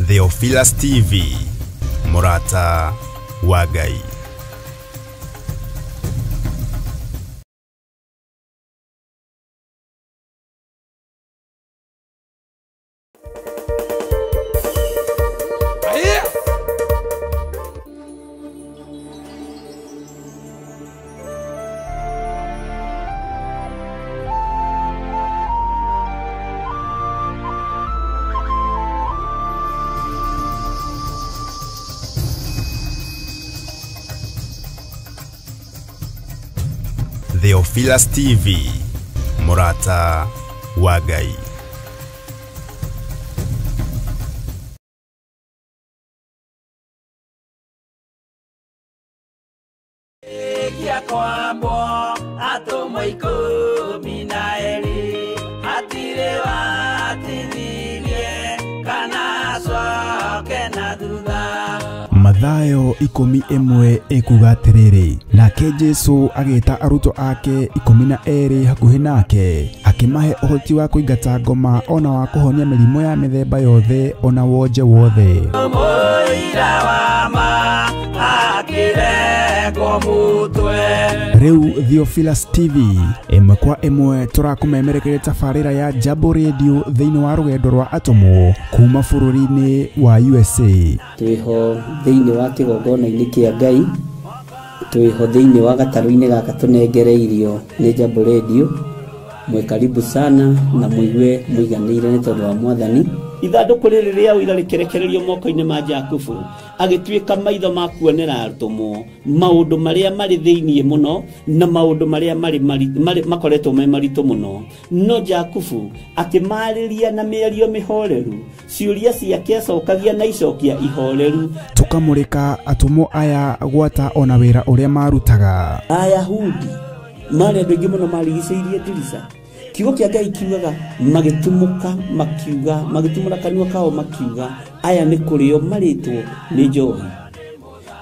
Theophilus TV, Mũrata wa Ngai. Theophilus TV, Mũrata wa Ngai. Mathayo 11 ekuga atĩrĩrĩ, nake Jesu agĩta arutwo ake 12 hakuhĩ nake, akĩmahe ũhoti wa kũingata ngoma ona wa kũhonia mĩrimũ ya mĩthemba yothe ona wonje wothe. Rĩu Theophilus TV ĩmwe kwa ĩmwe tũrakũmemerekeria tabarĩra ya Jambo Radio thĩinĩ wa rũgendo rwa atũmwo kuma bũrũri-inĩ wa USA. Twĩho thĩinĩ wa kĩgongona-inĩ kĩa Ngai, twĩho thĩinĩ wa gatarũ-inĩ gaka tũnengereirio nĩ Jambo Radio. Mwe karibu sana na muigue muiganĩire nĩ tondũ wa Mwathani. Ithandũkũ rĩrĩ rĩa ũira rĩkĩrekererio moko-inĩ ma Jakubu, agĩtuĩka maitho ma kuonera atũmwo maũndũ marĩa marĩ thĩinĩ mũno na maũndũ marĩa marĩ makoretwo me maritũ mũno. No Jakubu akĩmarĩria na mĩario mĩhoreru, ciũria ciake acokagia na icokia ihoreru. Tũkamũrĩka atũmwo aya gwata ona wĩra ũrĩa marutaga. Ayahudi marĩ andũ aingĩ mũno marigicĩirie ndirica. Kiugo kĩa Ngai kiugaga magĩtumũka makiuga, magĩtumũra kanua kao makiuga, aya nĩ kũrĩo marĩtwo nĩ njohi.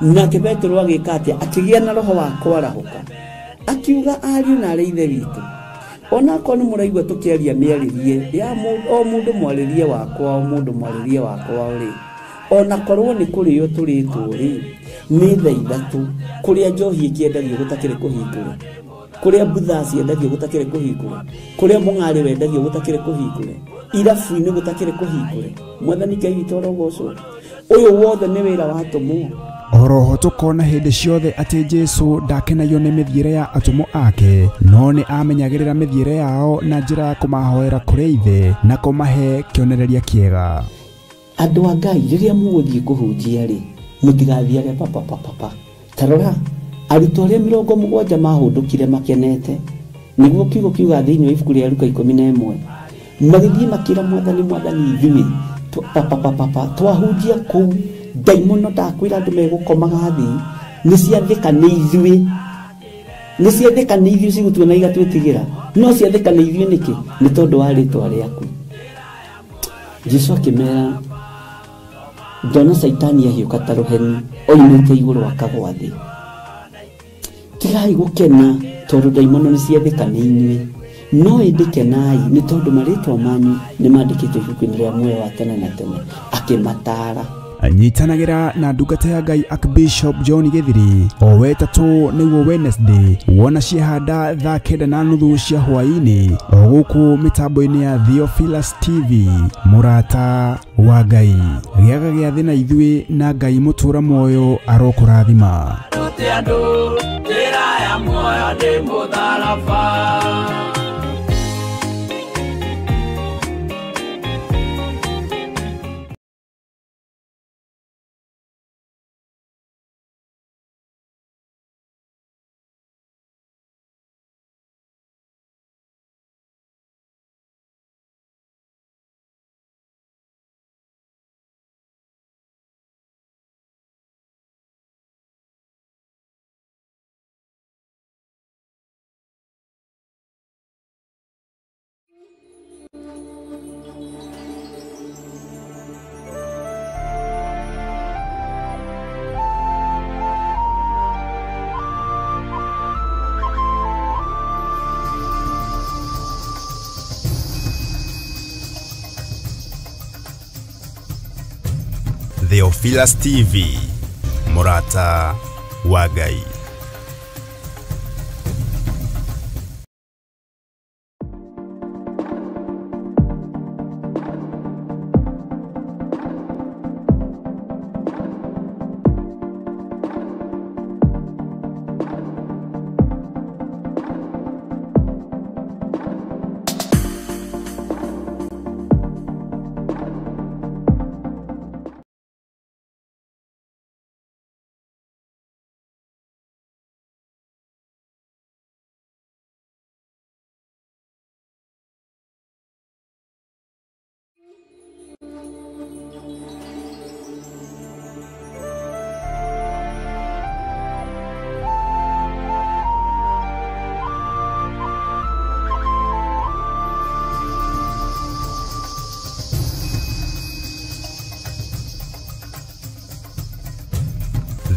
Nake Petero agĩka atĩa? Akĩgĩa na roho wa kwarahũka, akiuga ariũ na arĩ ithe witũ, onakorwo nĩ mũraigua tũkĩaria mĩarĩrie ya o mũndũ mwarĩrie wakwa, o mũndũ mwarĩrie wakwa rĩ, onakorwo nĩ kũrĩo tũrĩtwo rĩ, nĩ thaa ithatũ kũrĩa njohi ĩkĩendagio gũtakĩrĩ kũhingũre, kũrĩa mbutha ciendagio gũtakĩrĩ kũhingũre, kũrĩa mũng'arĩ wendagio gũtakĩrĩ kũhingũre, irabu-inĩ gũtakĩrĩ kũhingũre. Mwathani Ngai witũ arogocwo. Ũyũ wothe nĩ wĩra wa atũmwo. Oroho tũkona hĩndĩ ciothe atĩ Jesu ndakenagio nĩ mĩthiĩre ya atũmwo ake, no nĩ amenyagĩrĩra mĩthiĩre yao na njĩra ya kũmahoera kũrĩ Ithe na kũmahe kĩonereria kĩega. Andũ a Ngai, rĩrĩa mũgũthiĩ kũhunjia rĩ, mũtigathiage papapapapa. Ta rora arutwo arĩa 70 mahũndũkire makenete, nĩguo kiugo kiuga thĩinĩ wa ibuku rĩa Luka 11, magĩthiĩ makĩra Mwathani, Mwathani ithuĩ papapapapa twahunjia kũu ndaimono ndakwĩra andũ megũkomaga thĩ, nĩ ciathĩka nĩ ithuĩ, nĩ ciathĩka nĩ ithuĩ cigũtuona igatwĩtigĩra, no ciathĩka nĩ ithuĩ nĩkĩ? Nĩ tondũ wa rĩtwa rĩaku. Jesu akĩmera, ndona Caitani ahiũka ta rũheni oimĩte igũrũ akagwa thĩ. Tigai gũkena tondũ ndaimono nĩ ciathĩka nĩ inyuĩ, no ĩndĩ kenai nĩ tondũ marĩtwa manyu nĩ mandĩkĩtwo ibuku-inĩ rĩa muoyo wa tene na tene. Akĩmataara. Nyitanagĩra na ndungata ya Ngai Archbishop John Githiri o wetatũ nĩguo Wednesday wona ciehanda thaa 9:30 cia hwaĩ-inĩ o gũkũ mĩtambo-inĩ ya Theophilus TV, Mũrata wa Ngai. Gĩaga gĩathĩ na ithuĩ na Ngai mũtũra muoyo arokũrathima. Theophilus TV, Murata wa Ngai.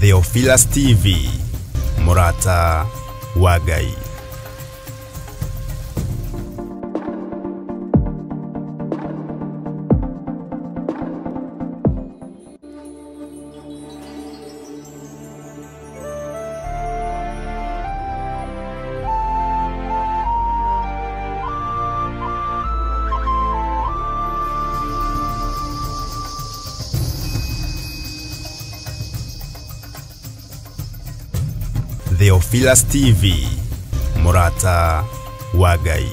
Theophilus TV, Murata wa Ngai. Theophilus TV, Murata wa Ngai.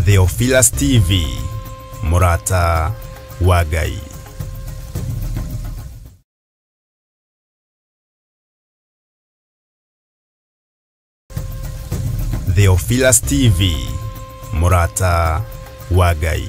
Theophilus TV, Murata wa Ngai. Theophilus TV, Murata wa Ngai.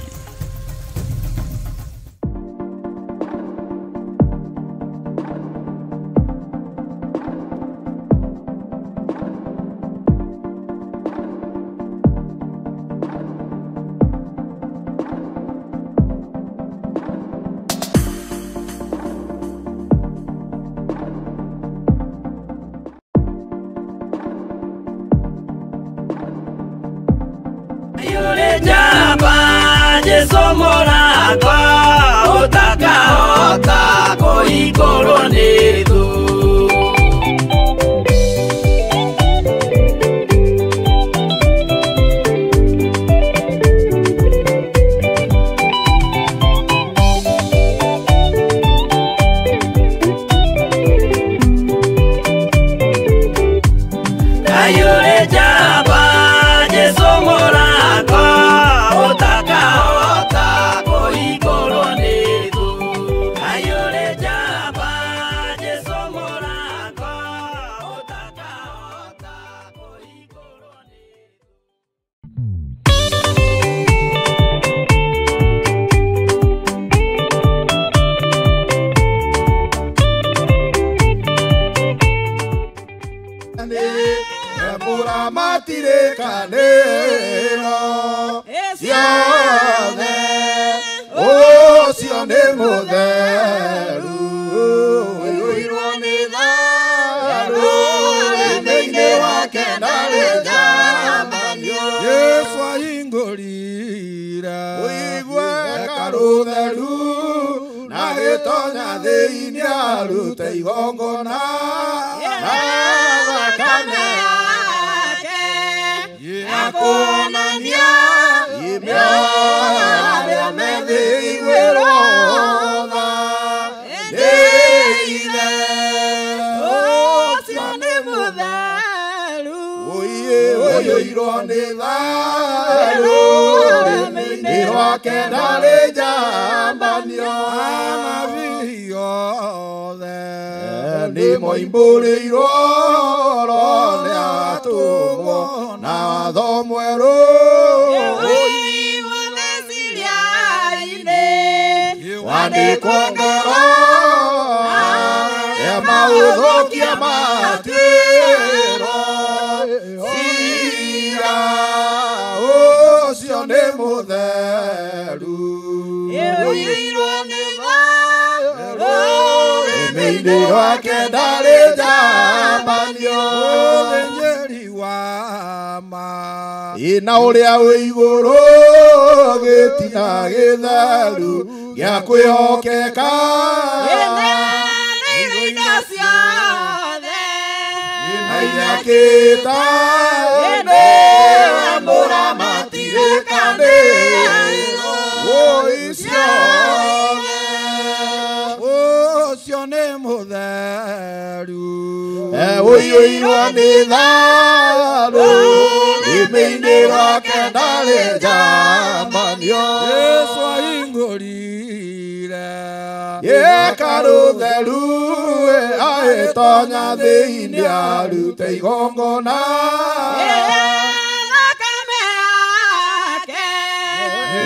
Wandĩkwo ngoro. magũthũkia matuĩro cira ũcio nĩ mũtheru ũiyũirwo nĩ thayũ rũrĩmĩ-inĩ rwake ndarĩ njambanio ũthĩnjĩri wa ma ina ũrĩa wĩ igũrũ gĩtina gĩtheru gĩa kwĩhokeka Kita ũcio nĩ mũtheru ũiyũirwo nĩ tharu rũrĩmĩ-inĩ rwake ndarĩ njambanio Jesũ ahingũrire hekarũ theru agĩtonya thĩinĩ arute igongona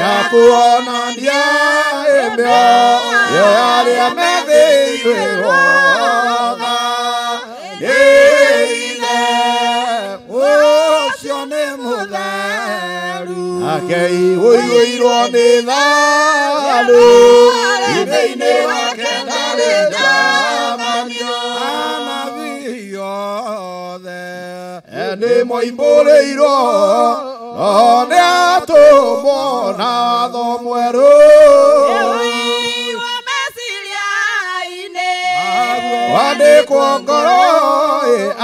ya kuonania mĩoyo ya arĩa methĩirwo tha nĩ Ithe ũcio nĩ mũtheru nake ũiyũirwo nĩ tharu rũrĩmĩ-inĩ rwake ndarĩ njambanio anabii othe nĩ moimbũrĩirwo no nĩ atũmwo na watho mwerũ wandĩkwo ngoro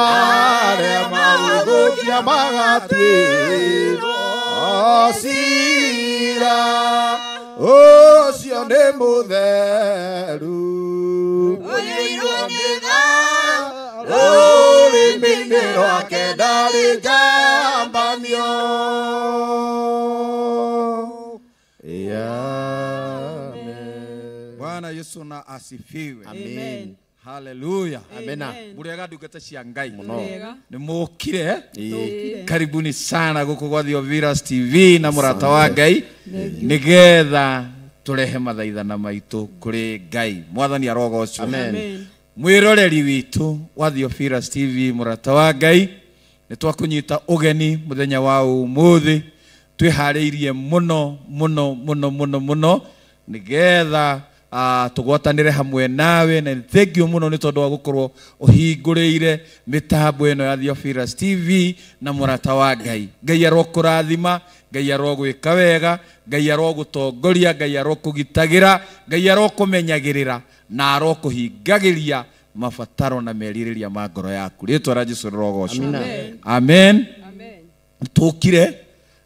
arĩa magũthũkia magatuĩrwo cira ũcio nĩ mũtheru ũiyũirwo nĩ thayu rũrĩmĩ-inĩ rwake ndarĩ njambanio. Amen. Bwana Yesu na asifiwe. Amen. Haleluya. Amena. Murega ndungata cia Ngai nĩ mũkire. Karibuni sana gũkũ gwa Theophilus TV na mũrata wa Ngai nĩgetha tũrehe mathaithana maitũ kũrĩ Ngai. Mwathani arogocwo. Amen. Mwĩroreri witũ wa Theophilus TV mũrata wa Ngai nĩ twakũnyita ũgeni mũthenya wa ũmũthĩ twĩharĩirie mũno mũno mũno mũno mũno nĩgetha tũgwatanĩre hamwe nawe na thank you mũno nĩ tondũ wa gũkorwo ũhingũrĩire mĩtambo ĩno ya Theophilus TV na mũrata wa Ngai. Ngai arokũrathima, Ngai arogwĩka wega, Ngai arogũtongoria, Ngai arokũgitagĩra, Ngai arokũmenyagĩrĩra na arokũhingagĩria mabataro na merirĩria ma ngoro yaku. Rĩtwa rĩa Jesũ rĩrogocwo. Amen. Tũkire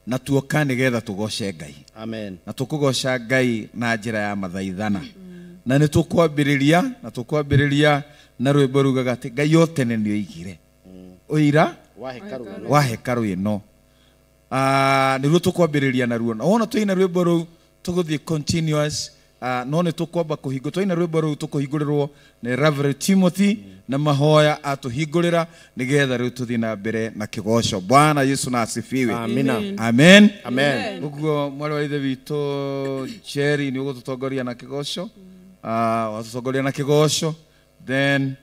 na tuoka nĩgetha tũgoce Ngai. Amen. Na tũkũgoca Ngai na njĩra ya mathaithana. Na nĩ tũkwambĩrĩria na tũkwambĩrĩria na rwĩmbo rugaga atĩ Ngai o tene nĩ oigire ũira wa hekarũ ĩno. Nĩruo tũkwambĩrĩria naruo. Na wona tũina rwĩmbo rũu tũgũthiĩ continuous no nĩ tũkwamba kũhingũ twaina rwĩmbo rũu tũkũhingũrĩrwo nĩ Reverend Timothy na mahoya atũhingũrĩra nĩgetha rĩu tũthiĩ na mbere na kĩgoco. Bwana Yesu na asifiwe. Amina. Amen. Amen. Ũguo mwarĩ wa ithe witũ Jerry nĩ ũgũtũtongoria na kĩgoco. Watũtongoria na kĩgoco then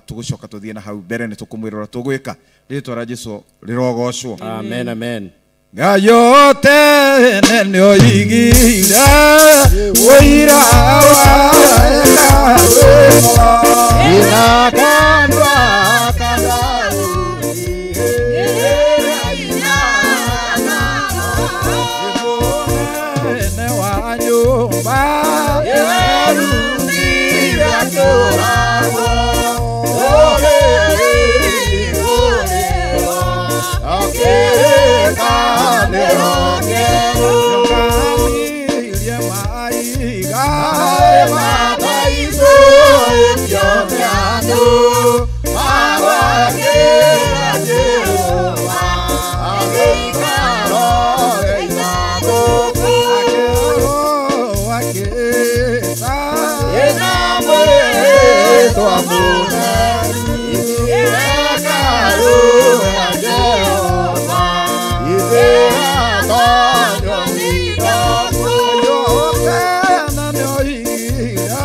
tũgũcoka tũthiĩ na hau mbere nĩ tũkũmwĩra ũrĩa tũgwĩka. Rĩtwa rĩa Jesũ rĩrogocwo. Amen. Amen. Ngai o tene nĩ oigire ũira wa hekarũ ĩno ina kanua ka Daudi mũnene wa nyũmba erutire akĩũragwo Nĩũkanirie maiga akĩrwo akĩĩta Ngai o tene nĩ oigire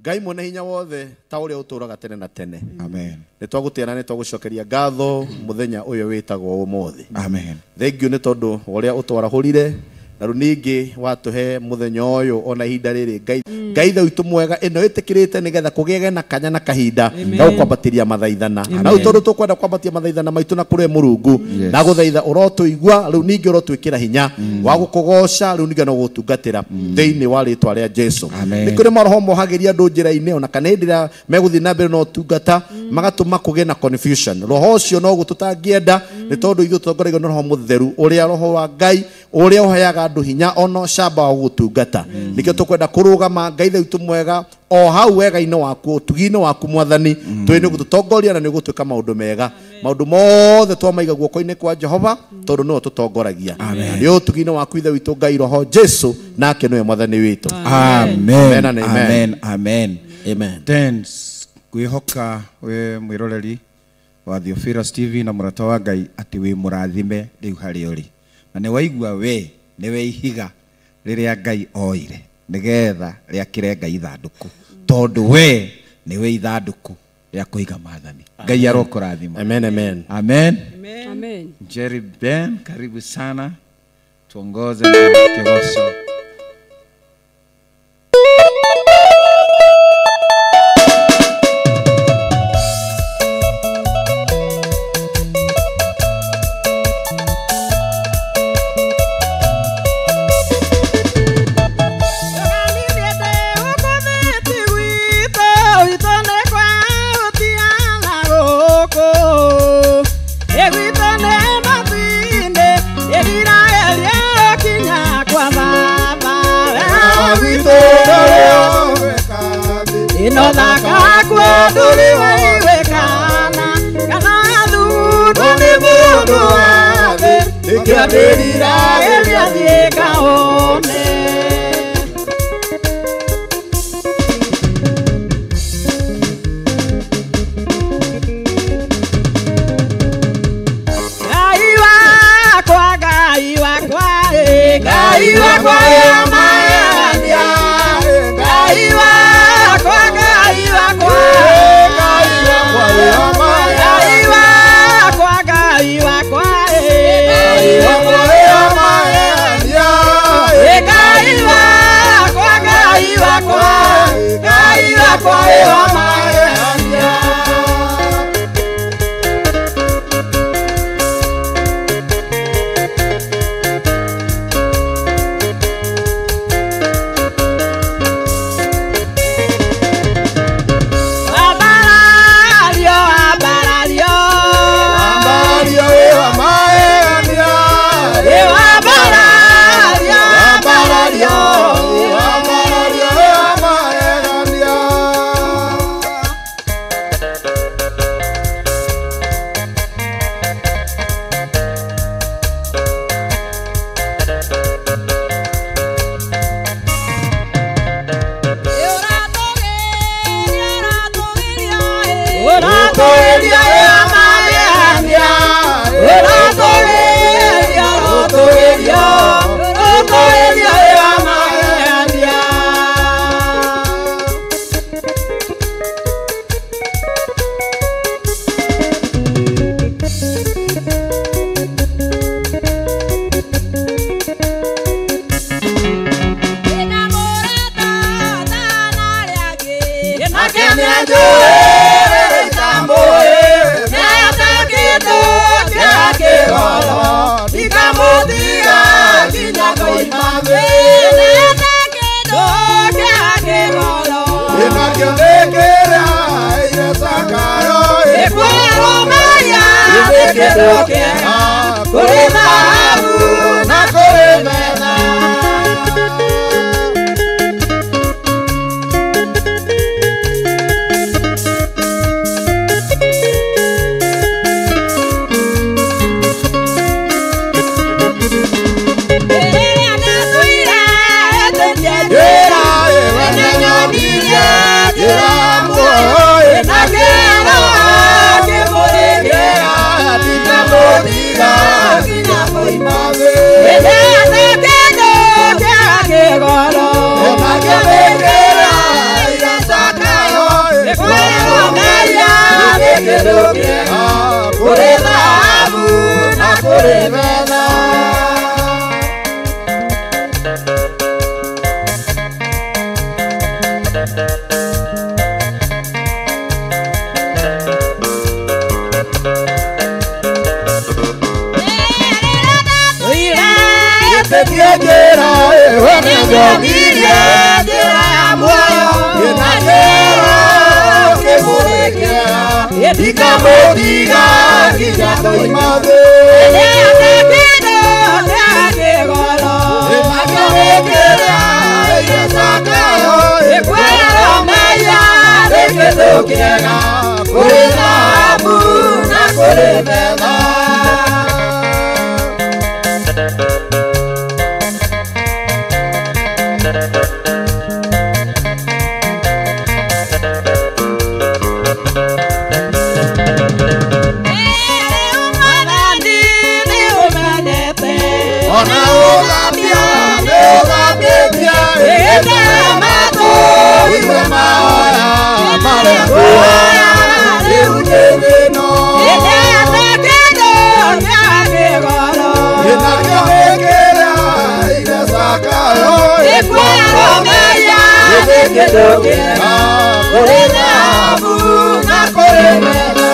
Ngai mwene hinya wothe ta uria uturaga tene na tene. Amen. Nĩ twagũtĩana nĩ twagũcokeria ngatho mũthenya ũyũ wĩtagwo ũmũthĩ. Amen. Thank you nĩ tondũ ũrĩa ũtwarahũrire na rĩu ningĩ watũhe mũthenya ũyũ ona ihinda rĩrĩ. Ngai Ngai ithe witũ mwega ĩno ĩtĩkĩrĩte nĩgetha kũgĩage na kanya na kahinda ga gũkwambatĩria mathaithana. Na rĩu tondũ tũkwenda kwambatia mathaithana maitũ na kũrĩ Mũrungu na gũthaitha ũrotũigua rĩu ningĩ ũrotwĩkĩra hinya wa gũkũgoca rĩu ningĩ no gũtungatĩra thĩinĩ wa rĩtwa rĩa Jesu. Nĩ kũrĩ maroho mohagĩria andũ njĩra-inĩ ona kana hĩndĩ ĩrĩa megũthiĩ na mbere na ũtungata magatũma kũgĩe na confusion. Roho ũcio no guo tũtangĩenda nĩ tondũ ithuĩ tũtongoragio nĩ Roho Mũtheru ũrĩa Roho wa Ngai ũrĩa ũheaga andũ hinya ona camba wa gũtungata. Nĩkĩo tũkwenda kũrũgama Ngai ithe witũ mwega o hau wega-inĩ waku ũtugi-inĩ waku Mwathani twĩ nĩ gũtũtongoria na nĩ gũtwĩka maũndũ mega. Maũndũ mothe twamaiga guoko-inĩ kwa Jehova tondũ nĩwe ũtũtongoragia. Nĩ ũtugi-inĩ waku ithe witũ Ngai Roho Jesu nake nĩwe Mwathani witũ. Amen. Amen. Amen. Amen. Amen. Dance ngwihoka we mwiroreri wa Theophilus TV na mũrata wa Ngai atĩ wĩ mũrathime rĩu harĩa ũrĩ na nĩ waigua we nĩwe ihiga rĩrĩa Ngai oire nĩgetha rĩakĩre Ngai ithandũkũ tondũ we nĩwe ithandũkũ rĩa kũiga maathani. Ngai arokũrathima. Amen. Amen. Amen. Amen. Jerry Ben, karibu sana, tuongoze na kigoco. Yo, kĩndũ kĩega kũrĩ thahabu na kũrĩ betha. Kũrĩ thahabu na kũrĩ betha. Ndikamũtiga nginya tũima thĩ. Kĩndũ kĩega kũrĩ thahabu na kũrĩ betha. Ona ũthambia nĩ ũthambĩtie ĩthamatũ iwe mahoya marĩa ngũhoya rĩu nĩ thĩno. Gĩnakĩo gĩkĩra igecakayo gĩthĩ kĩndũ kĩega kũrĩ thahabu na kũrĩ betha.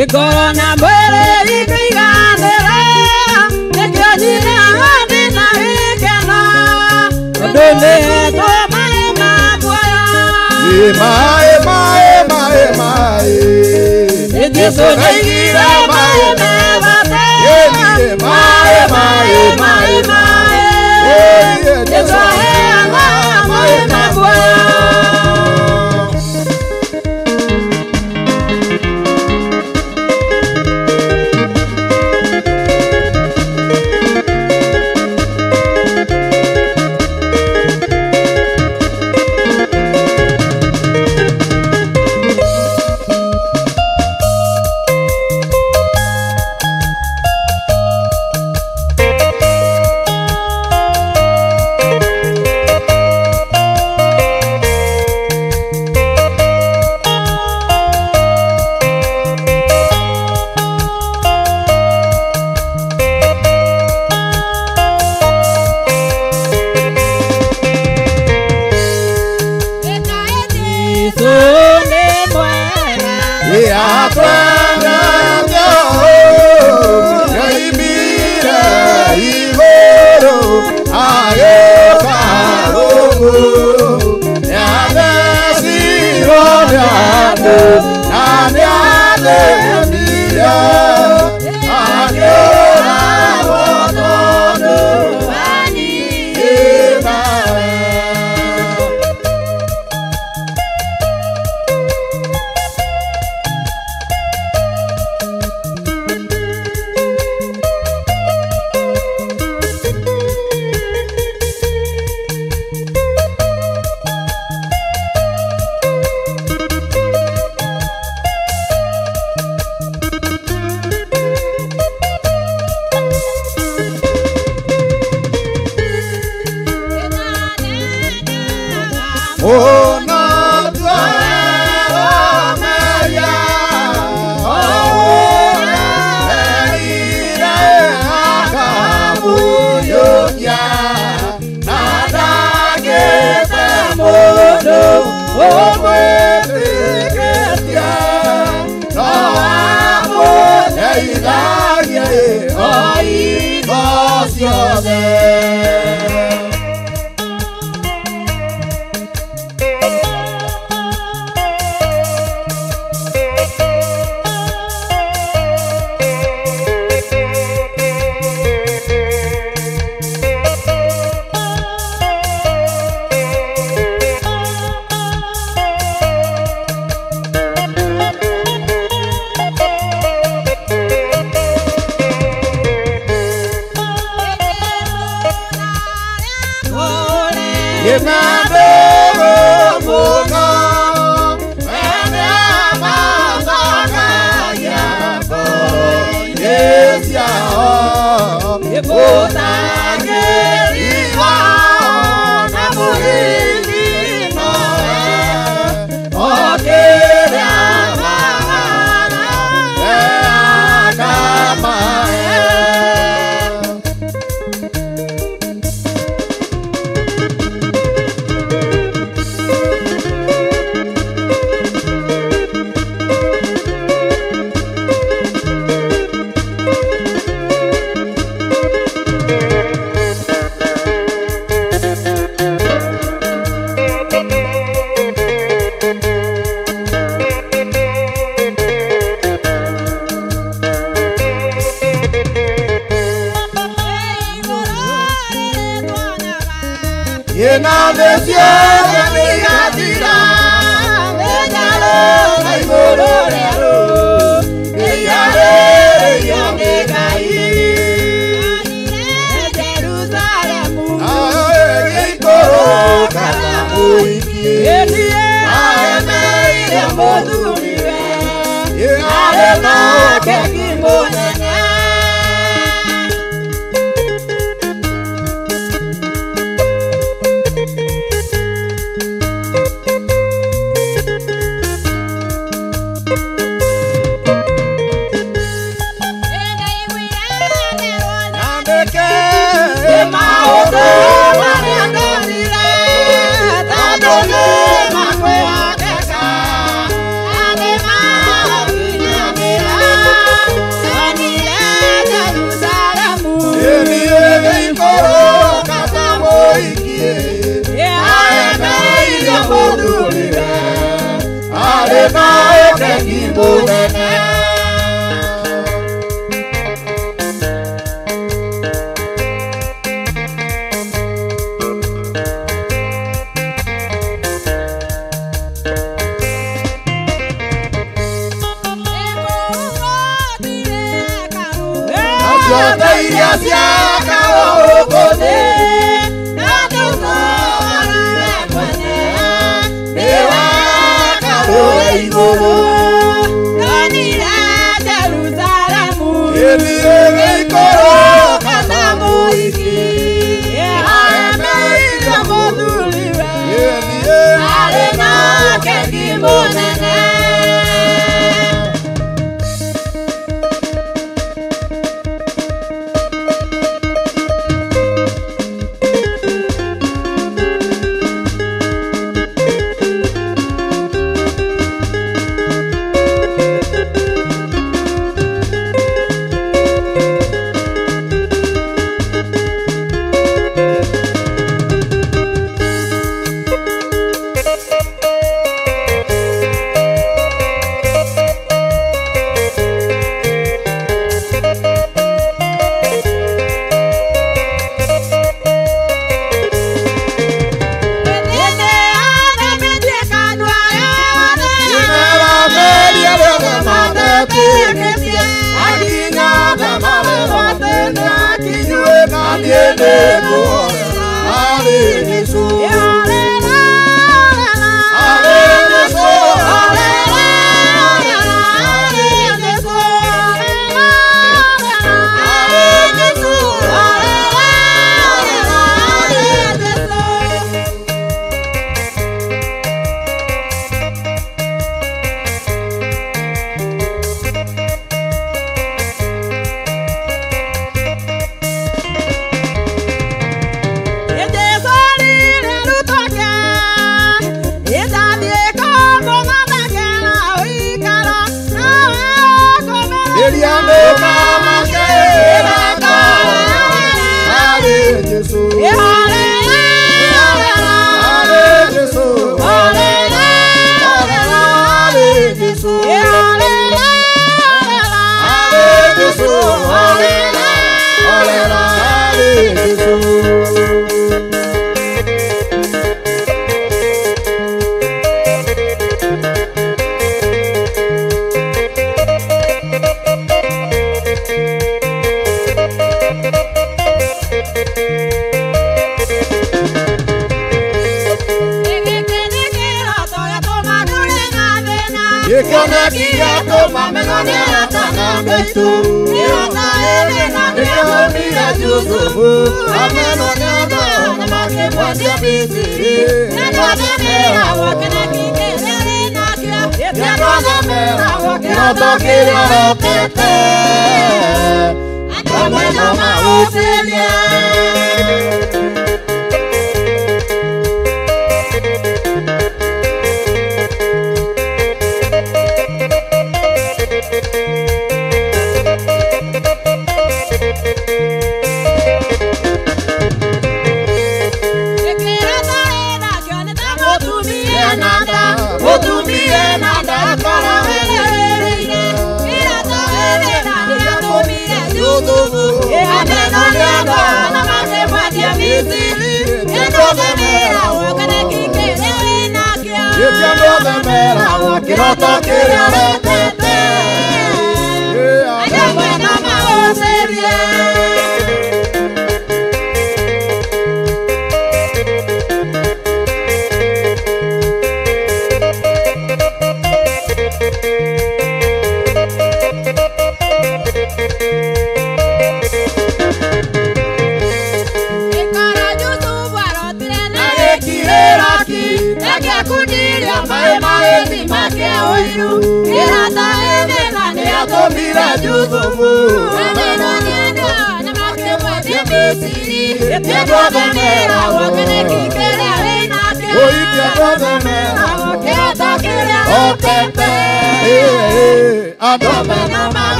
Igoro na mwĩrĩ ikĩiganĩra nĩkĩo nyina ndĩ na gĩkeno tondũ nĩhetwo maĩ ma muoyo. Maĩ maĩ maĩ maĩ Jesũ nĩaigire maĩ me bata. Maĩ maĩ maĩ maĩ Jesu aheana maĩ ma muoyo. Ciothe iria ciakagwo gũkũ thĩ na tũcoka we mwene nĩwe karũĩ igũrũ. Ndonire Jerusalemu ĩthiĩ gĩikũrũka ta mũhiki aremeire mũthuriwe arĩ na keki mũnene.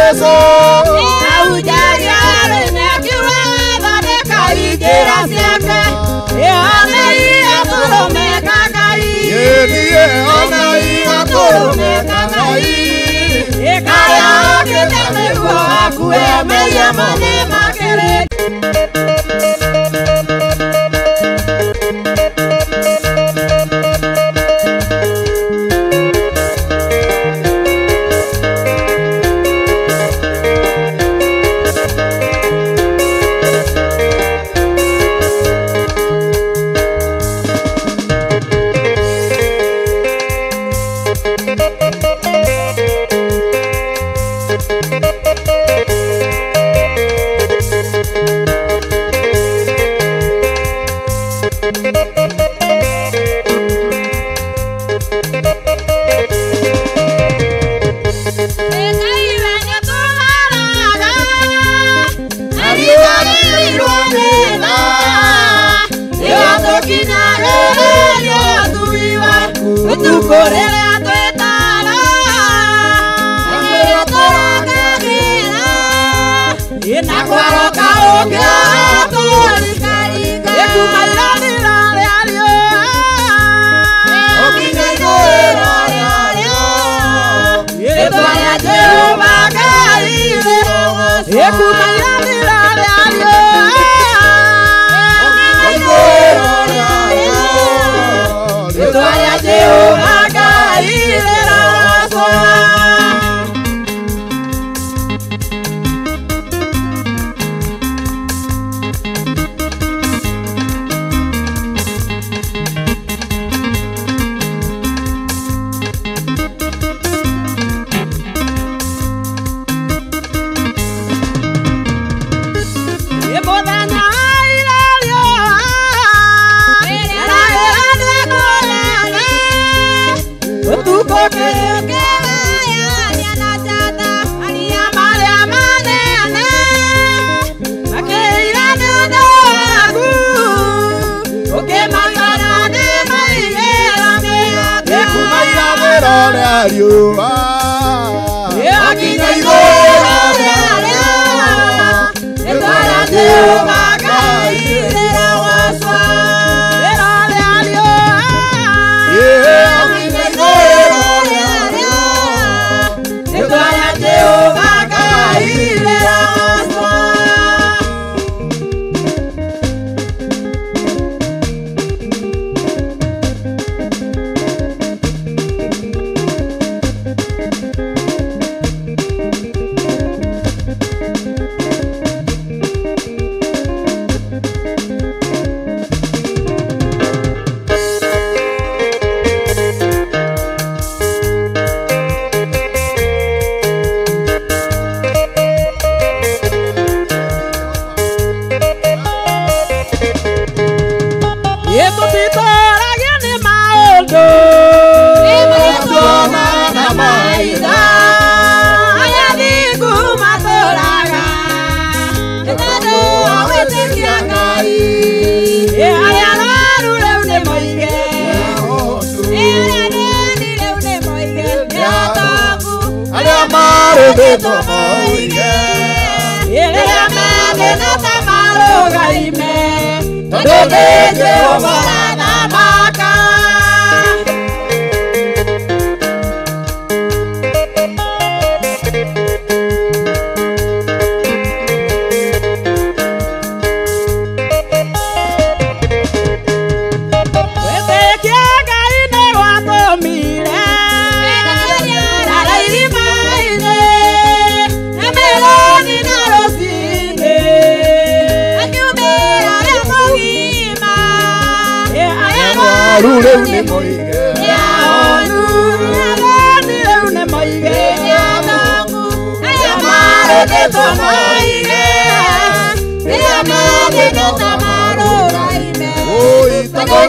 Jesu Ahunjagia arũme akiuga thondeka injĩra ciake Ĩonei atũrũme ka Ngai Ĩonei atũrũme ka Ngai Ĩkarĩa okĩte nĩguo akue mehia mothe ma kĩrĩndĩ.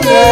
Thank you.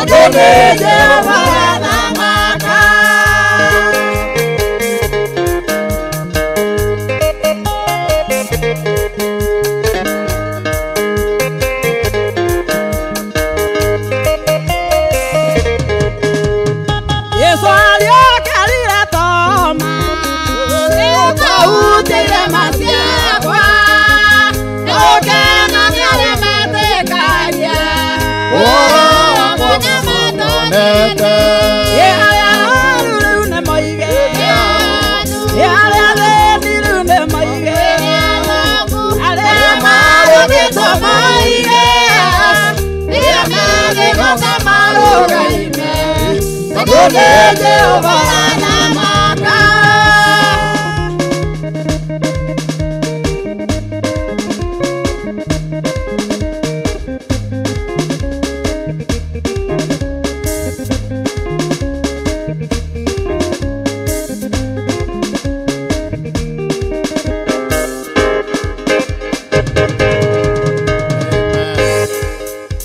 Tondũ nĩ Jehova arathamaka. Yesu aliyokalira Toma, nĩũkahutia maciakwa, nĩũkena nĩ arĩa metĩkagia, ũhoro wa mwanya matonete. Ĩ arĩa arũaru rĩu nĩmoige, ĩ arĩa athĩni rĩu nĩmoige, arĩa marũgĩtwo moige, arĩa marĩgota marũgaime, tondũ nĩ Jehova arathamaka.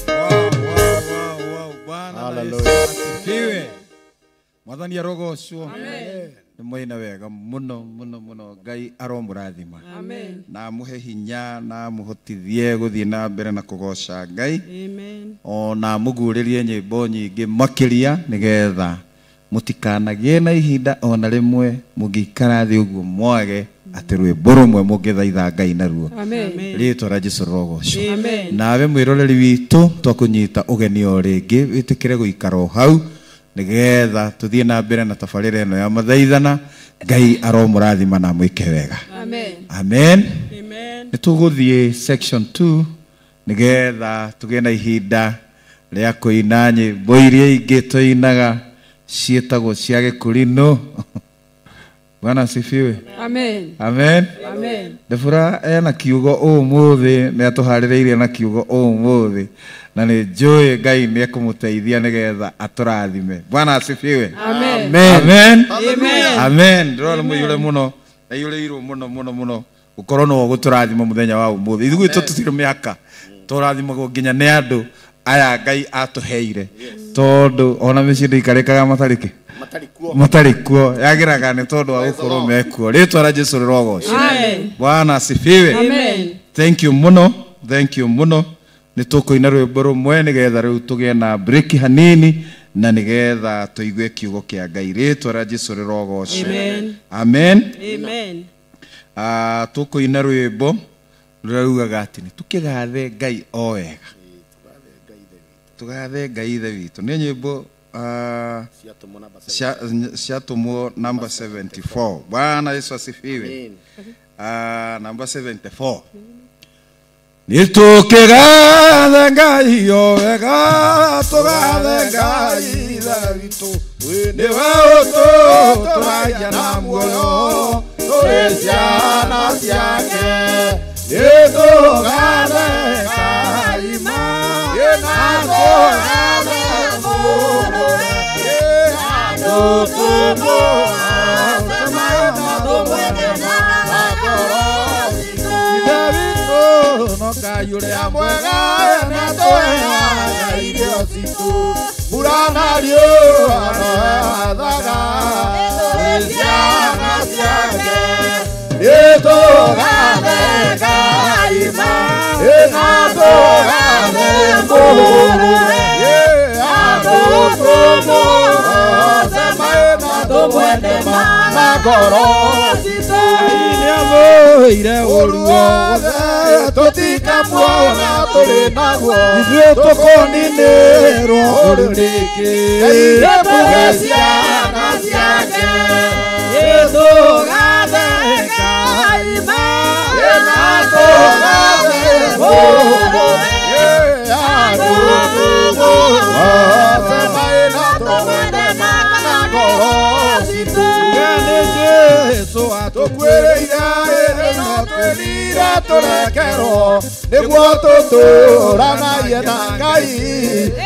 Wow, wow, wow, Bwana na Yesu Hallelujah. asifiwe. Mwathani arogocwo. Nĩ mwĩna wega mũno mũno mũno. Ngai aromũrathima na amũhe hinya na amũhotithie gũthiĩ na mbere na kũgoca Ngai, ona amũguũrĩrie nyĩmbo nyingĩ makĩria nĩgetha mũtikanagĩe na ihinda ona rĩmwe mũngĩikara thĩ ũguo mwage atĩ rwĩmbo rũmwe mũngĩthaitha Ngai naruo. Rĩtwa rĩa Jesũ rĩrogocwo. Nawe mwĩroreri witũ, twakũnyita ũgeni o rĩngĩ wĩtĩkĩre gũikara o hau nĩgetha tũthiĩ na mbere na tabarĩra ĩno ya mathaithana. Ngai aromũrathima na amwĩke wega. Amen. Nĩ tũgũthiĩ section 2 nĩgetha tũgĩe na ihinda rĩa kũina nyĩmbo iria ingĩ tũinaga ciĩtagwo cia gĩkũrinũ. Bwana asifiwe. Amen. Amen. Amen. Debora ena kiugo ũmũthĩ, nĩ atũharĩrĩirie na kiugo ũmũthĩ, na nĩ njũĩ Ngai nĩ ekũmũteithia nĩgetha atũrathime. Bwana asifiwe. Amen. Amen. Amen. Amen. Ndĩrona mũiyũre mũno, aiyũrĩirwo mũno mũno mũno gũkorwo no gũtũrathima mũthenya wa ũmũthĩ. Ithuĩ gwitũ tũtirĩ mĩaka tũrathimagwo nginya nĩ andũ aya Ngai atũheire, tondũ ona mĩciĩ ndĩikarĩkaga matarĩ kĩ matarĩ kuo, yagĩraga nĩ tondũ wa gũkorwo mekuo. Rĩtwa rĩa Jesũ rĩrogocwo. Amen. Bwana asifiwe. Amen. Thank you mũno, thank you mũno. Nĩ tũkũina rwĩmbo rũmwe nĩgetha rĩu tũgĩe na break hanini na nĩgetha tũigue kiugo kĩa Ngai. Rĩtwa rĩa Jesũ rĩrogocwo. Amen. Amen. Amen. Tũkũina rwĩmbo rũrĩa rugaga atĩ nĩ tũkĩgathe Ngai o wega, tũgathe Ngai ithe witũ. Nĩ nyĩmbo ciatũmwo namba 74. Bwana Yesu asifiwe. Namba 74. Nĩ tũkĩgathe Ngai o wega, tũgathe Ngai ithe witũ, nĩwe ũtũtũragia na muoyo tũrĩ ciana ciake. Nĩ tũgathe Ngai ma, na tũgathe mũrũwe, Ithe witũ no Ngai ũrĩa mwega na tũheaga irio citũ, mbura na riũa no athaga twĩ ciana ciake. Nĩ tũgathe Ngai ma, na tũgathe mũrũwe, tũmũgoce na tũmwende ma na ngoro citũ. Nĩ athũire ũru wothe tũtikamuona tũrĩ naguo, ithuĩ tũkũninĩrwo ũru nĩkĩ? Tũrĩ ciana ciake. Nĩ tũgathe Ngai ma, na tũgathe mũrũwe, tũmũgoce na tũmwende ma na ngoro citũ. Nĩ Jesũ atũkuĩrĩire no twĩrire tũrekerwo nĩguo tũtũranagie na Ngai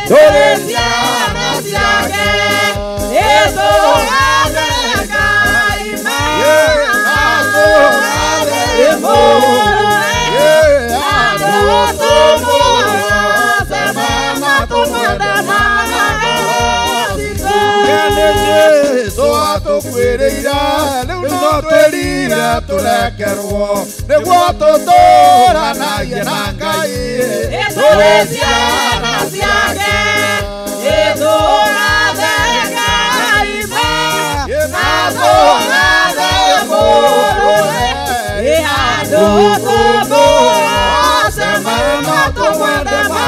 tũrĩ ciana ciake. Nĩ tũgathe Ngai ma, na tũgathe mũrũwe, tũmũgoce na tũmwende ma na Tũkwĩrĩire rĩu no twĩrire tũrekerwo nĩguo tũtũranagie na Ngai tũrĩ ciana ciake ĩtũrathe Ngai na tũrathe mũrũwe ĩhandũ tũmũgoce na tũmwende na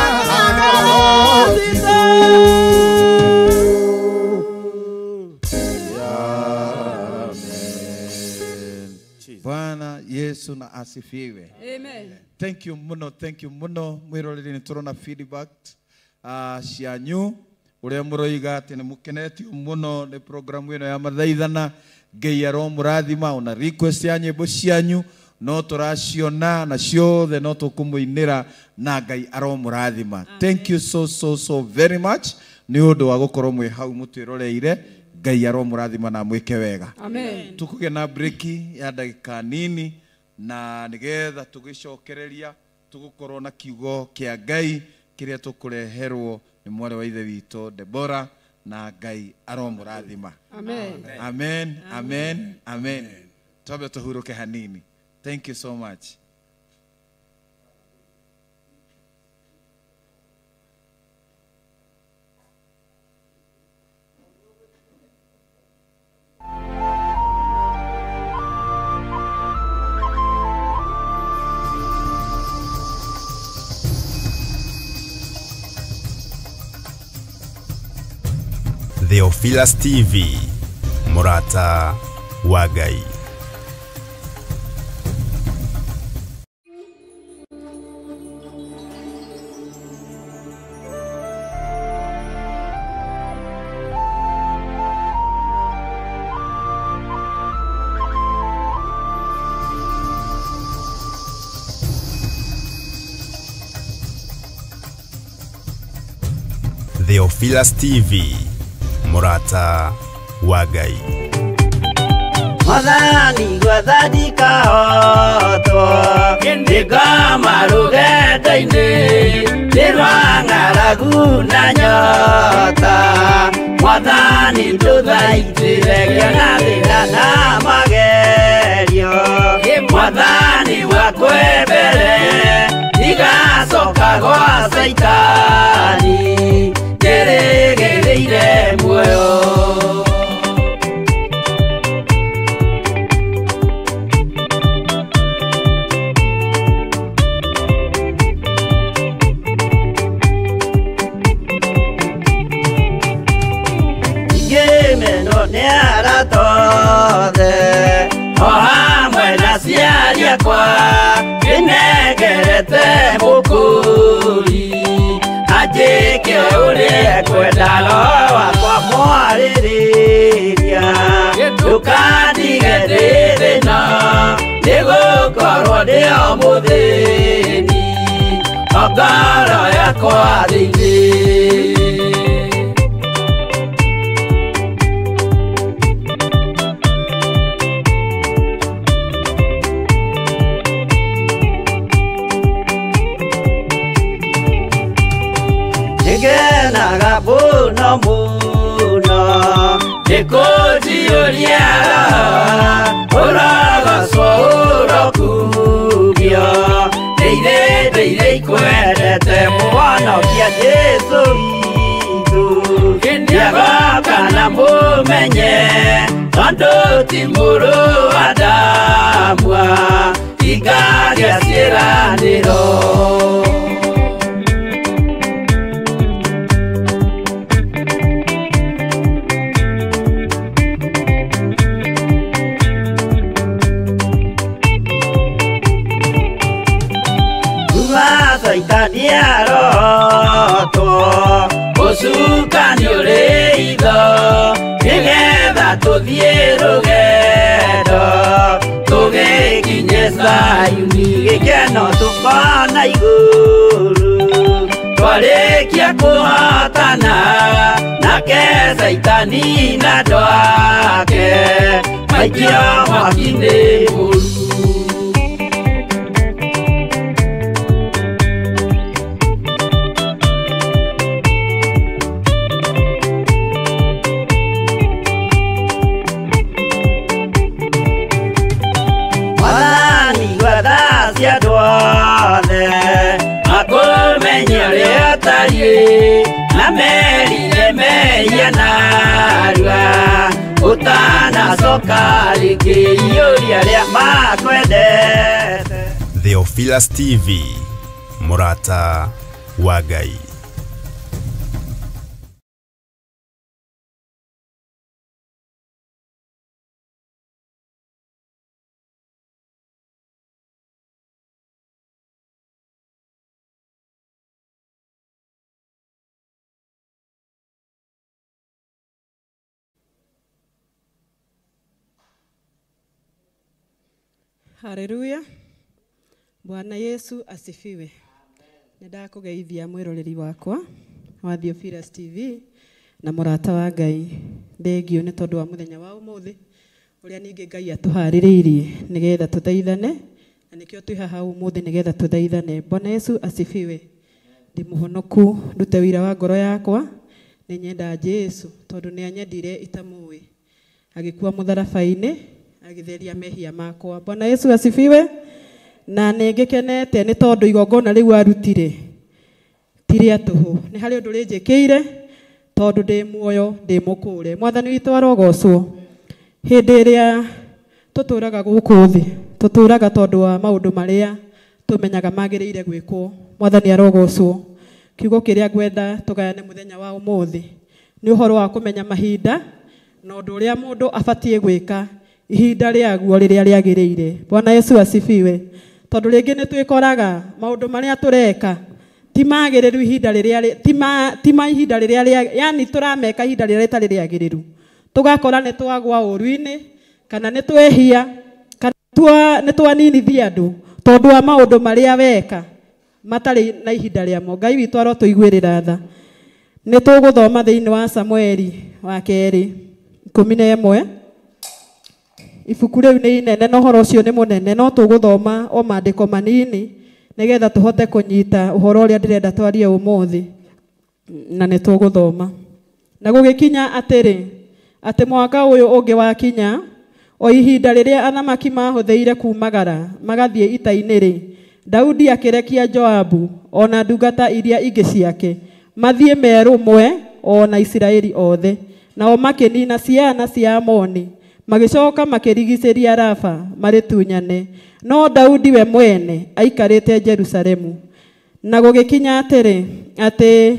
ngoro citũ. Bwana Yesu na asifiwe. Amen. Thank you muno, thank you muno. Mwiroreri ni turona feedback cianyu uria muroiga ati ni mukenetio muno ni programu ino ya mathaithana. Ngai aromurathima ona request ya nyimbo cianyu no turaciona na ciothe no tukumuinira na Ngai aromurathima. Thank you so so so very much ni undu wa gukorwo mwi hau mutwiroreire. Ngai aromurathima na mwike wega. Amen. Tukuge na break ya ndagika nini na nigetha tugicokereria tugukorwo na kiugo kia Ngai kiria tukureherwo ni mwarĩ wa ithe witũ Deborah na Ngai aromurathima. Amen. Amen. Amen. Amen. Twambe tuhuruke hanini. Thank you so much. Theophilus TV, Murata wa Ngai. Theophilus TV, Murata wa Ngai. Mwathani gwathandika otwo nĩngoma rũgendo-inĩ nĩ rwa ng'aragu na nyota. Mwathani ndũthaitĩre ngĩona thĩna na magerio. Mwathani wakwe mbere ndigacoka gwa Caitani njĩrĩgĩrĩire muoyo. Ngĩmenwo nĩ arata othe o hamwe na aciari akwa ndĩnengerete mũkũri anjĩke ũrĩa ekwenda roho wakwa mwarĩrĩria ndũkandige ndĩ thĩna nĩgũkorwo ndĩ o mũthĩni o ngoro yakwa thĩinĩ. Nĩngenaga mũno mũno nĩkũnjiyũria ũrogocwo ũrokumio ndĩire ndĩire ikwendete mũhonokia Jesũ witũ nĩagoka na mũmenye tondũ ti mũrũ wa Adamu ingagĩa ciĩranĩro. Caitani arotwo ũcukani ũrĩ itho nĩgetha tũthiĩ rũgendo tũgĩkinye Zayuni gĩkeno tũkona igũrũ twarĩkia kũhotana nake Caitani na andũ ake maikio mwaki-inĩ mũru. Getia andũ othe makũmenye ũrĩa ũtariĩ na merire mehia narua ũtanacoka rĩngĩ iyũria arĩa makwendete. Theophilus TV, Mũrata wa Ngai. Haleluya. Bwana Yesu asifiwe. Nĩndakũgeithia mwĩroreri wakwa wa Theophilus TV na mũrata wa Ngai. Thengio nĩ tondũ wa mũthenya wa ũmũthĩ ũrĩa ningĩ Ngai atũharĩrĩirie nĩgetha tũthaithane, na nĩkĩo twĩ haha ũmũthĩ nĩgetha tũthaithane. Bwana Yesu asifiwe. Ndĩ mũhonoku ndute wĩra wa ngoro yakwa, nĩ nyenda Jesu tondũ nĩ anyendire itamũĩ, agĩkua mũtharaba-inĩ agĩtheria mehia makwa. Bwana Yesu asifiwe. Na nĩ ngĩkenete nĩ tondũ igongona rĩu arutire ti rĩa tũhũ, nĩ harĩ ũndũ rĩnjĩkĩire tondũ ndĩ muoyo ndĩ mũkũre. Mwathani witũ arogocwo. Hĩndĩ ĩrĩa tũtũraga gũkũ thĩ, tũtũraga tondũ wa maũndũ marĩa tũmenyaga magĩrĩire gwĩkwo. Mwathani arogocwo. Kiugo kĩrĩa ngwenda tũgayane mũthenya wa ũmũthĩ nĩ ũhoro wa kũmenya mahinda na ũndũ ũrĩa mũndũ abatiĩ gwĩka ihinda rĩaguo rĩrĩa rĩagĩrĩire. Bwana Yesu asifiwe. Tondũ rĩngĩ nĩ twĩkoraga maũndũ marĩa tũreka ti magĩrĩru ihinda rĩrĩa ti ma ihinda rĩrĩa, yani tũrameka ihinda rĩrĩa rĩtarĩ rĩagĩrĩru, tũgakora nĩ twagwa ũru-inĩ kana nĩ twehia kana nĩ twaninithia andũ tondũ wa maũndũ marĩa weka matarĩ na ihinda rĩamo. Ngai witũ arotũiguĩrĩra tha. Nĩ tũgũthoma thĩinĩ wa Samueli wa kerĩ 11. Ibuku rĩu nĩ inene na ũhoro ũcio nĩ mũnene, no tũgũthoma o maandĩko manini nĩgetha tũhote kũnyita ũhoro ũrĩa ndĩrenda twarie ũmũthĩ, na nĩ tũgũthoma. Na gũgĩkinya atĩrĩ, atĩ mwaka ũyũ ũngĩ wakinya, o ihinda rĩrĩa athamaki mahũthĩire kumagara magathiĩ ita-inĩ rĩ, Daudi akĩrekia Joabu o na ndungata iria ingĩ ciake mathiĩ merũmwe o na Isiraeli othe, nao makĩnina ciana cia Amoni, magĩcoka makĩrigicĩria Rafa marĩtunyane. No Daudi we mwene aikarĩte Jerusalemu. Na gũgĩkinya atĩrĩ, atĩ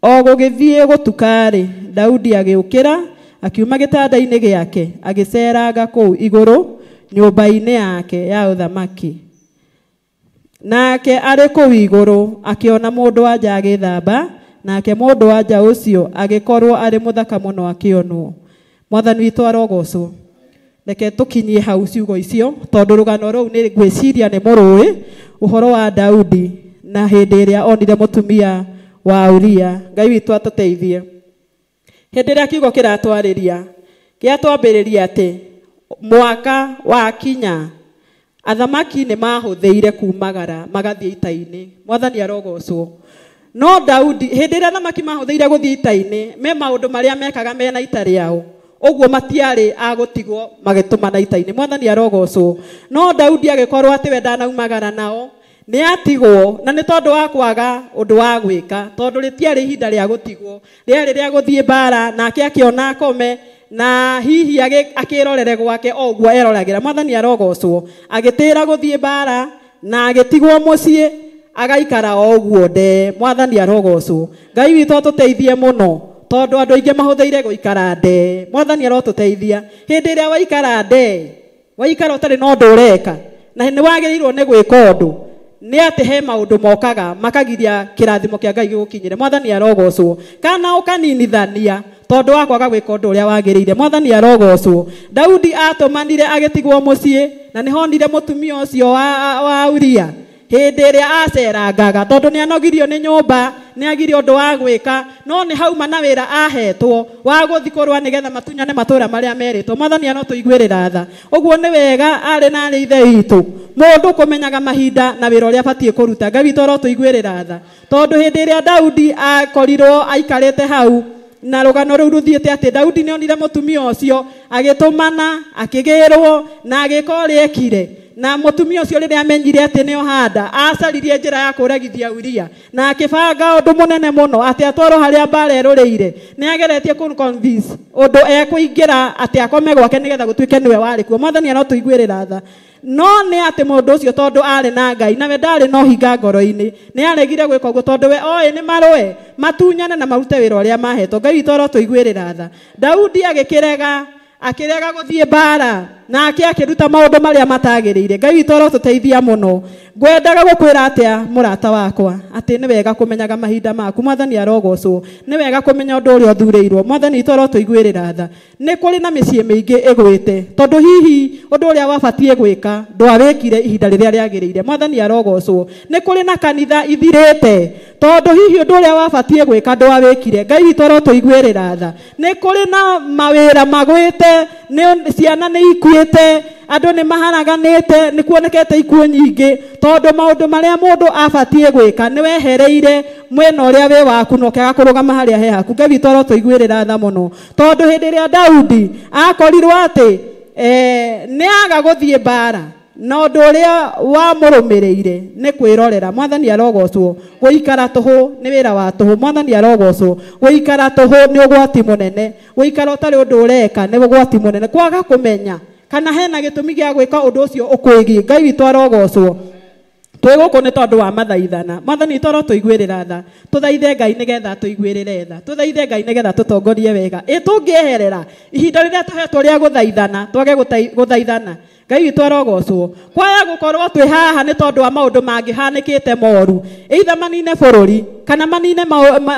o gũgĩthiĩ gũtuka-rĩ, Daudi agĩũkĩra akiuma gĩtanda-inĩ gĩake agĩceranga kũu igũrũ nyũmba-inĩ yake ya ũthamaki. Nake arĩ kũu igũrũ akĩona mũndũ-wa-nja agĩthamba, nake mũndũ-wa-nja ũcio agĩkorwo arĩ mũthaka mũno akĩonwo. Mwathani witũ arogocwo. Reke tũkinyie hau ciugo icio tondũ rũgano rũu nĩ ngwĩciria nĩ mũrũĩ ũhoro wa Daudi na hĩndĩ ĩrĩa onire mũtumia wa Uria. Ngai witũ atũteithie. Hĩndĩ ĩrĩa kiugo kĩratwarĩria gĩatwambĩrĩria atĩ mwaka wakinya athamaki nĩ mahũthĩire kumagara magathiĩ ita-inĩ. Mwathani arogocwo. No Daudi hĩndĩ ĩrĩa athamaki mahũthĩire gũthiĩ ita-inĩ, me maũndũ marĩa mekaga mena ita rĩao, ũguo matiarĩ a gũtigwo magĩtũmana ita-inĩ. Mwathani arogocwo. No Daudi agĩkorwo atĩ we ndanaumagara nao, nĩ atigwo, na nĩ tondũ wa kwaga ũndũ wa gwĩka, tondũ rĩtiarĩ ihinda rĩa gũtigwo, rĩarĩ rĩa gũthiĩ mbara, nake akĩona akome na hihi akĩrorere gwake o ũguo eroragĩra. Mwathani arogocwo. Agĩtĩra gũthiĩ mbara na agĩtigwo mũciĩ agaikara o ũguo nde. Mwathani arogocwo. Ngai witũ atũteithie mũno tondũ andũ aingĩ mahũthĩire gũikara nde. Mwathani arotũteithia. Hĩndĩ ĩrĩa waikara nde, waikara ũtarĩ na ũndũ ũreka, na nĩ wagĩrĩirwo nĩ gwĩka ũndũ, nĩ atĩ he maũndũ mokaga makagiria kĩrathimo kĩa Ngai gĩgũkinyĩre. Mwathani arogocwo. Kana ũkaninithania tondũ wa kwaga gwĩka ũndũ ũrĩa wagĩrĩire. Mwathani arogocwo. Daudi atũmanire agĩtigwo mũciĩ, na nĩ honire mũtumia ũcio wa Uria hĩndĩ ĩrĩa acerangaga, tondũ nĩ anogirio nĩ nyũmba, nĩ agirio ũndũ wa gwĩka, no nĩ hauma na wĩra ahetwo wa gũthiĩ kũrũa nĩgetha matunyane matũũra marĩa merĩtwo. Mwathani arotũiguĩrĩra tha. Ũguo nĩ wega arĩ na arĩ ithe witũ mũndũ kũmenyaga mahinda na wĩra ũrĩa abatiĩ kũruta. Ngai witũ arotũiguĩrĩra tha, tondũ hĩndĩ ĩrĩa Daudi akorirwo aikarĩte hau Na rũgano rũu rũthiĩte atĩ Daudi nĩ onire mũtumia ũcio agĩtũmana akĩgĩrwo na agĩka ũrĩa ekire. Na mũtumia ũcio rĩrĩa amenyire atĩ nĩ ohanda acaririe njĩra ya kũragithia Uria na akĩbanga ũndũ mũnene mũno atĩ atwarwo harĩa mbara ĩrũrĩire. Nĩ ageretie kũ convince ũndũ ekũingĩra atĩ akome gwake nĩgetha gũtuĩke nĩwe warĩ kuo. Mwathani arotũiguĩrĩra tha. No nĩ atĩ mũndũ ũcio tondũ arĩ na Ngai nawe ndarĩ na ũhinga ngoro-inĩ nĩ aregire gwĩka ũguo tondũ we oĩ nĩ marũe matunyane na marute wĩra ũrĩa mahetwo. Ngai witũ arotũiguĩrĩra tha. Daudi agĩkĩrega akĩrega gũthiĩ mbara nake akĩruta maũndũ marĩa matagĩrĩire. Ngai witũ arotũteithia mũno. Ngwendaga gũkwĩra atĩa mũrata wakwa atĩ nĩ wega kũmenyaga mahinda maku. Mwathani arogocwo. Nĩ wega kũmenya ũndũ ũrĩa ũthurĩirwo. Mwathani witũ arotũiguĩrĩra tha. Nĩ kũrĩ na mĩciĩ mĩingĩ ĩgwĩte tondũ hihi ũndũ ũrĩa wabatiĩ gwĩka ndwawĩkire ihinda rĩrĩa rĩagĩrĩire. Mwathani arogocwo. Nĩ kũrĩ na kanitha ithirĩte tondũ hihi ũndũ ũrĩa wabatiĩ gwĩka ndwawĩkire. Ngai witũ arotũiguĩrĩra tha. Nĩ kũrĩ na mawĩra magwĩte, nĩ ciana nĩ ikuĩte, andũ nĩ maharaganĩte, nĩ kuonekete ikuũ nyingĩ tondũ maũndũ marĩa mũndũ abatiĩ gwĩka nĩ wehereire mwena ũrĩa wĩ waku na ũkĩaga kũrũgama harĩa he haku. Ngai witũ arotũiguĩrĩra tha mũno tondũ hĩndĩ ĩrĩa Daudi akorirwo atĩ nĩ aga gũthiĩ mbara na ũndũ ũrĩa wamũrũmĩrĩire nĩ kwĩrorera. Mwathani arogocwo. Gũikara tũhũ nĩ wĩra wa tũhũ. Mwathani arogocwo. Gũikara tũhũ nĩ ũgwati mũnene. Gũikara ũtarĩ ũndũ ũreka nĩ ũgwati mũnene. Kwaga kũmenya kana hena gĩtũmi gĩa gwĩka ũndũ ũcio ũkwĩgiĩ. Ngai witũ arogocwo. Twĩ gũkũ nĩ tondũ wa mathaithana. Mwathani witũ arotũiguĩrĩra tha. Tũthaithe Ngai nĩgetha tũiguĩrĩre tha. Tũthaithe Ngai nĩgetha tũtongorie wega. Ĩ tũngĩeherera ihinda rĩrĩa tũhetwo rĩa gũthaithana twage gũthaithana. Ngai witũ arogocwo. Kwaya gũkorwo twĩ haha nĩ tondũ wa maũndũ mangĩhanĩkĩte moru, either manine bũrũri kana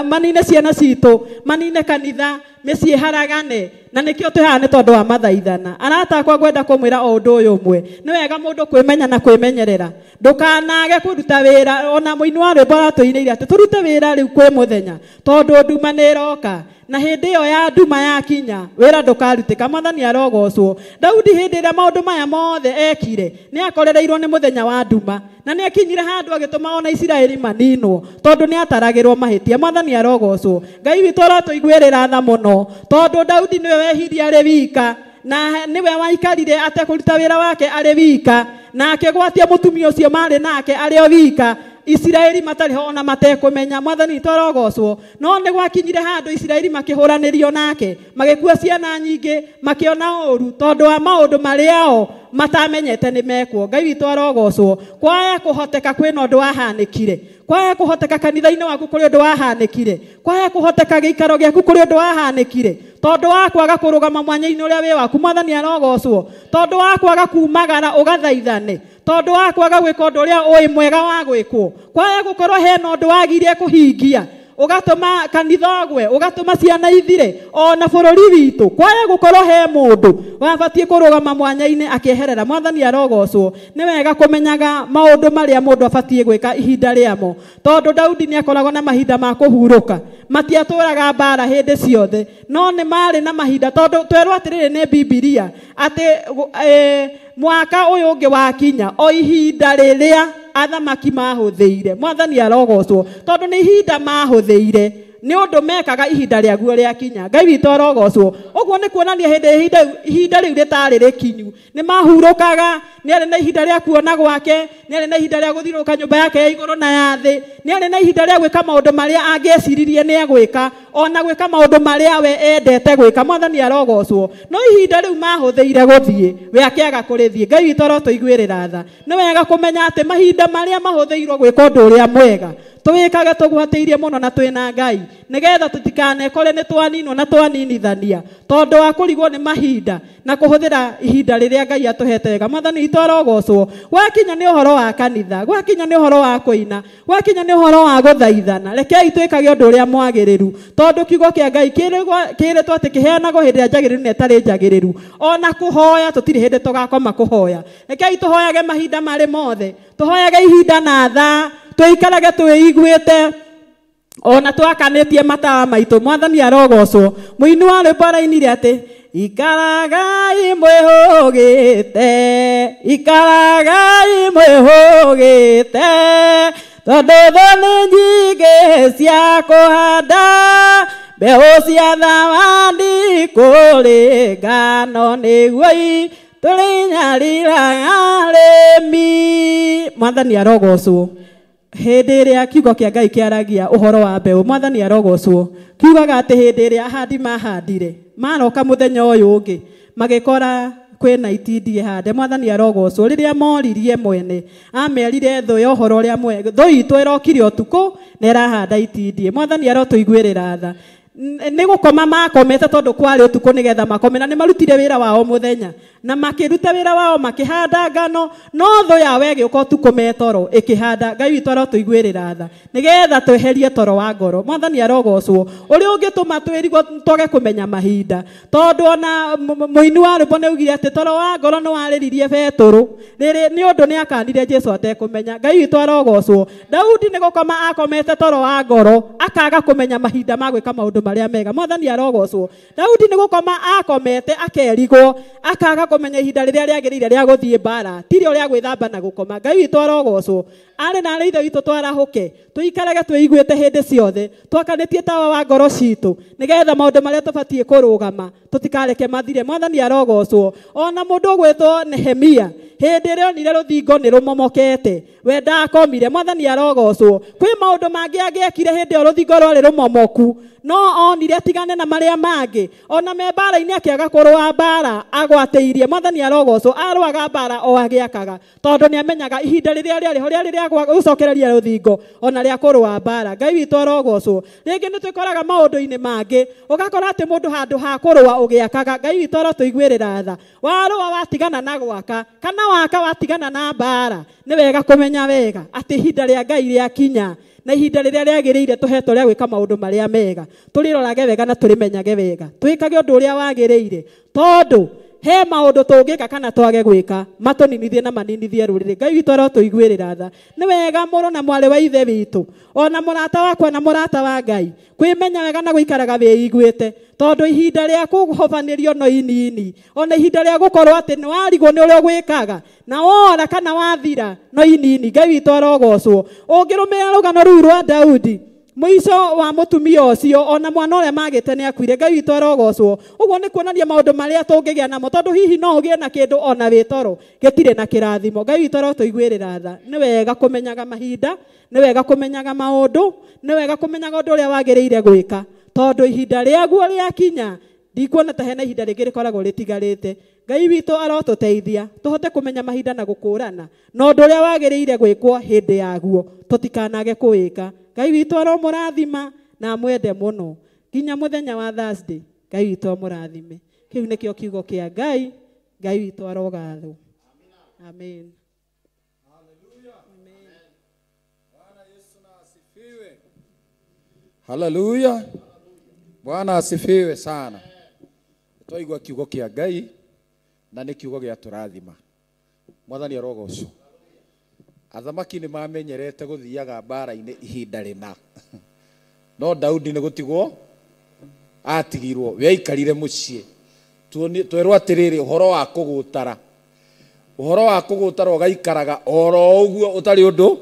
manine ciana citũ, manine kanitha, mĩciĩ haragane, na nĩkĩo twĩ haha nĩ tondũ wa mathaithana. Arata akwa ngwenda kũmwĩra o ũndũ ũyũ ũmwe, nĩ wega mũndũ kwĩmenya na kwĩmenyerera. Ndũkanage kũruta wĩra. Ona mũini wa rwĩmbo aratũinĩire atĩ tũrute wĩra rĩu kwĩ mũthenya tondũ nduma nĩ ĩroka na hĩndĩ ĩyo ya nduma yakinya wĩra ndũkarutĩka. Mwathani arogocwo. Daudi hĩndĩ ĩrĩa maũndũ maya mothe ekire nĩ akorereirwo nĩ mũthenya wa nduma na nĩ akinyire handũ agĩtũma ona Isiraeli maninwo tondũ nĩ ataragĩrwo mahĩtia. Mwathani arogocwo. Ngai witũ arotũiguĩrĩra tha mũno tondũ Daudi nĩwe wehirie arĩ wika na nĩwe waikarire atekũruta wĩra wake arĩ wika na akĩgwatia mũtumia ũcio marĩ nake arĩ o wika. Isiraeli matarĩ ho ona matekũmenya. Mwathani witũ arogocwo. No nĩ gwakinyire handũ Isiraeli makĩhũranĩrio nake, magĩkua ciana nyingĩ, makĩona ũru tondũ wa maũndũ marĩa o matamenyete nĩ mekwo. Ngai witũ arogocwo. Kwaya kũhoteka kwĩna ũndũ wahanĩkire. Kwaya kũhoteka kanitha-inĩ waku kũrĩ ũndũ wahanĩkire. Kwaya kũhoteka gĩikaro gĩaku kũrĩ ũndũ wahanĩkire tondũ wa kwaga kũrũgama mwanya-inĩ ũrĩa wĩ waku. Mwathani arogocwo. Tondũ wa kwaga kumagara ũgathaithane, tondũ wa kwaga gwĩka ũndũ ũrĩa ũĩ mwega wa gwĩkwo. Kwaya gũkorwo hena ũndũ wagire kũhingia ũgatũma kanitha ũgwe, ũgatũma ciana ithire ona bũrũri witũ. Kwaya gũkorwo he mũndũ wabatiĩ kũrũgama mwanya-inĩ akĩeherera. Mwathani arogocwo. Nĩ wega kũmenyaga maũndũ marĩa mũndũ abatiĩ gwĩka ihinda rĩamo tondũ Daudi nĩ akoragwo na mahinda ma kũhurũka. Matiatũraga mbara hĩndĩ ciothe no nĩ marĩ na mahinda tondũ twerwo atĩrĩrĩ nĩ Bibilia atĩ mwaka ũyũ ũngĩ wakinya o ihinda rĩrĩa athamaki mahũthĩire. Mwathani arogocwo tondũ nĩ ihinda mahũthĩire nĩ ũndũ mekaga ihinda rĩaguo rĩakinya. Ngai witũ arogocwo. Ũguo nĩ kuonania hĩndĩ ihinda rĩu rĩtarĩ rĩkinyu nĩ mahurũkaga. Nĩ arĩ na ihinda rĩa kuona gwake, nĩ arĩ na ihinda rĩa gũthiũrũrũka nyũmba yake ya igũrũ na ya thĩ, nĩ arĩ na ihinda rĩa gwĩka maũndũ marĩa angĩeciririe nĩ egwĩka ona gwĩka maũndũ marĩa we endete gwĩka. Mwathani arogocwo. No ihinda rĩu mahũthĩire gũthiĩ we akĩaga kũrĩthiĩ. Ngai witũ arotũiguĩrĩra tha. Nĩ wega kũmenya atĩ mahinda marĩa mahũthĩirwo gwĩka ũndũ ũrĩa mwega tũwĩkage tũgwatĩirie mũno na twĩna Ngai nĩgetha tũtikanekore nĩ twaninwo na twaninithania tondũ wa kũrigwo nĩ mahinda na kũhũthĩra ihinda rĩrĩa Ngai atũhete wega. Mwathani witũ arogocwo. Gwakinya nĩ ũhoro wa kanitha, gwakinya nĩ ũhoro wa kũina, gwakinya nĩ ũhoro wa gũthaithana, rekei twĩkage ũndũ ũrĩa mwagĩrĩru tondũ kiugo kĩa Ngai kĩrĩtwo atĩ kĩheanagwo hĩndĩ ĩrĩa njagĩrĩru na ĩtarĩ njagĩrĩru. Ona kũhoya tũtirĩ hĩndĩ tũgakoma kũhoya. Rekei tũhoyage mahinda marĩ mothe, tũhoyage ihinda na thaa, tũikarage twĩiguĩte ona twakanĩtie matawa maitũ. Mwathani arogocwo. Mũini wa rwĩmbo arainire atĩ ikaragai mwĩhũgĩte, ikaragai mwĩhũgĩte tondũ thũ nĩ nyingĩ cia kũhanda Mbeũ cia thamani kũrĩ ngano nĩguo tũrĩnyariraga arĩmi. Mwathani arogocwo. Hĩndĩ ĩrĩa kiugo kĩa Ngai kĩaragia ũhoro wa mbeũ, Mwathani arogocwo. Kiugaga atĩ hĩndĩ ĩrĩa ahandi mahandire, maroka mũthenya ũyũ ũngĩ magĩkora kwĩna itindiĩ hande. Mwathani arogocwo. Rĩrĩa moririe mwene, amerire thũ ya ũhoro ũrĩa mwega, thũ itũ ĩrokire ũtukũ na ĩrahanda itindiĩ. Mwathani arotũiguĩrĩra tha. Nĩ gũkoma makomete tondũ kwarĩ ũtukũ nĩgetha makome, na nĩ marutire wĩra wao mũthenya na makĩruta wĩra wao makĩhanda ngano, no thũ yao ĩgĩũka ũtukũ me toro ĩkĩhanda. Ngai witũ arotũiguĩrĩra tha nĩgetha tweherie toro wa ngoro. Mwathani arogocwo. Ũrĩa ũngĩtũma twĩrigwo twage kũmenya mahinda, tondũ ona mũini wa rwĩmbo nĩ augire atĩ toro wa ngoro nĩ warĩririe Betũrũ rĩrĩ nĩ ũndũ nĩ akanire Jesũ atekũmenya. Ngai witũ arogocwo. Daudi nĩ gũkoma akomete toro wa ngoro akaga kũmenya mahinda ma gwĩka maũndũ marĩa mega. Mwathani arogocwo. Daudi nĩ gũkoma akomete akerigwo akaga kũmenya ihinda rĩrĩa rĩagĩrĩire rĩa gũthiĩ mbara, ti rĩo rĩa gwĩthamba na gũkoma. Ngai witũ arogocwo. Arĩ na arĩ ithe witũ twarahũke, tũikarage twĩiguĩte hĩndĩ ciothe, twakanĩtie tawa wa ngoro citũ nĩgetha maũndũ marĩa tũbatiĩ kũrũgama tũtikareke mathire. Mwathani arogocwo. Ona mũndũ ũgwĩtwo Nehemia, hĩndĩ ĩrĩa onire rũthingo nĩ rũmomokete, we ndakomire. Mwathani arogocwo. Kwĩ maũndũ mangĩ angĩekire hĩndĩ ĩyo rũthingo rwarĩ rũmomoku, no onire atigane na marĩa mangĩ. Ona me mbara-inĩ akĩaga kũrũa mbara agwatĩirie. Mwathani arogocwo. Arũaga mbara o agĩakaga, tondũ nĩ amenyaga ihinda rĩrĩa rĩarĩ ho rĩarĩ rĩa gũcokereria rũthingo ona rĩa kũrũa mbara. Ngai witũ arogocwo. Rĩngĩ nĩ twĩkoraga maũndũ-inĩ mangĩ, ũgakora atĩ mũndũ handũ ha kũrũa ũgĩakaga. Ngai witũ arotũiguĩrĩra tha. Warũa watigana na gwaka, kana waka watigana na mbara. Nĩ wega kũmenya wega atĩ ihinda rĩa Ngai rĩakinya na ihinda rĩrĩa rĩagĩrĩire tũhetwo rĩa gwĩka maũndũ marĩa mega, tũrĩrorage wega na tũrĩmenyage wega, twĩkage ũndũ ũrĩa wagĩrĩire, tondũ he maũndũ tũngĩka kana twage gwĩka matũninithie na maninithie rũrĩrĩ. Ngai witũ arotũiguĩrĩra tha. Nĩ wega mũrũ na mwarĩ wa ithe witũ, ona mũrata wakwa na mũrata wa Ngai, kwĩmenya wega na gũikaraga wĩiguĩte, tondũ ihinda rĩa kũhobanĩrio no inini, ona ihinda rĩa gũkorwo atĩ nĩ warigwo nĩ ũrĩa ũgwĩkaga na wora kana wathira no inini. Ngai witũ arogocwo. Ũngĩrũmĩrĩra rũgano rũu rwa Daudi, mũico wa mũtumia ũcio ona mwana ũrĩa magĩte nĩ akuire. Ngai witũ arogocwo. Ũguo nĩ kuonania maũndũ marĩa tũngĩgĩa namo, tondũ hihi no ũgĩe na kĩndũ ona wĩ toro gĩtirĩ na kĩrathimo. Ngai witũ arotũiguĩrĩra tha. Nĩ wega kũmenyaga mahinda, nĩ wega kũmenyaga maũndũ, nĩ wega kũmenyaga ũndũ ũrĩa wagĩrĩire gwĩka, tondũ ihinda rĩaguo rĩakinya ndikuona ta hena ihinda rĩngĩ rĩkoragwo rĩtigarĩte. Ngai witũ arotũteithia tũhote kũmenya mahinda na gũkũrana na ũndũ ũrĩa wagĩrĩire gwĩkwo hĩndĩ yaguo, tũtikanage kũwĩka. Ngai witũ aromũrathima na amwende mũno nginya mũthenya wa Thursday. Ngai witũ amũrathime. Kĩu nĩkĩo kiugo kĩa Ngai. Ngai witũ arogathwo. Amen. Haleluya. Bwana asifiwe sana. Twaigua kiugo kĩa Ngai na nĩ kiugo gĩa tũrathima. Mwathani arogocwo. Athamaki nĩ mamenyerete gũthiaga mbara-inĩ ihinda rĩna, no Daudi nĩ gũtigwo atigirwo, we aikarire mũciĩ. Twerwo atĩrĩrĩ, ũhoro wa kũgũtara, ũhoro wa kũgũtara ũgaikaraga oro ũguo ũtarĩ ũndũ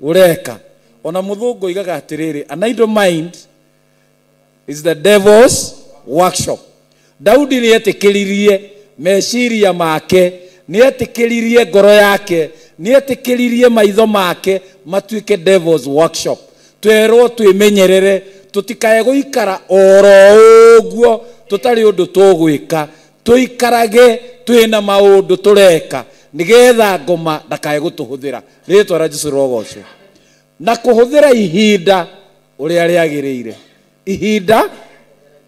ũreka. Ona mũthũngũ oigaga atĩrĩrĩ, an idle mind is the devil's workshop. Daudi nĩ etĩkĩririe meciria make, nĩ etĩkĩririe ngoro yake, nĩ etĩkĩririe maitho make matuĩke devil's workshop. Twerwo twĩmenyerere tũtikae gũikara oro ũguo tũtarĩ ũndũ tũgwĩka, tũikarage twĩna maũndũ tũreka nĩgetha ngoma ndakae gũtũhũthĩra. Rĩtwa rĩa Jesũ rĩrogocwo. Na kũhũthĩra ihinda ũrĩa rĩagĩrĩire, ihinda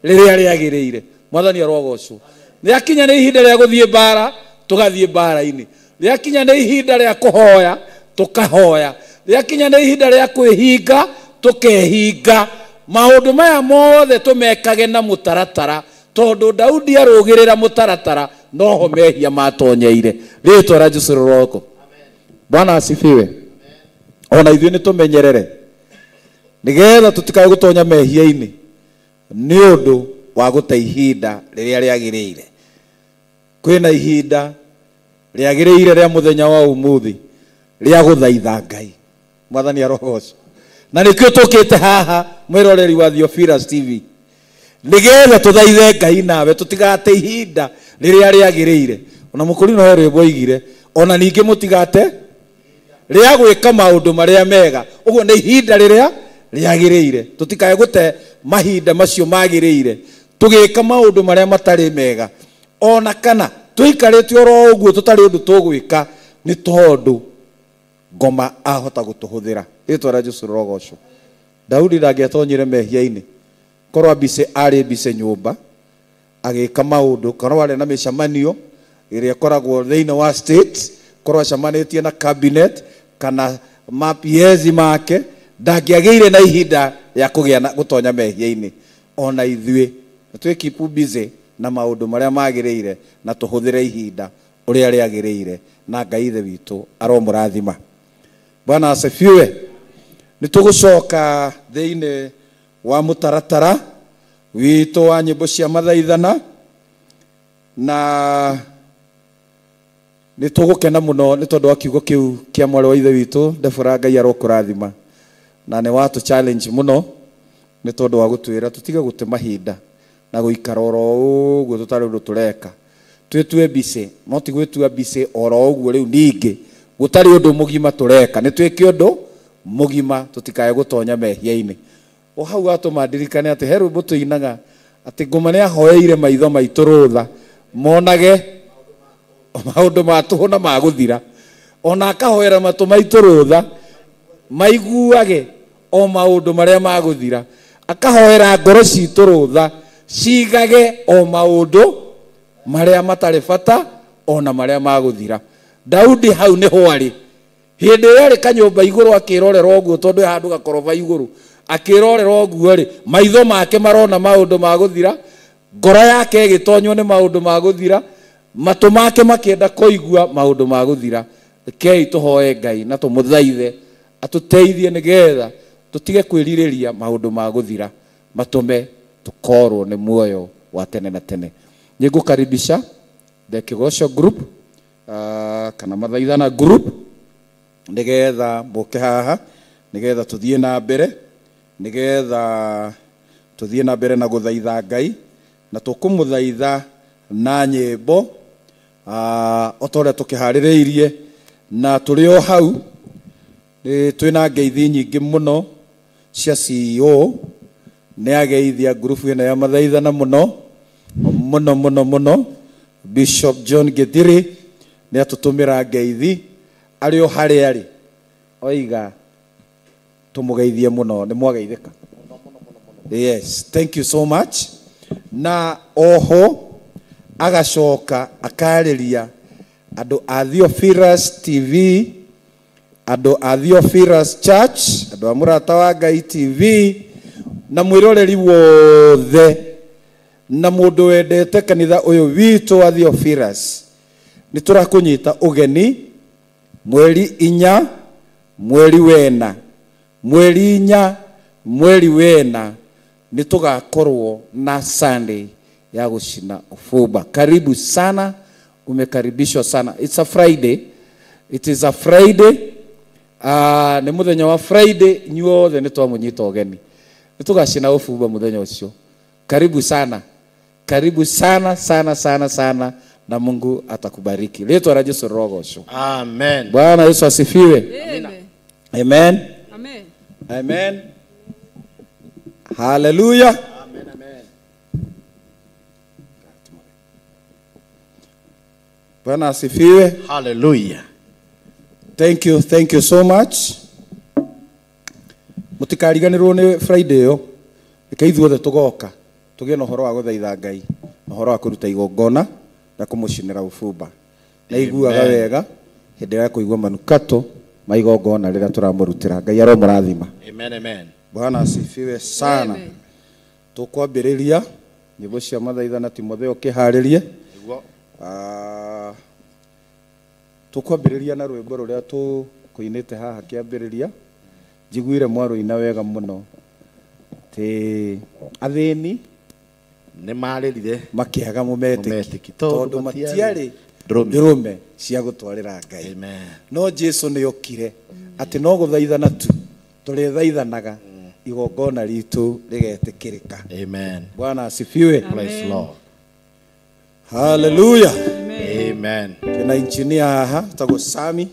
rĩrĩa rĩagĩrĩire. Mwathani arogocwo. Rĩakinya nĩ ihinda rĩa gũthiĩ mbara, tũgathiĩ mbara-inĩ. Rĩakinya nĩ ihinda rĩa kũhoya, tũkahoya. Rĩakinya nĩ ihinda rĩa kwĩhinga, tũkehinga. Maũndũ maya mothe tũmekage na mũtaratara, tondũ Daudi arũgĩrĩra mũtaratara noho mehia matonyeire. Rĩtwa rĩa Jesũ rĩrogocwo. Bwana asifiwe. Ona ithuĩ nĩ tũmenyerere nĩgetha tũtikae gũtonya mehia-inĩ nĩ ũndũ wa gũte ihinda rĩrĩa rĩagĩrĩire. Kwĩna ihinda rĩagĩrĩire rĩa mũthenya wa ũmũthĩ rĩa gũthaitha Ngai. Mwathani arogocwo. Na nĩkĩo tũkĩte haha mwĩroreri wa Theophilus TV, Nigetha tuthaithe Ngai nawe tutigate ihinda riria riagiriire. Ona mukurino he rwimbo oigire ona ningi mutigate ria gwika maundu maria mega. Uguo ni ihinda riria riagiriire. Tutikae gute mahinda macio magiriire tugika maundu maria matari mega. Ona kana tuikarite oro uguo tutari undu tugwika ni tondu ngoma ahota gutuhuthira. Ritwa ria Jesu rogocwo. Daudi ndangĩatonyire mehia-inĩ korwo ambice arĩ mbice nyũmba agĩka maũndũ, korwo arĩ na mĩcemanio ĩrĩa ĩkoragwo thĩinĩ wa state, korwo acemanĩtie na cabinet kana mapiezi make, ndangĩagĩire na ihinda ya kũgĩa na gũtonya mehia-inĩ. Ona ithuĩ twĩ keep busy na maũndũ marĩa magĩrĩire na tũhũthĩre ihinda ũrĩa rĩagĩrĩire, na Ngai Ithe witũ aromũrathima. Bwana asifiwe. Nĩtũgũcoka thĩinĩ wa mũtaratara witũ wa nyĩmbo cia mathaithana, na nĩtũgũkena mũno nĩ tondũ wa kiugo kĩu kĩa mwarĩ wa Ithe witũ Debora. Ngai arokũrathima, na nĩ watũ challenge mũno nĩ tondũ wa gũtwĩra tũtige gũte mahinda na gũikara oro ũguo tũtarĩ ũndũ tũreka. Twĩtue mbice, no ti gwĩtua mbice oro ũguo rĩu ningĩ gũtarĩ ũndũ mũgima tũreka. Nĩ twĩke ũndũ mũgima tũtikae gũtonya mehia-inĩ. O hau watũma ndirikane atĩ he rwĩmbo tũinaga atĩ ngoma nĩ ahoeire maitho maitũ rũtha monage maũndũ ma tũhũ na ma gũthira, ona akahoera matũ maitũ rũtha maiguage o maũndũ marĩa ma gũthira, akahoera ngoro citũ rũtha cigage o maũndũ marĩa matarĩ bata ona marĩa ma gũthira. Daudi hau nĩho arĩ hĩndĩ ĩrĩa arĩ kanyũmba igũrũ akĩrorera ũguo, tondũ he handũ gakoroba igũrũ akĩrorera ũguo rĩ, maitho make marona maũndũ ma gũthira, ngoro yake ĩgĩtonywo nĩ maũndũ ma gũthira, matũ make makĩenda kũigua maũndũ ma gũthira. Rekei tũhoe Ngai na tũmũthaithe atũteithie nĩgetha tũtige kwĩrirĩria maũndũ ma gũthira matũme tũkorwo nĩ muoyo wa tene na tene. Nĩngũkaribisha the Kĩgoco group kana mathaithana group nĩgetha mũke haha, nĩgetha tũthiĩ na mbere, nĩgetha tũthiĩ na mbere na gũthaitha Ngai, na tũkũmũthaitha na nyĩmbo o ta ũrĩa tũkĩharĩrĩirie. Na tũrĩ o hau twĩna ngeithi nyingĩ mũno cia CEO. Nĩ ageithia ngurubu ĩno ya mathaithana mũno mũno mũno mũno. Bishop John Githiri nĩ atũtũmĩra ngeithi arĩ o harĩa arĩ, oiga tũmũgeithie mũno. Nĩ mwageithĩka? Yes, thank you so much. Na oho agacoka akarĩria andũ a Theophilus TV, andũ a Theophilus Church, andũ a Mũrata wa Ngai TV, na mwĩroreri wothe na mũndũ wendete kanitha ũyũ witũ wa Theophilus. Nĩ tũrakũnyita ũgeni mweri 4 mweri wena, mweri 4 mweri wena nĩ tũgakorwo na Sunday ya gũcina ũbumba. Karibu sana, umekaribishwa sana. It's a Friday. It is a Friday. Nĩ mũthenya wa Friday, inyuothe nĩ twamũnyita ũgeni. Nĩ tũgacina ũbumba mũthenya ũcio. Karibu sana. Karibu sana sana sana sana, na Mungu atakubariki. Rĩtwa la Jesu rogocwo. Amen. Bwana Yesu asifiwe. Amen. Amen. Amen. Amen. Hallelujah. Amen, amen. Bwana asifiwe. Hallelujah. Thank you, thank you so much. Mũtikariganĩrwo nĩ Friday ĩyo. Reke ithuothe tũgoka tũgĩe na ũhoro wa gũthaitha Ngai, na ũhoro wa kũruta igongona na kũmũcinĩra ũbumba. Na iguaga wega hĩndĩ ĩrĩa kũigua manukato ma igongona rĩrĩa tũramũrutĩra. Ngai aromũrathima. Amen, amen. Bwana asifiwe sana. Tũkwambĩrĩria nyĩmbo cia mathaithana. Timotheo kĩharĩrie. Tũkwambĩrĩria na rwĩmbo rũrĩa tũkũinĩte haha kĩambĩrĩria. Njiguire mwarũina wega mũno. Atĩ athĩni nĩ marĩrire makĩaga mũmetĩki tondũ matiarĩ ndũrũme cia gũtwarĩra Ngai. No Jesu nĩ okire atĩ no gũthaithana tu tũrĩthaithanaga Igongona ritũ rĩgetĩkĩrĩka. Amen. Bwana asifiwe. Praise the Lord. Hallelujah. Amen. Twĩna engineer haha tagwo Sami.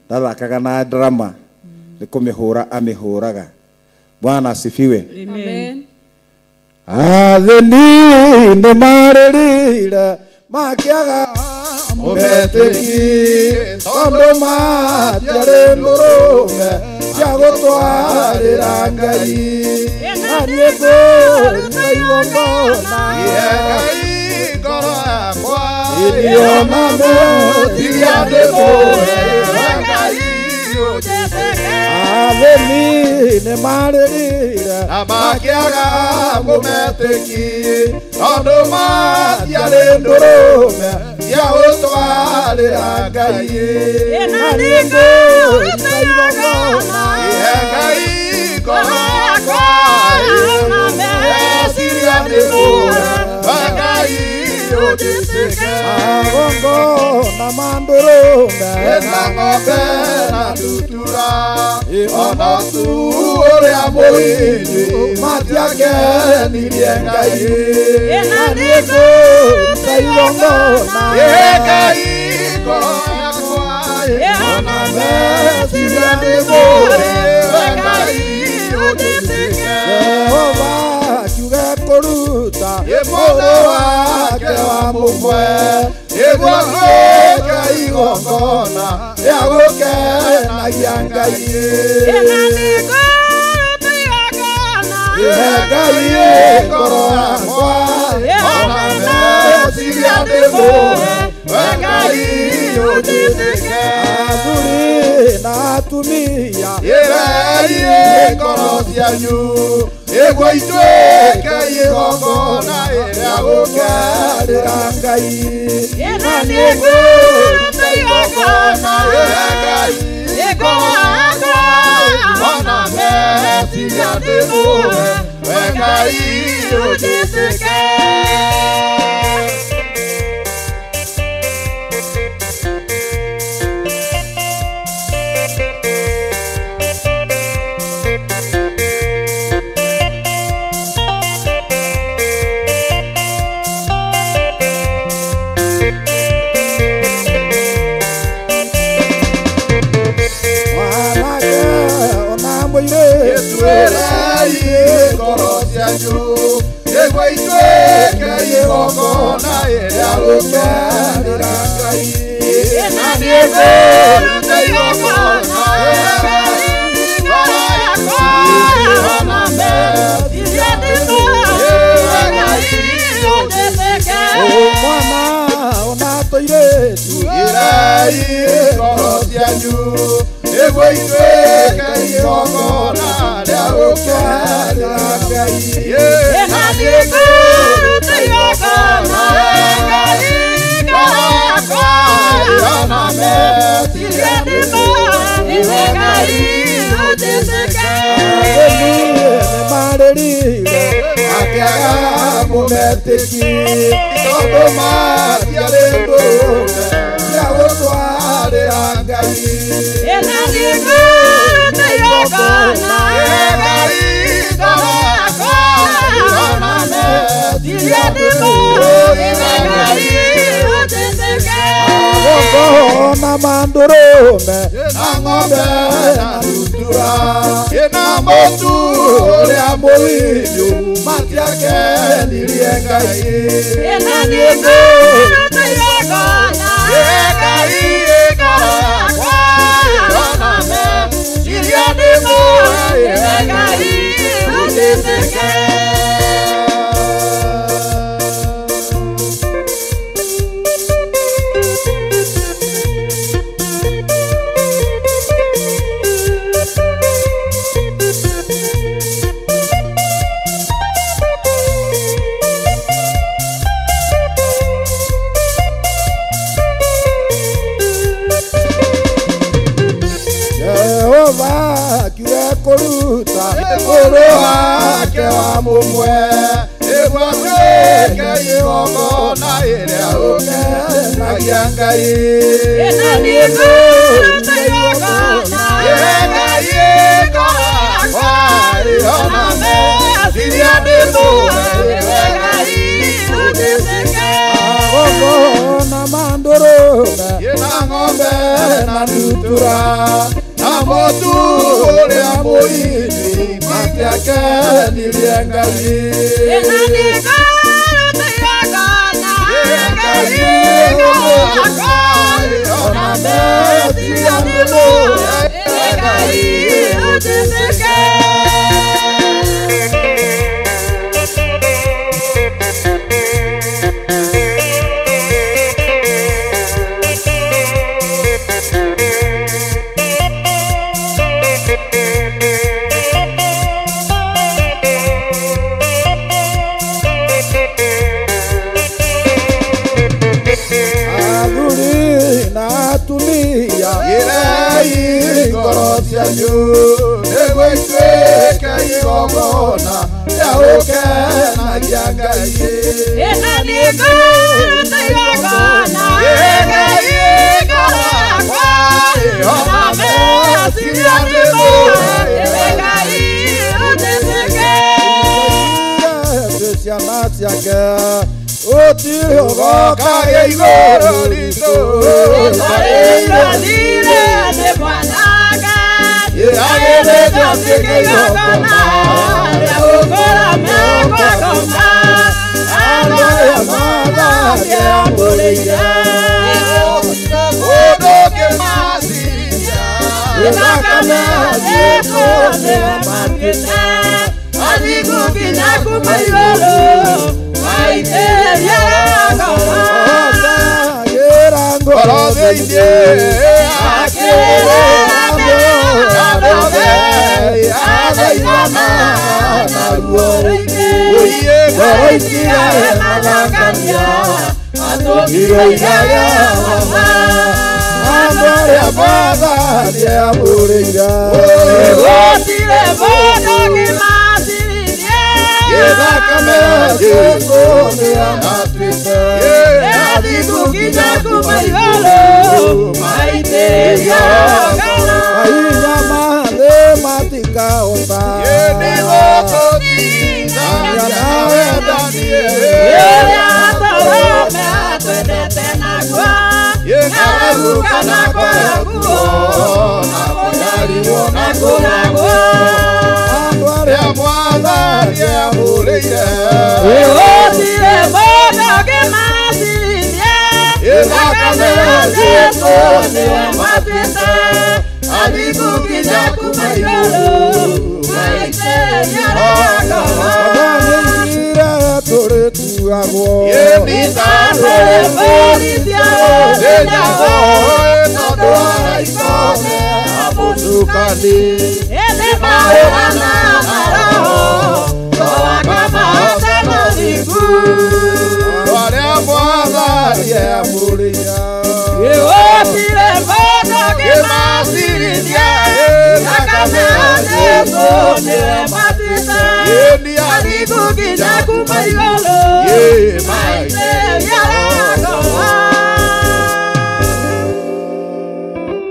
Ndathakaga na drama nĩ kũmĩhũra amĩhũraga. Bwana asifiwe. Amen. Athĩni nĩ marĩrire makĩaga mũmetĩki tondũ matiarĩ ndũrũme cia gũtwarĩra Ngai. Na niĩ ngũruta igongona Ngai ngoro yakwa irio na meciria ndĩmũhe Ngai ũnjĩtĩke. Athĩni nĩ marĩrire na makĩaga mũmetĩki tondũ matiarĩ ndũrũme cia gũtwarĩra Ngai. Na niĩ ngũruta igongona Ngai ngoro yakwa meciria ndĩmũhe Ngai ũnjĩtĩke. Magongona ma ndũrũme na ng'ombe na ndutura ona tu ũrĩa mũhinyu matiakenirie Ngai. Na niĩ ngũruta igongona Ngai ngoro yakwa ona meciria ndĩmũhe Ngai ũnjĩtĩke. Jehova kiuge kũruta mũndũ wake wa mũmwe nĩguo twĩke igongona rĩa gũkenagia Ngai. Ngai ngoro yakwa ona meciria ndĩmũhe Ngai ũnjĩtĩke. Athuri na atumia ĩrai ngoro cianyu nĩguo ituĩke igongona rĩa gũkenera Ngai. Na niĩ ngũruta igongona Ngai ngoro yakwa ona meciria ndĩmũhe Ngai ũnjĩtĩke. Mwanake ona mũirĩtu Ĩrai ngoro cianyu nĩguo ituĩke igongona rĩa gũkenera Ngai. Na niĩ ngũruta igongona Ngai ngoro yakwa ona meciria ndĩmũhe Ngai ũnjĩtĩke. Mwana ona tũirĩtu Ĩrai ngoro cianyu nĩguo ituĩke igongona rĩa gũkenera Ngai. Na niĩ ngũruta igongona Ngai ngoro yakwa ona meciria ndĩmũhe Ngai ũnjĩtĩke. Athĩni nĩ marĩrire makĩaga mũmetĩki tondũ matiarĩ ndũrũme cia gũtwarĩra Ngai. Na niĩ ngũruta igongona Ngai ngoro yakwa ona meciria ndĩmũhe Ngai ũnjĩtĩke. Magongona ma ndũrũme na ng'ombe na ndutura na mũtu ũrĩa mũhinyu matiakenirie Ngai. Na niĩ ngũruta igongona Ngai ngoro yakwa ona meciria ndĩmũhe Ngai ũnjĩtĩke. Jehova kiuge kũruta mũrũ wake wa mũmwe nĩguo atuĩke igongona rĩa gũkenagia Ngai. Na niĩ ngũruta igongona Ngai ngoro Agongona mandũrũme na ng'ombe na ndutura na mũtu ũrĩa mũini matiakenirie Ngai.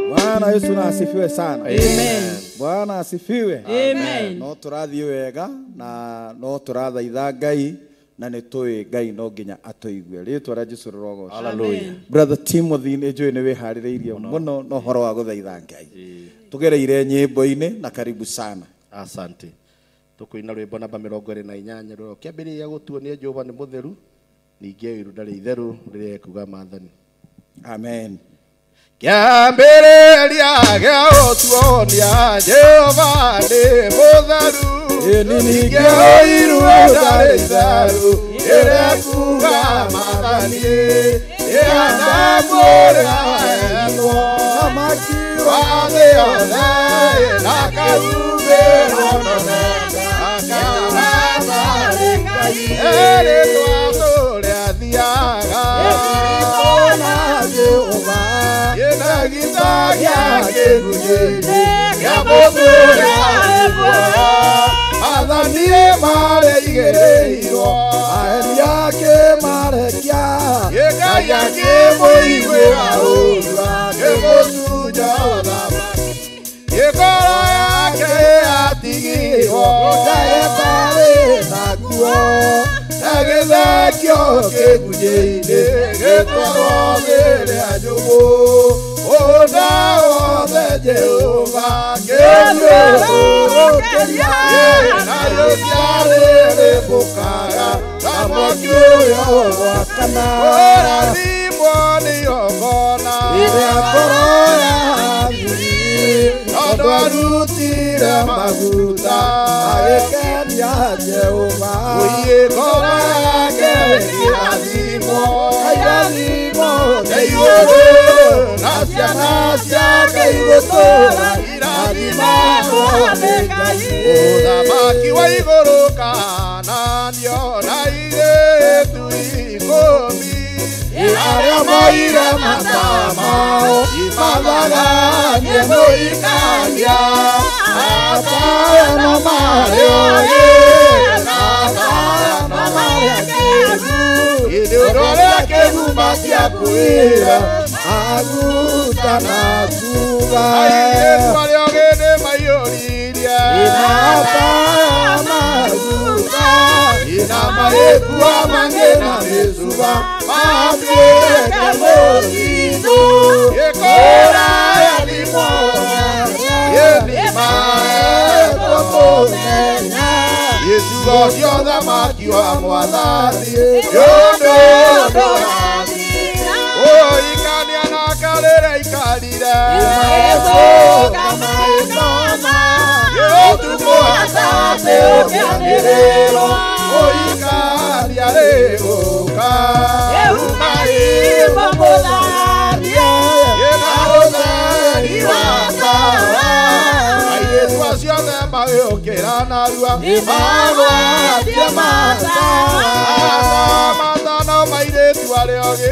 Bwana Yesu na asifiwe sana. Amen. Bwana asifiwe. Amen. No turathie wega na no turathaitha Ngai na nĩ tũĩ Ngai no nginya atũigue. Rĩtwa rĩa Jesũ rĩrogocwo. Hallelujah. Brother Timothy nĩ njũĩ nĩ wĩharĩrĩirie mũno na ũhoro wa gũthaitha Ngai. Tugereire nyĩmbo-inĩ na karibu sana. Asante. Tukuina rwĩmbo namba 28 rũrĩa kĩambĩrĩria gũtuonia Jehova nĩ mũtheru ningĩ iru ndarĩ itheru rĩrĩa ekuga maathani. Amen. Kĩambĩrĩria gĩa gũtuonia Jehova nĩ mũtheru ningĩ ũiru ndarĩ itheru rĩrĩa ekuga maathani Adamu ũrĩa wetwo wa thĩ yothe na akahumbĩrwo na wendo akaratarĩ Ngai erĩtwo tũrĩa athiaga Athanie mareigĩrĩirwo aheria akĩmarekia Ngai akĩmũiguĩra ũũru akĩmũcunja ũthamaki Ngoro yake yatigirwo ĩtarĩ naguo kĩgunyĩ-inĩ gĩtwarwo thĩrĩa nyũmũ ũnda wothe Jehova ngĩthiũrũrũkĩria nayo ciarĩrĩmbũkaga ta mwaki ũrĩa ũgwakana ũrathimwo nĩ igongona rĩrĩa ngoro yathiri tondũ arutire maguta agĩkenia Jehova ũiĩ ngoro yake ĩrathimwo ĩrathimwo igũrũ na ciana ciake igũtũũra irathimagwo nĩ Ngai ũthamaki wa igũrũ kananio na airĩtu ikũmi arĩa moire mataa mao imathaganie mũikania atano marĩ ogĩ na atano marĩ akĩgu ĩndĩ ũndũ ũrĩa kĩgu matiakuire maguta na cuba airĩtu arĩa ogĩ nĩ maiyũririe mataa maguta ina magĩkua mangĩ na mĩcuba matuĩke mũthithũ gĩkũra yathimwo gĩthimaetwo mũthenya gĩcigo cia ũthamaki wa mwathani nĩũndũ ndũrathira ũikania na karĩrĩa ikarire gĩũtukũ hatatĩ ũkĩanĩrĩrwo ũikania rĩgũka ĩna ũtheri wa tawa airĩtu acio othe magĩũkĩra narua magwatie matawa matano mairĩtu arĩa ogĩ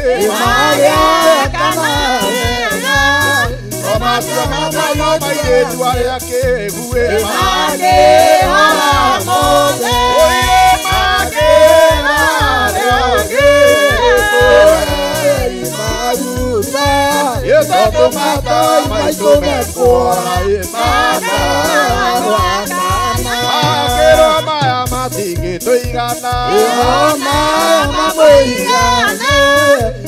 o macio matano mairĩtu arĩa akĩgu makĩhora mothe ũiĩ makĩra arĩa ogĩ maguta tondũ mataa maitũ mekũra makĩrwo maya matingĩtũigana maya mamũigane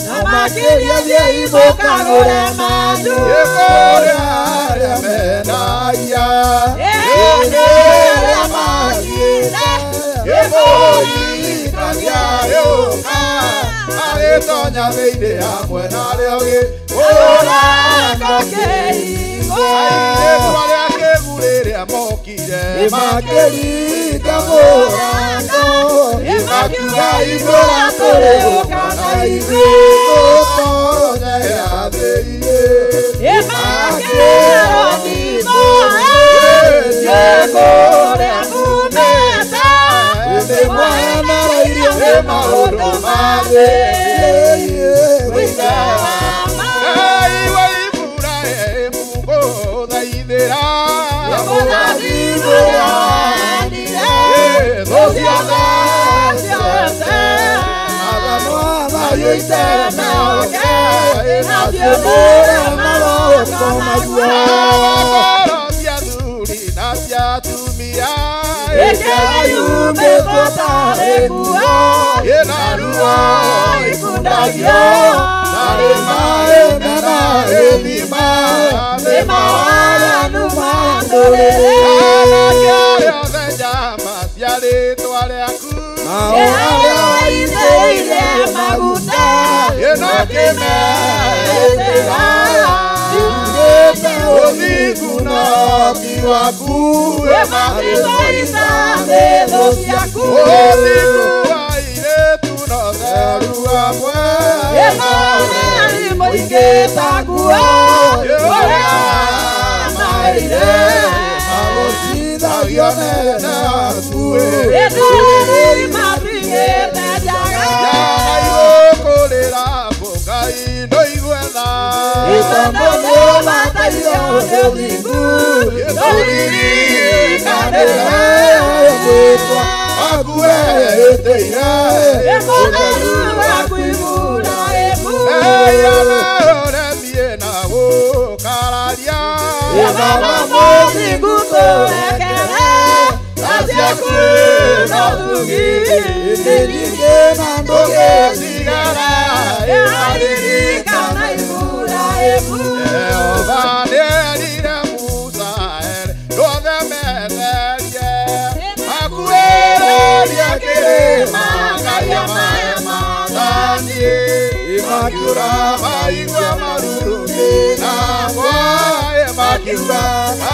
na makĩria thiĩi mũkagũre manyu gĩkũrĩa arĩa mendagia ĩndĩ arĩa magire gĩmũikania rĩũka agĩtonya thĩinĩ hamwe na arĩa ogĩ ũranga kĩhingo airĩtu arĩa akĩgu rĩrĩa mokire makĩringa mũrango makiuga itũra tũrĩũka na ithuĩ tũtonye gĩathĩ-inĩ makĩrwo thimũ kũrĩa mumĩte nĩ mwenereirio nĩ maũndũ ma thĩ Ngai wa Iburahĩmu ngũthaithĩra thũ ciothe maathano itemeoke nacio mare maroko maguo ngoro cia athuri na cia atumia ĩkĩra tarĩ nguo ĩna ruo ikundagio narĩ maĩ mena gĩthima nĩ mawaganu ma ndũrĩrĩ anake arĩa othe njama cia rĩtwa rĩaku nao arĩa waitĩrĩirie maguta ĩno kĩmetĩra yugĩte ũthingu no ti waku ũthingu wa airĩtu no theru hamwe ũrĩa maire magũcithagio nene aku igũkũrĩra Ngai ndũigue tha Kwĩna ũtugi Ĩndĩ nyingĩ na ndũngĩcigara Ĩmaririkana Ibrahimu Jehova nĩerire Musa ere Ndũothe metherie Makuĩrĩrie kĩrĩma Ngai amamatanie Makiura maigua marurumĩ na ngwaĩ makiuga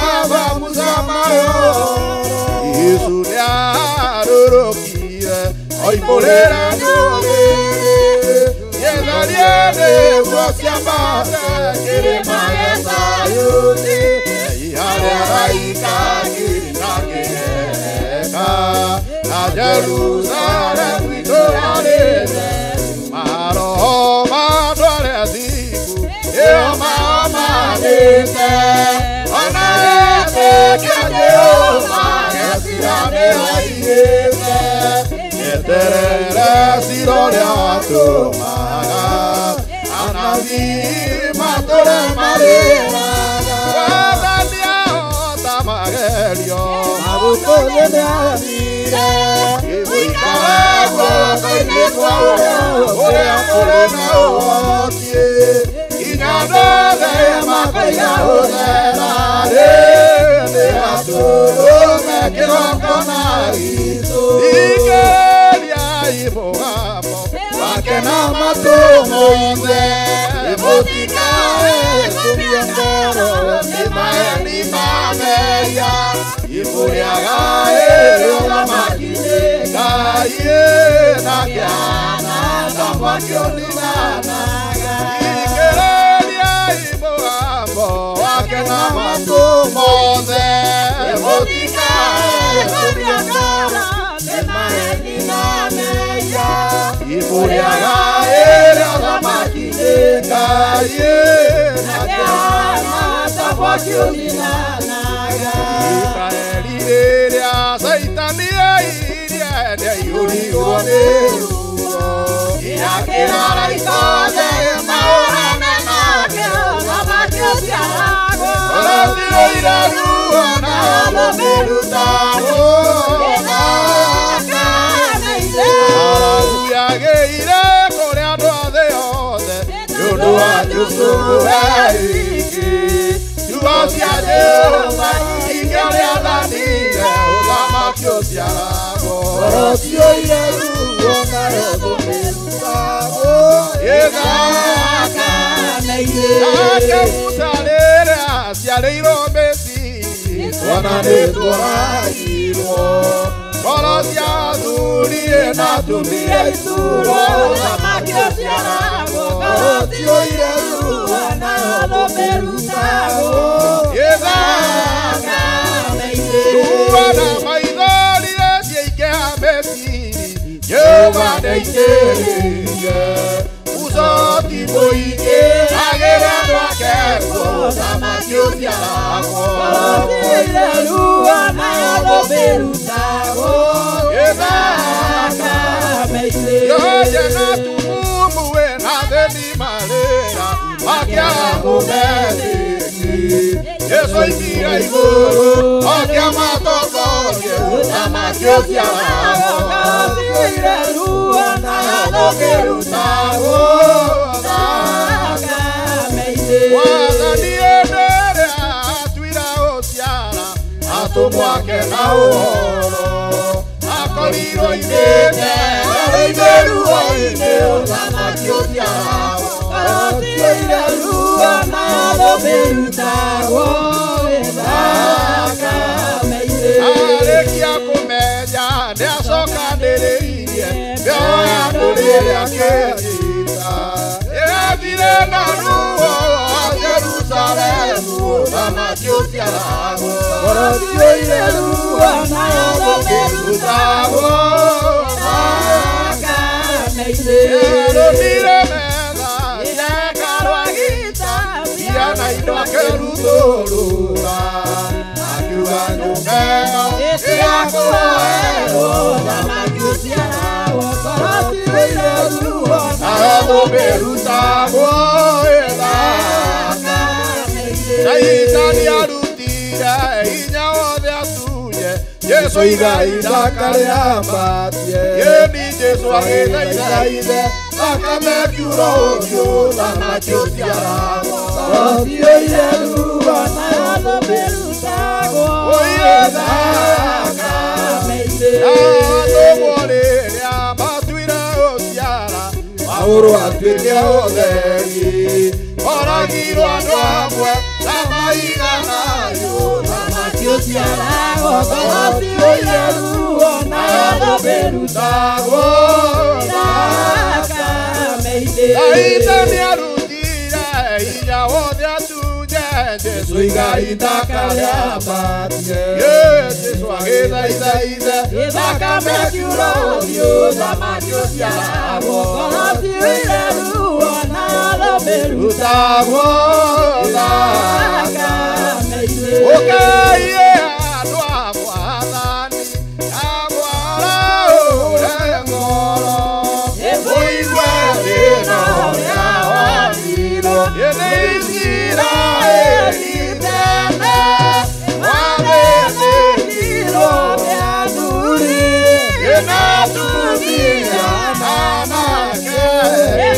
aba Musa mayo Yesu nĩarũrũkire oimbũrĩra ndũrĩrĩ Nĩetharie nĩguo ciambate kĩrĩma gĩa Zayuni harĩa araika ngiri na kĩheka na Jerusalemu itũũra rĩtheru maroho ma andũ arĩa athingu nĩo maomanĩte ona etĩkia Jehova gecira nĩaigĩte eterere cira ũrĩa watũmaga anabii matũre marĩraga wathani ahota magerio Magufuli nĩathire gũikara guoko-inĩ kwa ũrĩa ũrĩ na ũhoti nginya andũ othe makoiga ũthera rĩ atũrũme kĩgongona gitũ Thikĩrĩriai mũgambo wake na matũ mothe mũtikae kũmia ngoro nĩ maheni ma mehia Ibũrĩaga ĩrĩ ũthamaki-inĩ Ngai na kĩana na mwaki ũninanaga Thikĩrĩriai mũgambo wake na matũ mothe mũtikae kũmia ngoro nĩ maheni ma mehia Ibũrĩaga ĩrĩ ũthamaki-inĩ Ngai na kĩana na mwaki ũninanaga Mikaeli rĩrĩa Caitani airie nĩaiyũrirwo nĩ ruo Akĩra araika othe mahũrane nake ũthamaki ũciaragwo Ũratiroire ruo na rũmĩrutagwo Araguyagĩire kũrĩ andũ a thĩ othe nĩ ũndũ wa Jusufu wiki Ciugo cia Jehova ingĩrĩathanire ũthamaki ũciaragwo Ũratiroire ruo na rũmĩrutagwo Nake Musa rĩrĩa aciarĩirwo Misiri twana nĩtworagirwo Ngoro cia athuri na atumia ithurwo ũthamaki ũciaragwo Ngoro ciyũire ruo na rũmĩrutagwo Ruo na maithori ciaingĩha Misiri Jehova nĩaitĩrĩirie Ũcoti mũingĩ agĩre andũ ake kuo ũthamaki ũciaragwo Ngoro ruo na rũmĩrutagwo Yoye na tumumu wĩna thĩni marĩra makĩaga kũmetĩki Jesũ oimire igũrũ akĩamatongorie ũthamaki ũciaragwo Ngoro ruo na rũmĩrutagwo Wathani hĩndĩ ĩrĩa atuire ũciara atũmwo ake na ũhoro akorirwo oimĩte oimĩ ruo-inĩ ũthamaki ũciaragwo Ngoro ciyũire ruo na rũmĩrutagwo Arĩkia kũmenya nĩacokanĩrĩirie mĩoyo ya ndũrĩrĩ akĩnyita Ĩrathire na ruo Jerusalemu ũthamaki ũciaragwo Ngoro ciyũire ruo na rũmĩrutagwo Ĩrũmire metha hekarũ agĩita mbia na indo akĩrutũrũra Akiuga nyũmba ĩno ĩakũhoerwo ũthamaki ũciaragwo Ngoro ciyũire ruo na rũmĩrutagwo Caitani arutire hinya wothe atunye Jesu igai ndakarĩambatie Yeni Jesu agĩthaitha ithe thakame kiura ũthiũ thamaki ũciaragwo Ũthiũire ruo na thũmĩrutagwo Ũiye thakame-inĩ Atũmwo rĩrĩa matuire gũciara Paũlũ atuĩke ũtheri Oragirwo andũ amwe na maiganayo Thamaki ũciaragwo ũthiũire ruo na thũmĩrutagwo Thakame-inĩ Ithe nĩarutire hinya wothe atunye Jesu igai ndakarĩambatie Jesu agĩthaitha ithe thakame kiura ũthiũ thamaki ũciaragwo ũthiũire ruo na thũmĩrutagwo thakame-inĩ Ũkaiye andũ a Mwathani amwaraũre ngoro Mũigue thĩna ũrĩa wathirwo Nĩ Isiraeli tene wamĩthĩnirwo nĩ athuri Na atumia na anake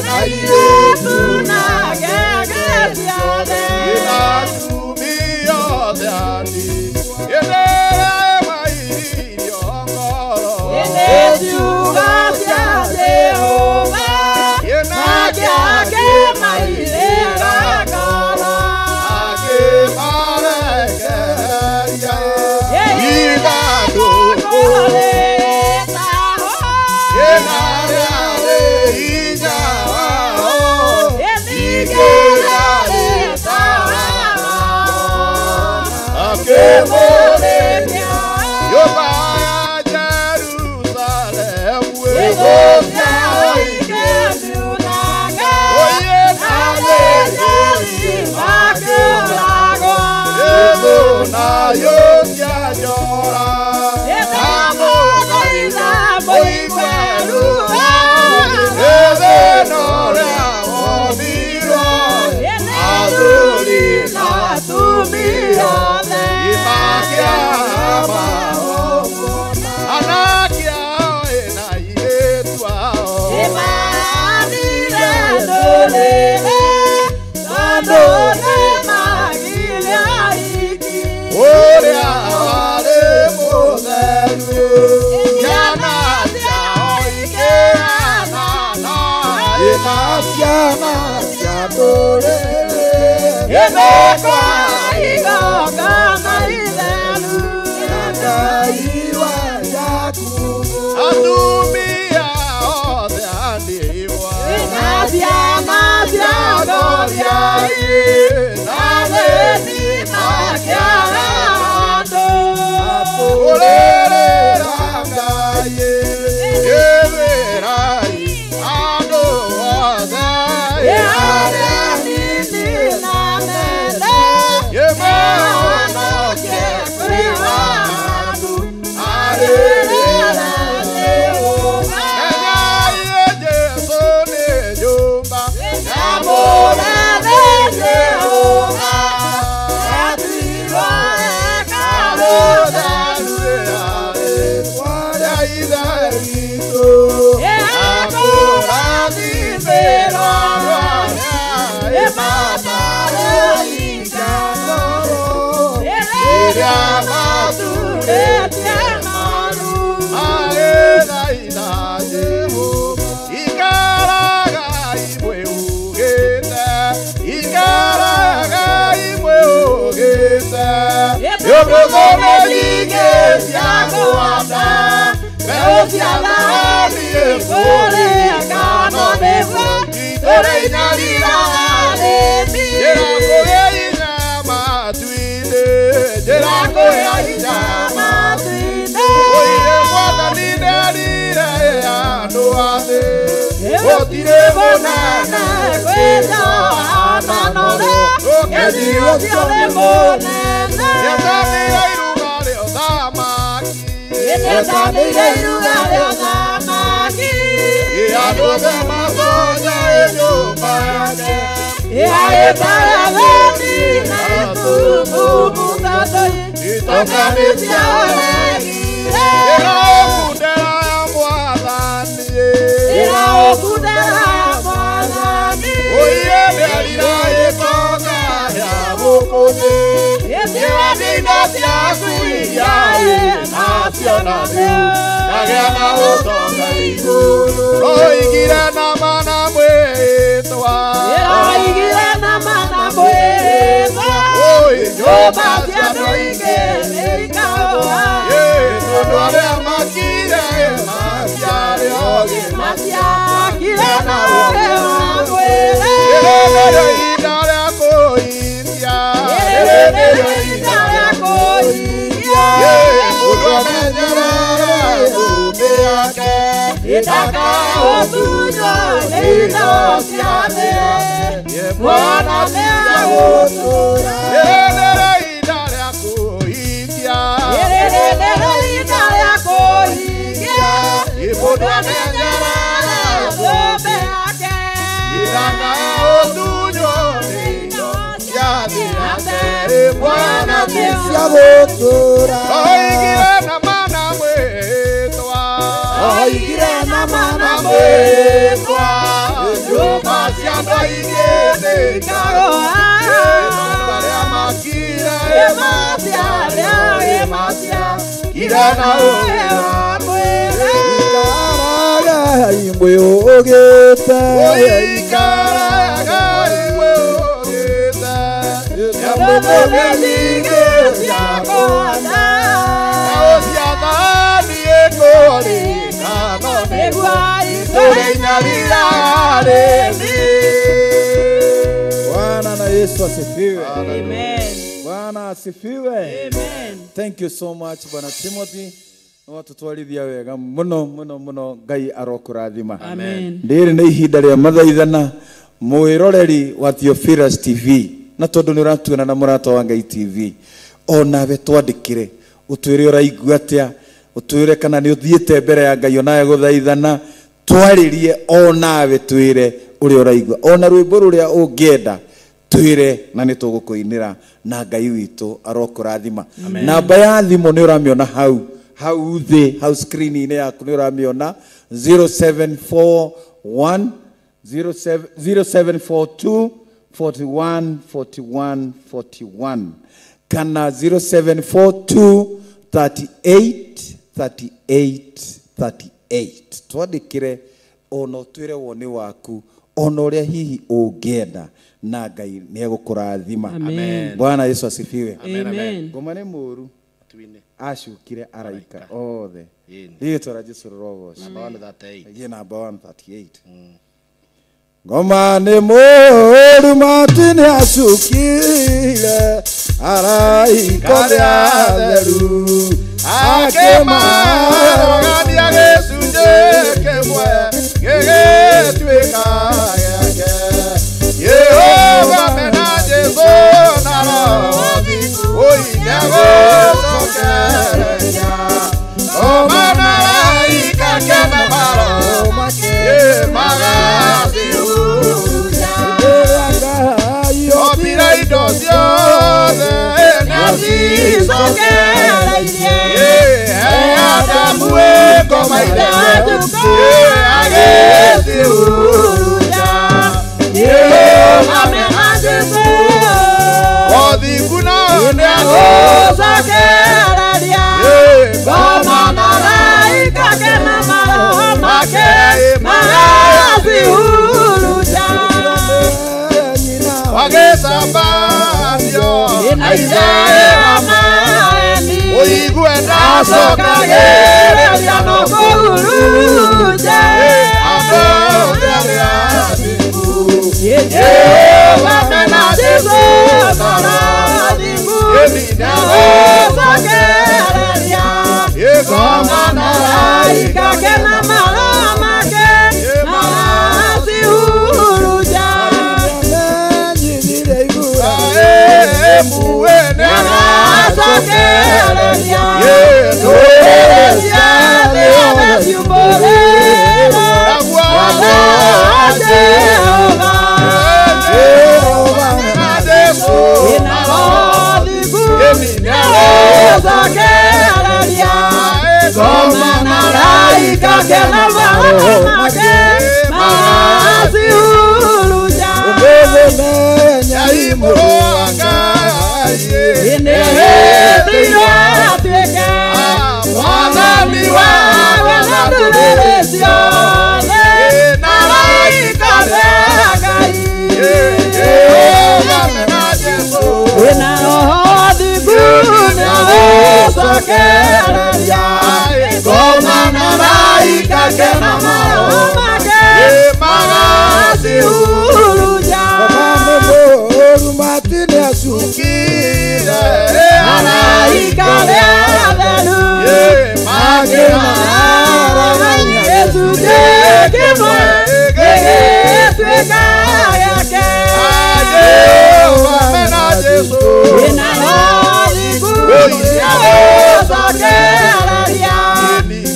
Na airĩtu na ngenge ciothe Na atumia othe ani Ĩrĩa mairirio ngoro Nĩ ciugo cia Jehova Nake akĩmairĩra ngoro Akĩmarekereria ithandũkũ rĩtaho Ĩna rĩarĩ hinya wao Ningĩ rĩarĩ tawa wao Akĩmũrĩkia nyũmba ya Jerusalemu ĩgũciarwo ikĩmiunanga Athĩnjĩri makĩũragwo Ĩthũnayo cianjora Ndamũthaitha mũigue ruo Ĩthĩna ũrĩa wothirwo Athuri na atumia othe Imakĩama Anake ao na airĩtu ao Nĩmaanire ndũrĩrĩ tondũ nĩmagire ahiki Ũrĩa warĩ mũtheru Ciana ciao ikĩhanana Ina ciana cia ndũrĩrĩ Ĩmĩkwa igongona itheru Ngai wa Jakubu Atumia othe a ndigwa Na ciana cia ngoriai Na athĩni makĩaga handũ Kũrĩrĩra Ngai Ĩwĩrai andũ othe Arĩa anini na anene Mahonokie kwĩ waganu Arĩrĩra Jehova Menyai Jesũ nĩ nyũmba Nyamũre nĩ Jehova Yatuirwo hekarũ theru Rĩĩtwa rĩa Ithe witũ Ĩkũrathimĩrwo Ĩbatare ingano Ĩrĩa maturĩtie maru Agĩthaitha Jehova Ikaragai mwĩhũgĩte Ikaragai mwĩhũgĩte Nyũngũ nyingĩ cia kũhanda Mbeũ cia thahabu ikũrĩa ngano nĩguo tũrĩnyarira arĩmi Njĩra kũgĩa hinya matu-inĩ Njĩra kũgĩa hinya matu-inĩ Oire Mwathani nĩerire andũ a thĩ Gũtirĩ mũnene kwĩ Johana no rĩ ũcio nĩ mũnene Nĩetanĩire iruga rĩa ũthamaki Nĩetanĩire iruga rĩa ũthamaki Andũ othe matonya nyũmba yake Agĩtara athĩni na itumumu tondũ itũkani cia ũregi Indo ciaku iria nacio na rĩu ndagĩa na ũtonga igũrũ. Roigire na mana mwĩtwa. Roigire na mana mwĩtwa. Oi, nyũmba cia andũ aingĩ nĩikagũa. Tondũ arĩa makire matiarĩ ogĩ. Matiakire na ũũgĩ wa mwĩrĩ. Rĩrĩ nĩrĩo ihinda rĩa kũhingia. Rĩrĩ nĩrĩo ihinda rĩa kũhingia. Mũndũ amenyerere thũmbĩ yake. Ndakaũtunywo nĩ indo cia thĩ. Mwana nĩagũtũũra. Rĩrĩ nĩrĩo ihinda rĩa kũhingia. Rĩrĩ nĩrĩo ihinda rĩa kũhingia. Mũndũ amenyerere thũmbĩ yake. Ndakaũtunywo nĩ indo cia thĩ. Mwana nĩciagũtũũra. Oigire na mana mwĩtwa. Oigire na mana mwĩtwa. Nyũmba cia andũ aingĩ nĩikagũa. Tondũ arĩa makire matiarĩ ogĩ. Matiakire na ũũgĩ wa mwĩrĩ. Ikaragai mwĩũgĩte. Ikaragai mwĩũgĩte. Bwana na Yesu asifiwe. Amen. Bwana asifiwe. Amen. Thank you so much Bwana Timothy. Watutwarithia wega muno muno muno Ngai arokurathima. Amen. Ndiri nĩ ihinda rĩa mathaithana mwĩroreri wa Theophilus TV na tondu nĩ ũratuona na Mũrata wa Ngai TV onawe twandĩkĩre ũtwĩre ũraigua atĩa ũtwĩre kana nĩ ũthiĩte mbere ya Ngai onawe gũthaithana twarĩrie onawe twĩre ũrĩa ũraigua ona rwĩmbo rũrĩa ũngĩenda twĩre na nĩ tũgũkũinĩra na Ngai witũ arokũrathima. Namba ya thimũ nĩ ũramĩona hau hau thĩ hau screen-inĩ yaku nĩ ũramĩona 0741 0742 41 41 41 kana 0742 38 38 38. Twandĩkĩre ona ũtwĩre woni waku ona ũrĩa hihi ũngĩenda na Ngai nĩ egũkũrathima. Amen. Bwana Yesu asifiwe. Amen. Ngoma nĩ mũũru acukire araika othe. Rĩtwa rĩa Jesu rĩrogocwo. Ĩĩ namba 138. Ngoma nĩ mũũru matu-inĩ acukire araika othe atheru akĩmarogania gĩcunjĩ kĩmwe gĩgĩtuĩka gĩake. Jehova mena Jesũ na Roho ũi nĩagũcokereria. Ngoma na araika kena maroho magacihuruja. Ombire indo ciothe nĩacicokereirie. Adamu ngoma agĩcihuruja. Jehova mena Jesũ ũthingu nao nĩagũcokereria. Ngoma na araika kena maroho make magacihuruja. Wagĩcambanio na ithe wa maeni ũigue ndacokagĩrĩria no kũhurunja. Andũ othe arĩa athingu Jehova mena Jesũ na Roho thingu nĩagũcokereria. Ngoma na araika kena maroho make magacihuruja. Nĩagacokereria. Ndũrĩrĩ ciothe nĩciumbũrĩre watho wa Jehova. Na Roho thingu nĩagũcokereria. Ngoma na araika kena maroho make magacihuruja. Make na maroho make magacihuruja. Araika arĩa atheru makĩmaaragania gĩcunjĩ kĩmwe gĩgĩtuĩka gĩake. Ĩna thingu cia gũcokereria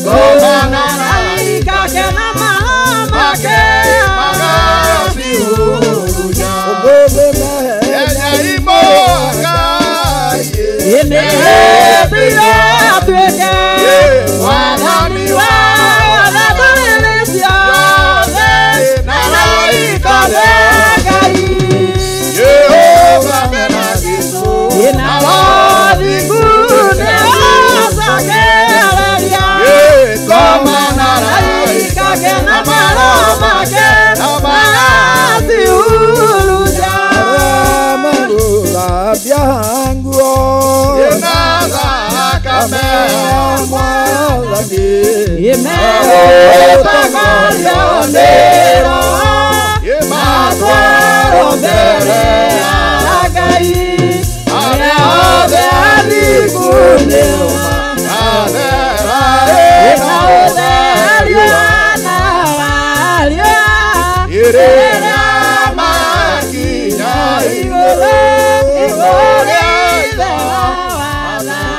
ngoma na araika ake na maroho make magacihuruja. Mwathani wa ndũrĩrĩ ciothe na araika othe a Ngai. Ĩna thingu nĩacokereria ngoma na araika ake na maroho make magacihuruja. Matwarwo mbere ya Ngai arĩa othe athingu nĩo ĩna ũtherio na wario rĩrĩa makinya igũrũ igũrũ Ithe wa wathanaga.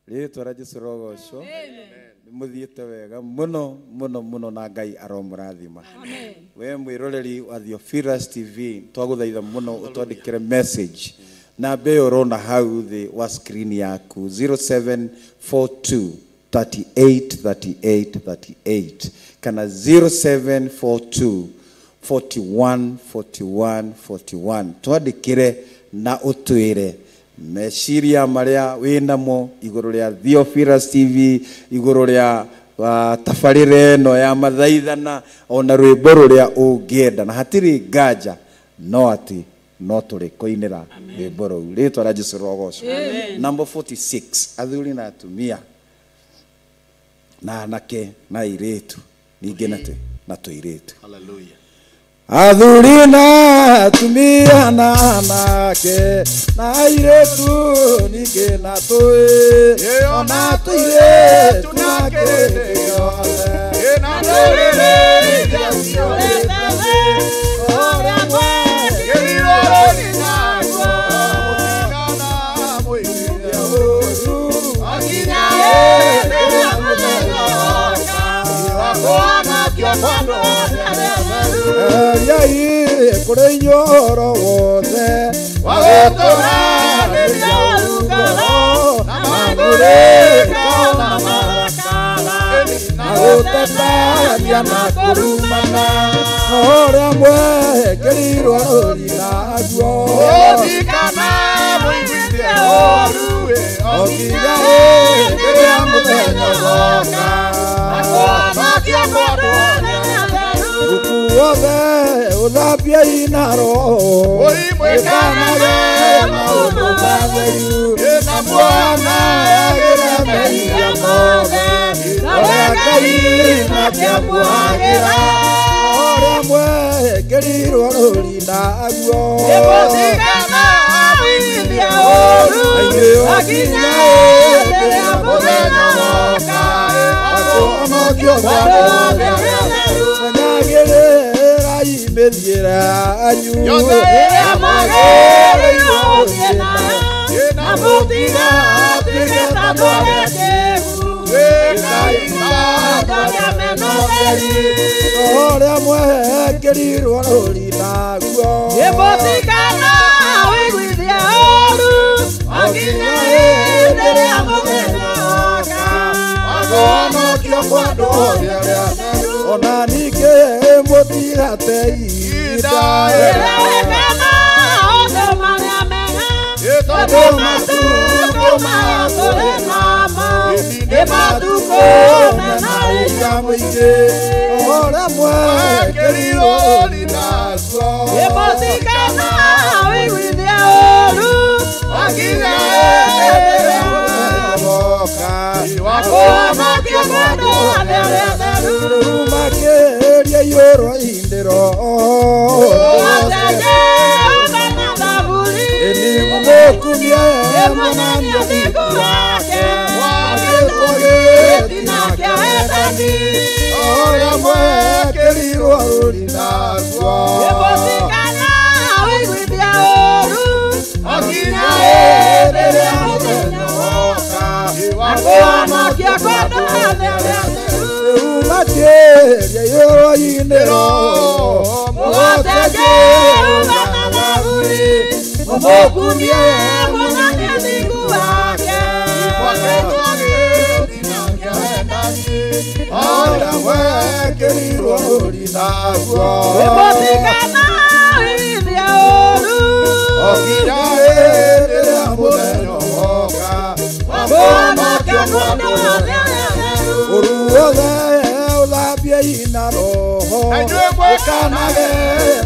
Rĩtwa rĩa Jesũ rogocwo. Nĩmũthiĩte wega mũno mũno mũno na Ngai aromũrathima. We mwĩroreri wa Theophilus TV, twagũthaitha mũno ũtwandĩkĩre message namba ĩyo ũrona hau thĩ wa screen yaku 0742 38 38 38 kana 0742 41 41 41. Twandĩkĩre na ũtwĩre meciria maria wĩnamo igũrũ rĩa Theophilus TV, igũrũ rĩa tabarĩra ĩno ya mathaithana ona rwĩmbo rũrĩa ũngĩenda, na hatirĩ nganja no atĩ no tũrĩkũinĩra rwĩmbo rũu. Rĩtwa rĩa Jesũ rogocwo. Number 46, athuri na atumia. Na anake na airĩtu ningĩ na tũirĩtu. Hallelujah. Athuri na atumia na anake na airĩtu ningĩ na tũĩ ona tũirĩtu na kĩrĩndĩ gĩothe na ndũrĩrĩ iria ciũrĩte thĩ ũrĩa mwekĩrirwo rũũri naguo mũtigana mũiguithie ũũru o nginya hĩndĩ ĩrĩa mũthenya ũgoka wa kũhonokio kwa andũ othe arĩa atheru. Eriai kũrĩ inyuĩ ũhoro wothe wa gũtũũranĩria ũũru ngoro na mang'ũrĩka na marakara na gũtetania na kũrumana ũrĩa mwekĩrirwo rũũri naguo mũtigana mũiguithie ũũru o nginya hĩndĩ ĩrĩa mũthenya ũgoka wa kũhonokio kwa andũ othe arĩa atheru. Wothe ũthambiei na Roho mwĩkanage maũndũ matheru na muonagĩre mehia mothe ũrĩa Ngai nake amwagĩra ũrĩa mwekĩrirwo rũũri naguo mũtigana mũiguithie ũũru o nginya hĩndĩ ĩrĩa mũthenya ũgoka wa kũhonokio kwa andũ othe arĩa atheru. Menyagĩrĩrai mĩthiĩre yanyu Yothe ĩrĩa mwagĩrĩirwo gũthiĩ nayo na mũtigatuĩke ta andũ arĩa akĩĩgu Twĩkai andũ arĩa mena ũtheri. Ũrĩa mwekĩrirwo rũũri naguo Mũtigana ũiguithie ũũru o nginya hĩndĩ ĩrĩa mũthenya ũgoka wa kũhonokio kwa andũ othe arĩa atheru. Ona ningĩ mũtigate ihinda Ĩrĩa wĩkana maũndũ marĩa mega Tondũ tondũ matukũ maya tũrĩ namo nĩ matukũ mena ũira mũingĩ ũrĩa mwekĩrirwo rũũri naguo Mũtigana ũiguithie ũũru o nginya hĩndĩ ĩrĩa mũthenya ũgoka wa kũhonokio kwa andũ othe arĩa atheru. Rĩu makĩria iyũrwo-inĩ Roho Mũgate Jehova na thaburi Ĩni mũmũkumie mũnanie ũthingu wake mwakĩtwo gĩtina kĩa wendani ũrĩa mwekĩrirwo rũũri naguo Mũtigana ũiguithie ũũru o nginya hĩndĩ hĩndĩ ĩrĩa ĩrĩa mũthenya mũthenya ũgoka wa wa kũhonokio kwa andũ othe arĩa atheru. Rĩu makĩria iyũrwo-inĩ Roho Mũgate Jehova na thaburi mũmũkumie mũnanie ũthingu wake mwakĩtwo gĩtina kĩa wendani ũrĩa mwekĩrirwo rũũri naguo Mũtigana ũiguithie ũũru o nginya hĩndĩ ĩrĩa mũthenya ũgoka wa kũhonokio kwa andũ othe arĩa atheru. Ũru wothe ũthambiei na Roho Na inyuĩ mwĩkanage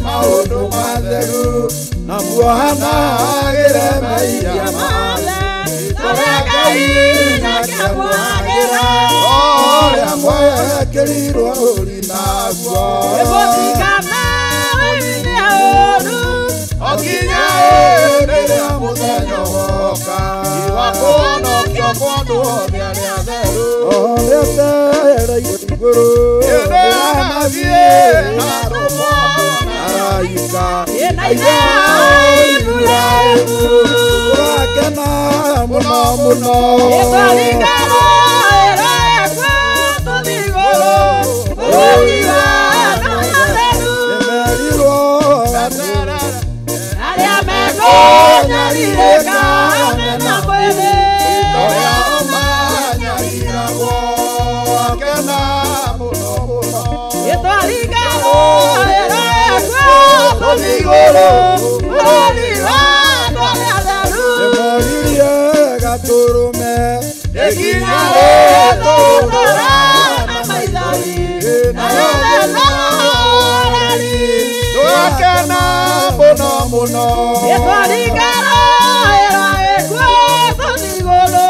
maũndũ matheru na muohanagĩre mehia Mothe ũrĩa Ngai nake amwagĩra ũrĩa mwekĩrirwo rũũri naguo Mũtigana ũiguithie ũũru o nginya hĩndĩ ĩrĩa mũthenya ũgoka wa kũhonokio kwa andũ othe arĩa atheru. Ũrĩa igũrũ Hĩndĩ ĩrĩa na atũmwo araika na ithe Iburahĩmu ũrakena mũno mũno Ĩtwaringana ĩra ĩkuo tũthiĩ igũrũ bũrũri wa andũ atheru nĩmerirwo arĩa mekũnyarirĩka mena mwĩrĩ ũrĩa manyariragwo akena mũno mũno Ĩtwaringana ĩra ĩkuo tũthiĩ igũrũ bũrũri wa andũ arĩa atheru nĩmoririe gatũrũme nginya Tũtũra na maithori na rũmena ũreri twakena mũno mũno Ĩtwaringana ĩra ĩkuo tũthiĩ igũrũ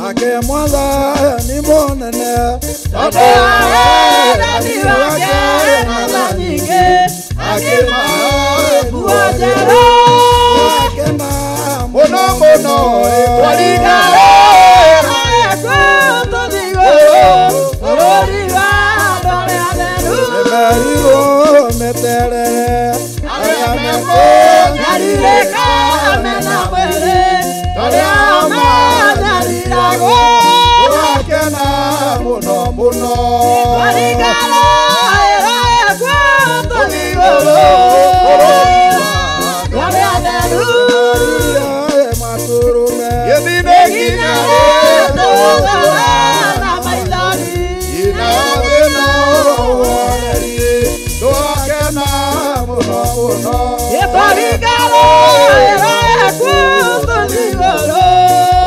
ake Mwathani mũnene tondũ wendani wake na tha nyingĩ akĩmahe nguo njerũ akena mũno mũno twaringa bũrũri wa andũ arĩa atheru nĩmerirwo meterere arĩa mekũnyarirĩka mena mwĩrĩ torĩa manyariragwo tũgakena mũno mũno twaringa tũthiĩ igũrũ bũrũri wa andũ arĩa atheru matũrũme gĩthime nginya tũthara na maithori tũgakena mũno mũno twaringa tũthiĩ igũrũ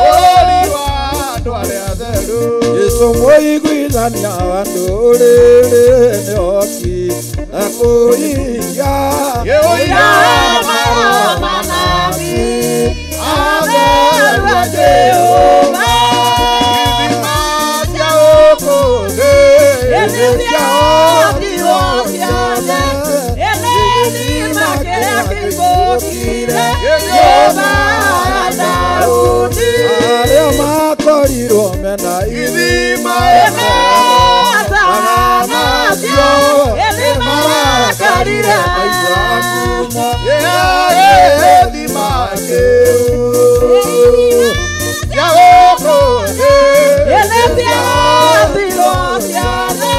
bũrũri wa andũ arĩa atheru Jesũ mũiguithania wa ndũrĩrĩ nĩoki na kũiga kĩũira manabii atheru a Jehova ithima cia gũkũ thĩ nĩciahotirwo ciothe ithima kĩrĩa kĩihũkire nyũmba ya Daudi arĩa makorirwo mena ithima ĩmetanacio nĩmarakarire maitho gĩthima kĩu kĩa gũkũ thĩ nĩciahotirwo ciothe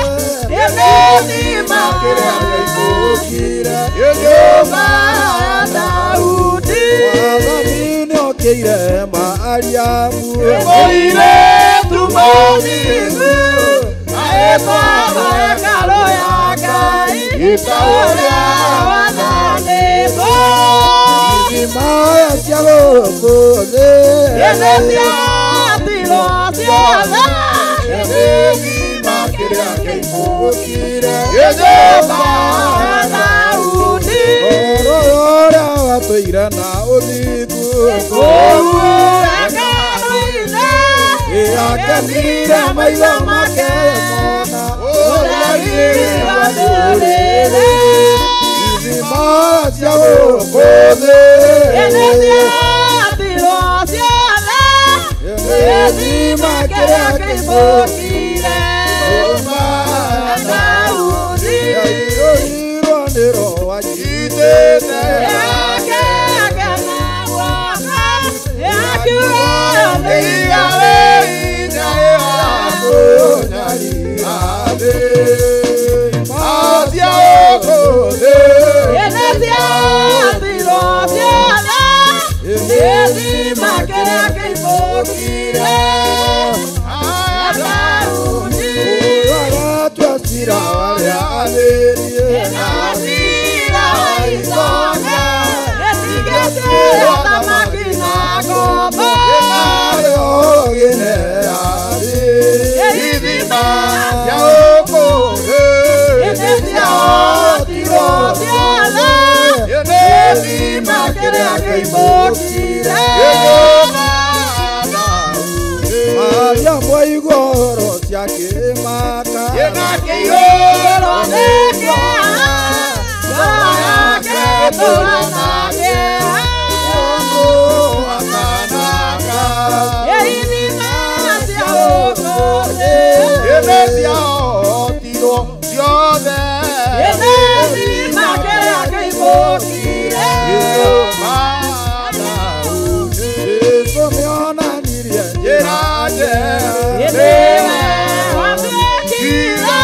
ithima kĩrĩa kĩihũkire nyũmba ya Daudi Mwathani nĩokĩire Mariamu mũirĩtu mũthingu agĩtwara hekarũ ya Ngai ta ũrĩa wathanĩtwo ithima cia gũkũ thĩ nĩciahotirwo ciothe gĩthima kĩrĩa kĩihũkire nyũmba ya Daudi ũhoro ũrĩa watũire na ũthingu kũu hekarũ-inĩ akenire maitho make mona ũtheri wa ndũrĩrĩ ithima cia gũkũ thĩ nĩciahotirwo ciothe gĩthima kĩrĩa kĩihũkire nyũmba ya Daudi yaiyũrirwo nĩ Roho anyitĩte akĩgena guoko akiuga nĩ iga rĩinya kũnyarira thĩ cia gũkũ thĩ nĩciahotirwo ciothe gĩthima kĩrĩa kĩihũkire ya Daudi ũratua ciira wa arĩa athĩnie na ciira wa itonga gĩtingĩtuĩra thamaki na ngombo narĩo gĩneani ithima cia gũkũ thĩ nĩciahotirwo ciothe gĩthima kĩrĩa kĩihũkire nyũmba ya Daudi Mariamu aigua ũhoro ciakĩmaka kĩihũrwo nĩ kĩeha ngoro yake ĩtũra na kĩeha mũndũ akanaka ithima cia gũkũ thĩ nĩciahotirwo ciothe gĩthima kĩrĩa kĩihũkire nyũmba ya Daudi Jesũ nĩonanirie njĩra njerũ nĩwe watuĩkire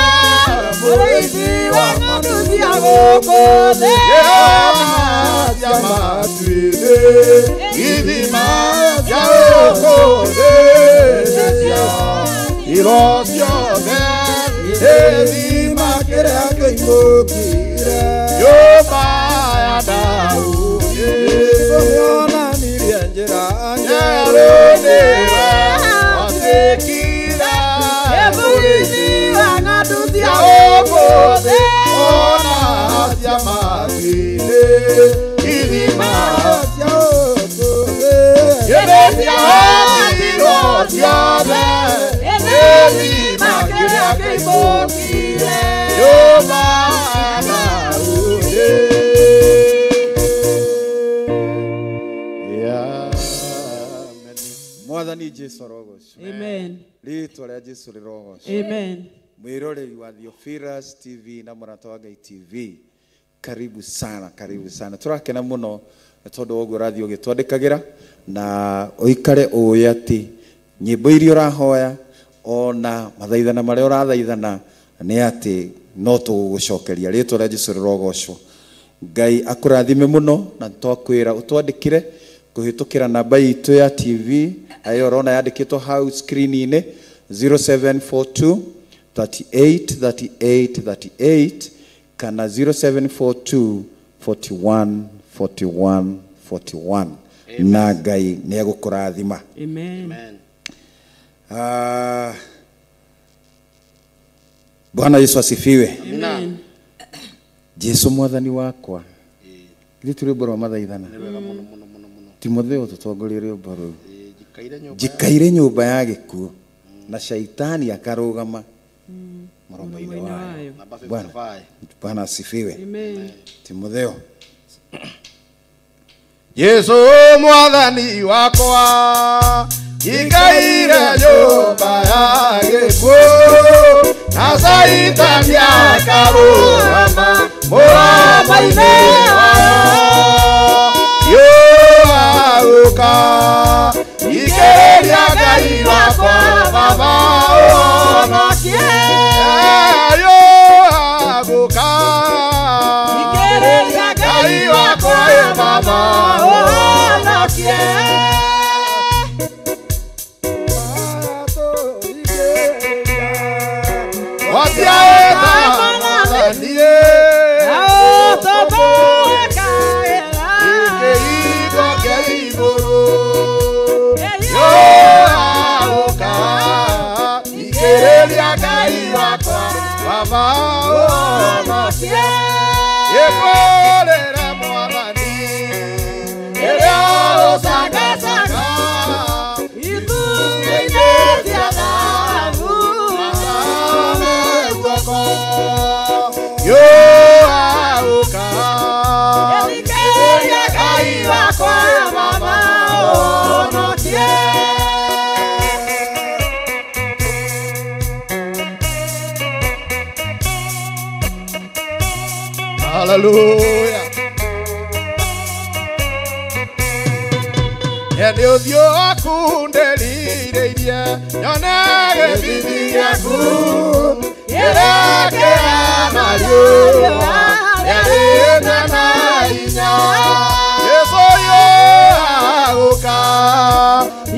mũrĩithi wa ng'ondu cia gũkũ thĩ cia matu-inĩ ithima cia gũkũ thĩ nĩciahotirwo ciothe gĩthima kĩrĩa kĩihũkire nyũmba ya Daudi Jesũ nĩonanirie njĩra njerũ nĩwe watuĩkire mũrĩithi wa ng'ondu cia gũkũ thĩ ona cia matu-inĩ ithima cia gũkũ thĩ nĩciahotirwo ciothe Kĩmbũkire nyũmba Daudi. Mwathani Jesu arogocwo. Amen. Rĩtwa rĩa Jesu rĩrogocwo. Amen. Mwiroreri wa Theophilus TV na Mũrata wa Ngai TV, karibu sana, karibu sana. Turakena muno nĩ tondũ wa ũguo ũrathiĩ ũgĩtwandĩkagĩra na ũikare ũĩ atĩ nyĩmbo iria ũrahoya ona mathaithana marĩa ũrathaithana nĩ atĩ no tũgũgũcokeria. Rĩtwa rĩa Jesu rĩrogocwo. Ngai akũrathime mũno na twakwĩra ũtwandĩkĩre kũhĩtũkĩra namba itũ ya TV ayo ũrona yandĩkĩtwo hau screen-inĩ 0742 38 38 38 kana 0742 41 41 41 na Ngai nĩ egũkũrathima. Amen. Bwana Yesu asifiwe. Amen. Jesu mwathani wakwa. Githĩ ti rwĩmbo rwa mathaithana? Timotheo tũtongorie rwĩmbo rũu. Njikaire nyũmba ya gĩkuũ na shaitani akarũgama mũromo-inĩ wayo. Bwana asifiwe. Amen. Timotheo. Yesu mwathani wakwa njikaire nyũmba ya gĩkuũ na shaitani akarũgama mũromo-inĩ wayo. Yoauka ikĩrĩria Ngai wakwa Baba ũhonokie. Yoauka ikĩrĩria Ngai wakwa Baba ũhonokie. Hallelujah. Nĩ ũthiũ waku nderirĩirie nyone gĩthithi gĩaku kĩrĩa kĩhana riũa rĩarĩte na hinya. Jesũ yoauka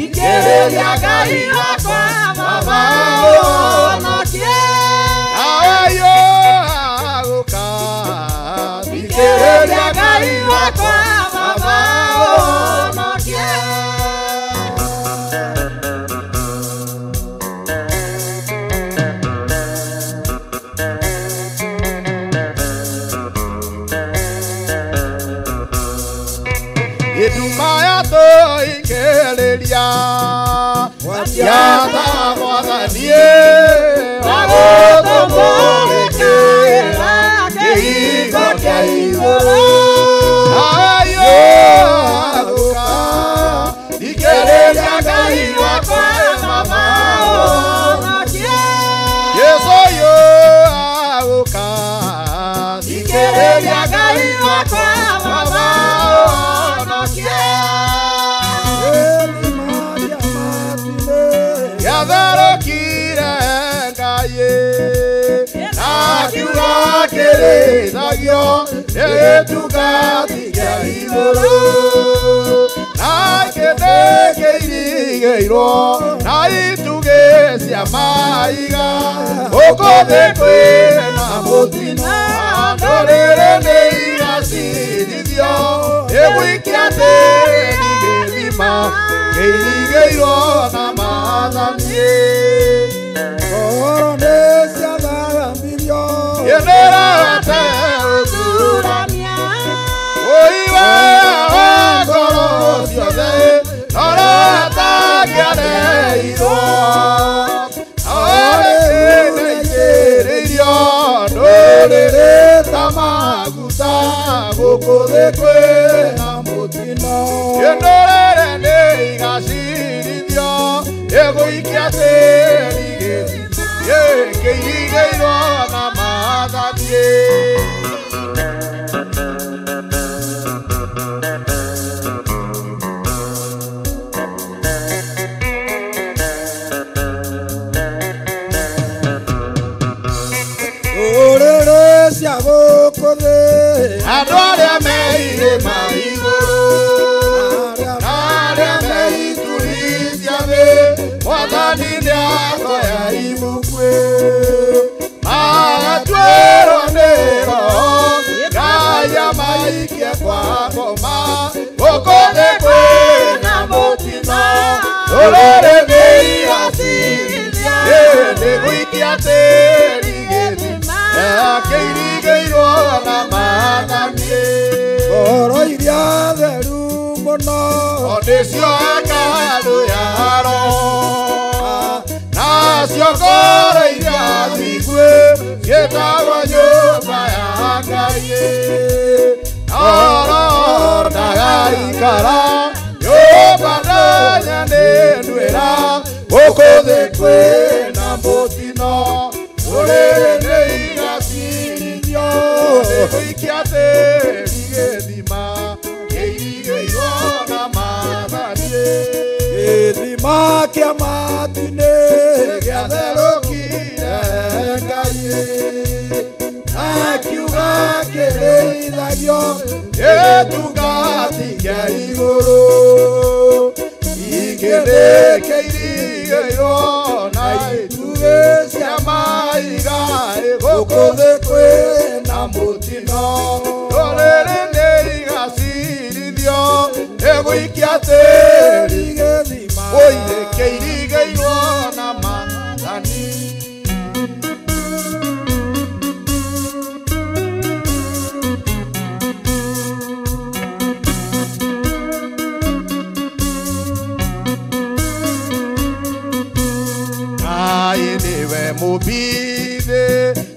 ikĩrĩria Ngai wakwa Baba ũhonokie. Nawe yoauka ikĩrĩria Ngai wakwa Baba ũhonokie. Yata mwathani wagũtũmũrĩkĩra kĩhingo kĩa igũrũ. Ayoauka ikĩrĩria Ngai wakwa Baba ũhonokie. Jesũ yoauka ikĩrĩria Ngai wakwa Baba ũhonokie. Yatherũkire Ngai akiuga kĩrĩithagio nĩ gĩtungati kĩa igũrũ na kĩndĩ kĩirigĩirwo na itugĩ cia maiga. Gũkũ thĩ kwĩna mũtino ndũrĩrĩ nĩ iracirithio ĩgũikia tĩri gĩthima kĩirigĩirwo na maathani. Ngoro nĩ ciathambirio ĩnĩrate ũthurania ũiwe wa ngoro ciothe norata kĩaneirwo. Orĩkĩte thĩ kwĩna mũtino Ndũrĩrĩ nĩ igacirithio ĩgũikia tĩri gĩthima kĩirigĩirwo na maathani. Andũ arĩa me irĩma igũrũ na arĩa me ituri cia thĩ, Mwathani nĩakoya ibuku magatuĩrwo nĩ Roho Ngai amaikie kwa ngoma. Gũkũ thĩ kwĩna mũtino ndũrĩrĩ nĩ igacirithio nĩgũikia tĩri gĩthima kĩirigĩirwo na maathani. Ngoro iria theru mũno nĩcio hekarũ ya Roho, nacio ngoro iria thingu ciĩtagwo nyũmba ya Ngai. No Roho ndagaikara nyũmba ndanya nĩ nduĩra. Gũkũ thĩ kwĩna mũtino ndũrĩrĩ nĩ igacirithio nĩgũikia tĩri gĩthima kĩirigĩirwo na maathani. Gĩthima kĩa matu-inĩ gĩatherũkire Ngai na kiuga kĩrĩithagio gĩtungati kĩa igũrũ. Ingĩ nĩ kĩirigĩirwo na itugĩ cia mahiga. Gũkũ thĩ kwĩna mũtino ndũrĩrĩ nĩ igacirithio nĩgũikia tĩri gĩthima kĩirigĩirwo na maathani. Ngai nĩwe mũmbi-thĩ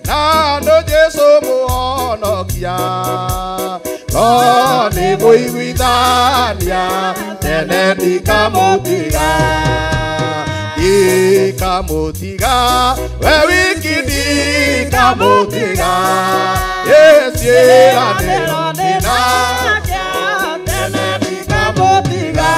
na nũ Jesũ mũhonokia, no nĩ mũiguithania tene ndikamũtiga, ndikamũtiga we wiki ndikamũtiga. Ciĩranĩro ndĩnakĩo tene ndikamũtiga.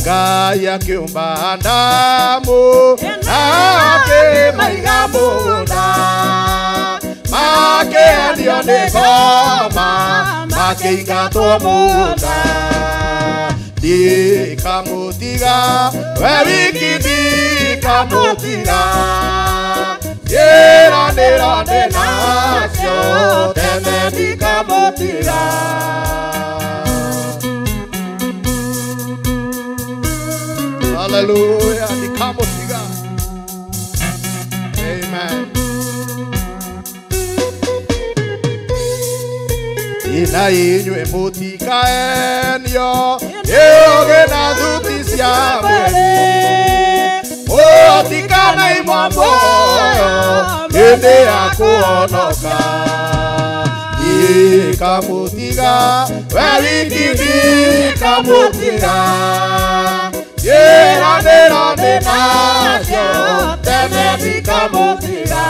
Ngai akĩũmba Adamu na akĩmaiga mũgũnda, makĩendio nĩ ngoma makĩingatwo mũgũnda. Ndikamũtiga we wiki ndikamũtiga, ciĩranĩro ndĩnacio tene ndikamũtiga. Hallelujah, ndikamũtiga. Amen. Ina inyuĩ mũtikaenio ĩũgĩ na thuti cia mwĩrĩ, mũtikanaimwo muoyo hĩndĩ ya kũhonoka. Ndikamũtiga we wiki ndikamũtiga, ciĩranĩro ndĩnacio tene ndikamũtiga.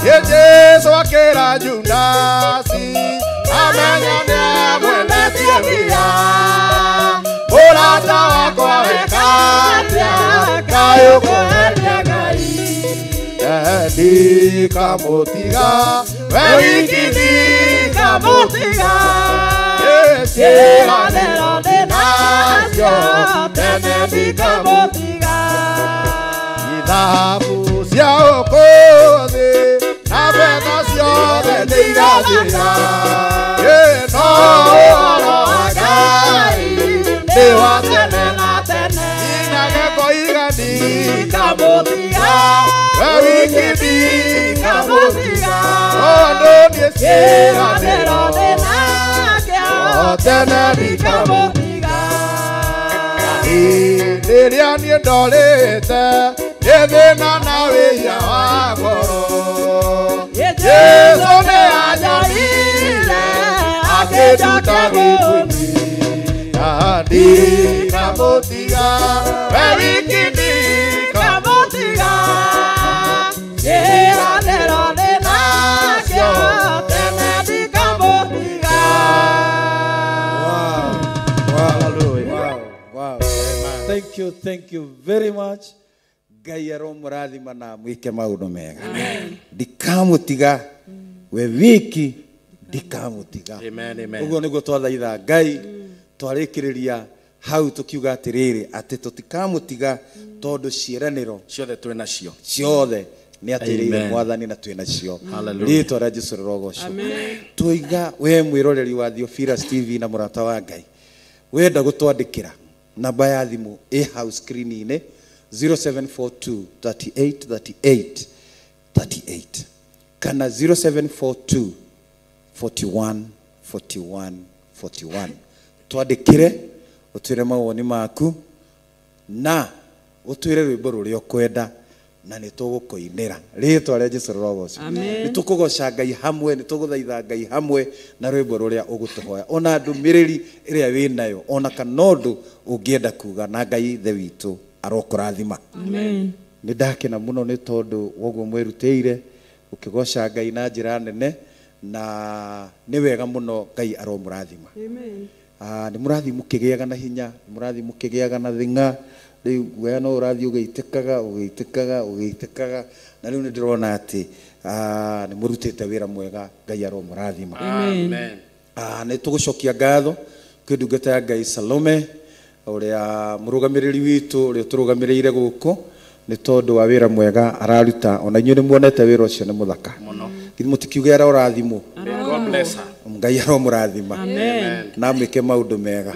Jesũ akĩra Judasi amenya nĩamwendetie mbia, mũrata wakwa weka atĩa kaĩ ũkũgeria Ngai. Ndikamũtiga we wiki ndikamũtiga, ciĩranĩro ndĩnacio tene ndikamũtiga. Ithabu cia gũkũ thĩ na betha ciothe nĩ igathira, no ũhoro wa Ngai nĩ wa tene na tene. Inage koiga ndikamũtiga we wiki ndikamũtiga, tondũ niĩ ciĩranĩro ndĩnakĩo Tene ndikamũtiga. Rĩrĩa niĩ ndorĩte nĩ thĩna na wĩhia wa ngoro, Jesũ nĩ anyoire akĩnduta gĩkundi. Ndikamũtiga, we wiki ndikamũtiga. Kĩĩranĩro ndĩ nakĩo, tene ndikamũtiga. Wow. Wow. Thank you, thank you very much. Ngai aromũrathima na mwĩke maũndũ mega. Ndikamũtiga, we wiki ndikamũtiga. Amen, amen. Ũguo nĩguo twathaitha Ngai, twarĩkĩrĩria hau tũkiuga atĩrĩrĩ atĩ tũtikamũtiga tondũ ciĩranĩro ciothe twĩ nacio, ciothe nĩ atwĩrĩire Amen. Mwathani na twĩ nacio. Hallelujah. Rĩtwa rĩa Jesũ rĩrogocwo. Tũiga we mwĩroreri wa Theophilus TV na mũrata wa Ngai, wenda gũtwandĩkĩra namba ya thimũ ĩ hau screen-inĩ 0742 38 38 38 kana 0742 41 41 41. Twandĩkĩre ũtwĩre mawoni maku na ũtwĩre rwĩmbo rũrĩa ũkwenda na nĩ tũgũkũinĩra. Rĩtwa rĩa Jesũ rĩrogocwo. Amen. Nĩ tũkũgoca Ngai hamwe, nĩ tũgũthaitha Ngai hamwe na rwĩmbo rũrĩa ũgũtũhoya, ona ndũmĩrĩri ĩrĩa wĩ nayo, ona kana ũndũ ũngĩenda kuga, na Ngai Ithe witũ arokũrathima. Amen. Nĩ ndakena mũno nĩ tondũ woguo mwĩrutĩire ũkĩgoca Ngai na njĩra nene, na nĩ wega mũno. Ngai aromũrathima. Amen. Nĩ mũrathiĩ mũkĩgĩaga na hinya, nĩ mũrathiĩ mũkĩgĩaga na thing'a. Rĩu guoya no ũrathiĩ ũgĩitĩkaga ũgĩitĩkaga ũgĩitĩkaga, na rĩu nĩ ndĩrona atĩ nĩ mũrutĩte wĩra mwega. Ngai aromũrathima. Amen. Nĩ tũgũcokia ngatho kwĩ ndungata ya Ngai Salome, ũrĩa mũrũgamĩrĩri witũ, ũrĩa ũtũrũgamĩrĩire gũkũ, nĩ tondũ wa wĩra mwega araruta. Ona inyuĩ nĩ muonete wĩra ũcio nĩ mũthaka. Githĩ mũtikiuge arorathimwo? God bless her. Ngai aromũrathima. Amen. Na mwĩke maũndũ mega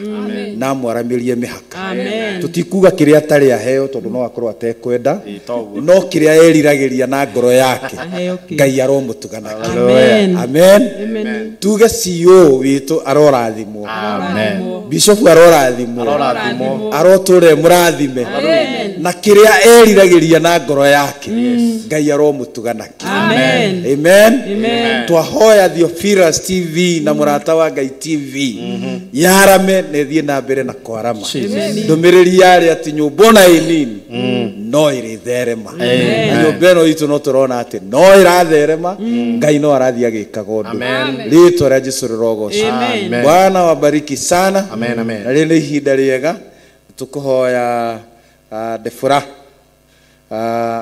na mwaramĩrie mĩhaka. Amen. Tũtikuga kĩrĩa atarĩ aheo tondũ no akorwo atekwenda, toguo. no kĩrĩa eriragĩria na ngoro yake, Aheo kĩo. Ngai aromũtuga nakĩo. Amen. Amen. Amen. Tuge CEO witũ arorathimwo. Amen. Bishop arorathimwo. Arorathimwo. Arotũre mũrathime na kĩrĩa eriragĩria na ngoro yake, Ngai aromũtuga nakĩo. Amen. Amen. Amen. Twahoya Theophilus TV na mũrata wa Ngai TV yarame na ĩthiĩ na mbere na kwarama. Ndũmĩrĩri yarĩ atĩ nyũmba ona ĩ nini no ĩrĩtherema, na nyũmba ĩno itũ no tũrona atĩ no ĩratherema. Ngai no arathiĩ agĩkaga ũndũ. Amen. Rĩtwa rĩa Jesũ rĩrogocwo. Amen. Bwana wabariki sana. Amen, amen. Na rĩrĩ nĩ ihinda rĩega tũkũhoya Debora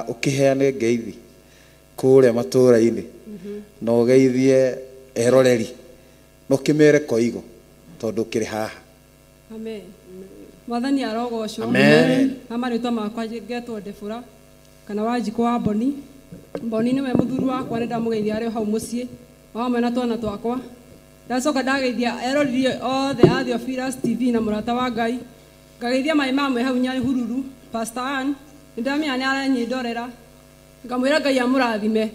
ũkĩheane ngeithi kũrĩa matũũra-inĩ na ũgeithie eroreri na ũkĩmere koigo tondũ ũkĩrĩ haha. Amen. Mwathani arogocwo. Amen. Na marĩtwa makwa ngetwo Debora kana Wanjikũ wa Mboni. Mboni nĩwe mũthuri wakwa, nĩ ndamũgeithia arĩ o hau mũciĩ o hamwe na twana twakwa. Ndacoka ndageithia eroreri othe a Theophilus TV na mũrata wa Ngai. Ngageithia maĩ mamwe hau Nyahururu, Pastor Ann, nĩ ndamenya nĩ aranyindorera. Ngamwĩra Ngai amũrathime.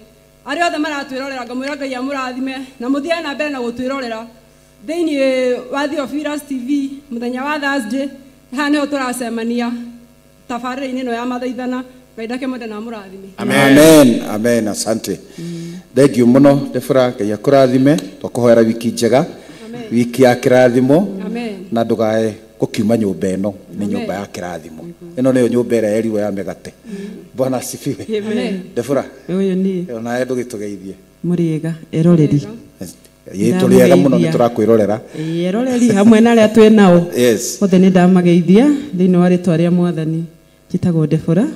Arĩa othe maratwĩrorera ngamwĩra Ngai amũrathime na mũthiage na mbere na gũtwĩrorera thĩinĩ wa Theophilus TV mũthenya wa Thursday. Haha nĩho tũracemania tabarĩra-inĩ ĩno ya mathaithana. Ngai ndakĩmwende na amũrathime. Amen. Amen. Asante. Thank you mũno Debora, Ngai akũrathime. Twakũhoera wiki njega, wiki ya kĩrathimo. Amen. Na ndũkae gũkiuma nyũmba ĩno, nĩ nyũmba ya kĩrathimo. Ĩno nĩyo nyũmba ĩrĩa yerirwo ya mĩgate. Bwana asifiwe. Amen. Debora, Ũyũ niĩ. onawe ndũgĩtũgeithie. Mũrĩega eroreri. Ĩ tũrĩega mũno, nĩ tũrakwĩrorera. Ĩĩ, eroreri hamwe na arĩa twĩ nao. Yes. Othe nĩ ndamageithia thĩinĩ wa rĩtwa rĩa Mwathani. Njĩtagwo Debora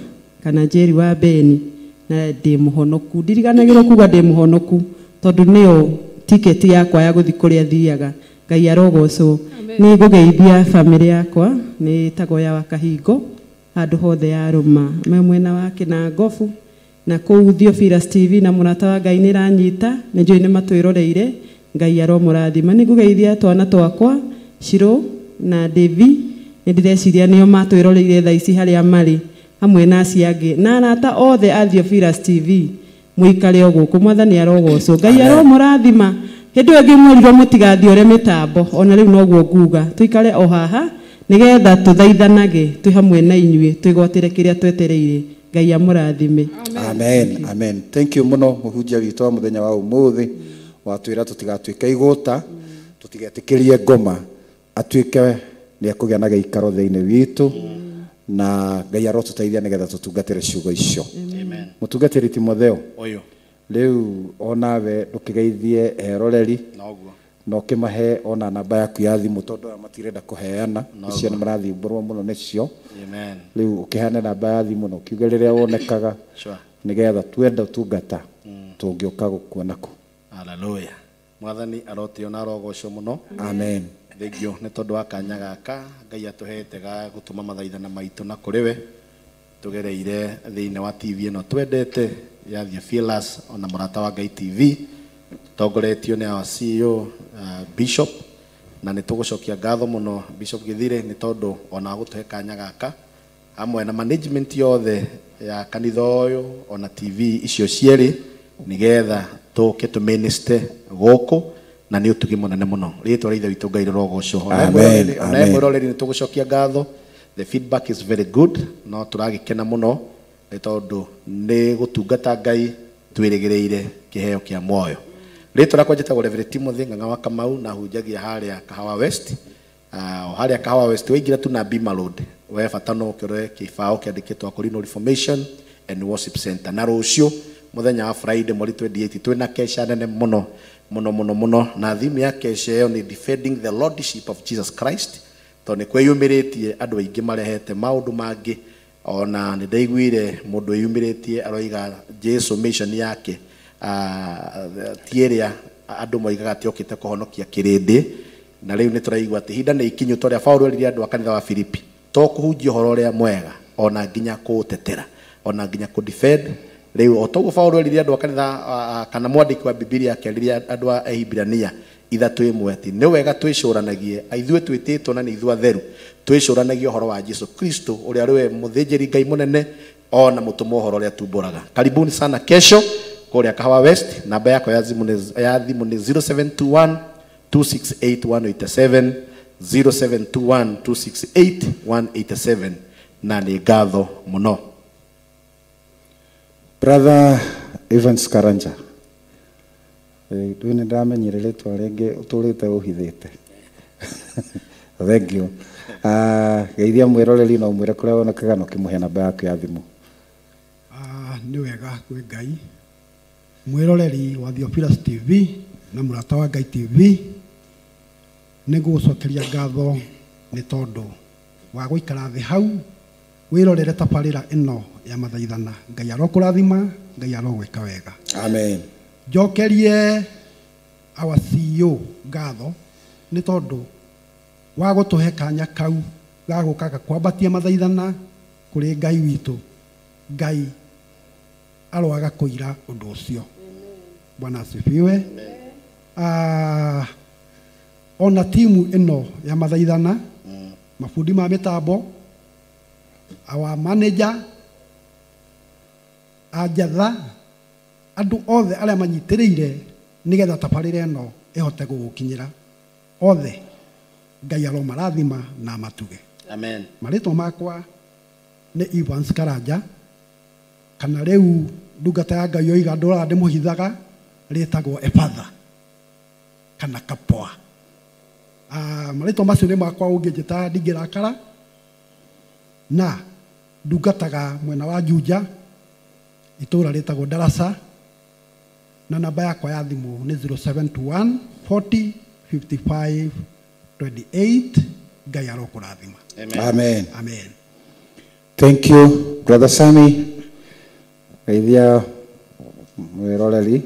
kana Njeri wa Beni na ndĩ mũhonoku. Ndiriganagĩrwo kuga ndĩ mũhonoku tondũ nĩyo tiketi yakwa ya gũthiĩ kũrĩa thiaga. Ngai arogocwo. Nĩ ngũgeithia bamĩrĩ yakwa, nĩ ĩtagwo ya Wakahingo handũ hothe ya rũma me mwena wa Kĩnangobu na kũu Theophilus TV na mũrata wa Ngai nĩ ĩranyita, nĩ njũĩ nĩ matwĩroreire. Ngai aromũrathima. Nĩ ngũgeithia twana twakwa Shiro na Devi, nĩ ndĩreciria nĩo matwĩroreire thaa ici harĩa marĩ hamwe na acio angĩ na arata othe a Theophilus TV. Mũikare o gũkũ, Mwathani arogocwo. Ngai aromũrathima Hĩndĩ ĩyo ĩngĩ mwerirwo mũtigathiore mĩtambo, ona rĩu noguo nguga tũikare o haha nĩgetha tũthaithanage twĩ hamwe na inyuĩ, twĩgwatĩre kĩrĩa twetereire. Ngai amũrathime. Amen, amen. Thank you muno muhunjia witũ wa muthenya wa umuthi watwĩra tũtigatuĩke igũta, tũtigetĩkĩrie ngoma atuĩke nĩ ekũgĩa na gĩikaro thĩinĩ witũ, na Ngai arotũteithia nĩgetha tũtungatĩre ciugo icio. Mũtungatĩri Timotheo, ũyũ rĩu onawe ndũkĩgeithie eroreri noguo na ũkĩmahe ona namba yaku ya thimũ tondũ aya matirenda kũheana, icio nĩ marathimbũrwo mũno nĩcio. Amen. Rĩu ũkĩheane namba ya thimũ na ũkiuge rĩrĩa wonekaga Sure. nĩgetha twenda ũtungata tũngĩũka gũkuona kũ. Hallelujah. Mwathani arotio na arogocwo mũno. Amen. Thengio nĩ tondũ wa kanya gaka Ngai atũhete ga gũtũma mathaithana maitũ na kũrĩ we tũgereire thĩinĩ wa TV ĩno twendete ya Theophilus ona mũrata wa Ngai TV, tongoretio nĩ our CEO Bishop, na nĩ tũgũcokia ngatho mũno Bishop Githire nĩ tondũ ona gũtũhe kanya gaka hamwe na management yothe ya kanitha ũyũ ona TV icio cierĩ nĩgetha tũke tũminister gũkũ, na nĩ ũtugi mũnene mũno. Rĩtwa rĩa Ithe witũ Ngai rĩrogocwo. Amen, Ona amen. mwĩroreri nĩ tũgũcokia ngatho. The feedback is very good, no tũragĩkena mũno nĩ tondũ nĩ gũtungata Ngai twĩrĩgĩrĩire kĩheo kĩa muoyo. Rĩtwa rĩakwa njĩtagwo Reverend Timothy Ng'ang'a wa Kamau na hunjagia harĩa Kahawa West. O harĩa Kahawa West waingĩra tu na Bima Road, we bata no ũkĩrore kĩbaũ kĩandĩkĩtwo Akorino Reformation and Worship Center. Na rũciũ mũthenya wa Friday mweri 28 twĩna kesha nene mũno mũno mũno mũno, na theme ya kesha ĩyo nĩ defending the lordship of Jesus Christ, tondũ nĩ kwĩyumĩrĩtie andũ aingĩ marehete maũndũ mangĩ. Ona nĩ ndaiguire mũndũ wĩyumĩrĩtie aroiga Jesu mission yake ti ĩrĩa andũ moigaga atĩ okĩte kũhonokia kĩrĩndĩ, na rĩu nĩ tũraigua atĩ ihinda nĩ ikinyu ta ũrĩa Paũlũ erire andũ a kanitha wa Filipi, to kũhunjia ũhoro ũrĩa mwega ona nginya kũũtetera ona nginya kũ-defend. Rĩu o toguo Paũlũ erire andũ a kanitha kana mwandĩki wa Bibilia akĩarĩria andũ a Ehibirania 3:1 atĩ nĩ wega twĩcũranagie ithuĩ twĩtĩtwo na nĩ ithuĩ atheru, twĩcũranagie ũhoro wa Jesu Kristo ũrĩa arĩ we mũthĩnjĩri Ngai mũnene ona mũtũmwo ũhoro ũrĩa tumbũraga. Karibuni sana kesho kũrĩa Kahawa West. Namba yakwa ya thimũ nĩ 0721 268 187, 0721 268 187, na nĩ ngatho mũno. Brother Evans Karanja, rĩu nĩ ndamenyire rĩtwa rĩngĩ ũtũrĩte ũhithĩte. Thank you. Geithia mwĩroreri na ũmwĩre kũrĩa wonekaga na ũkĩmũhe namba yaku ya thimũ. Nĩ wega kwĩ Ngai. Mwĩroreri wa Theophilus TV na mũrata wa Ngai TV, nĩ ngũgũcokeria ngatho nĩ tondũ wa gũikara thĩ hau wĩrorere tabarĩra ĩno ya mathaithana. Ngai arokũrathima, Ngai arogwĩka wega. Amen. Njokerie our CEO ngatho nĩ tondũ wa gũtũhe kanya kau ga gũkaga kwambatia mathaithana kũrĩ Ngai witũ. Ngai aroaga kũira ũndũ ũcio. Bwana asifiwe. Ona timu ĩno ya mathaithana, mabundi ma mĩtambo, our manager anjatha, andũ othe arĩa manyitĩrĩire nĩgetha tabarĩra ĩno ĩhote gũgũkinyĩra othe, Ngai aromarathima na amatuge. Amen. Marĩtwa makwa nĩ Evans Karanja, kana rĩu ndungata ya Ngai oiga ndũraga ndĩmũhithaga, rĩtagwo Epatha kana Kapoa. Marĩtwa macio nĩ makwa, ũngĩnjĩta ndingĩrakara. Na ndungataga mwena wa Juja, itũra rĩtagwo Darasa, na namba yakwa ya thimũ nĩ 0721 40 55 28. Ngai arokũrathima. Amen. Amen. Amen. Thank you, Brother Sammy. Geithia mwĩroreri.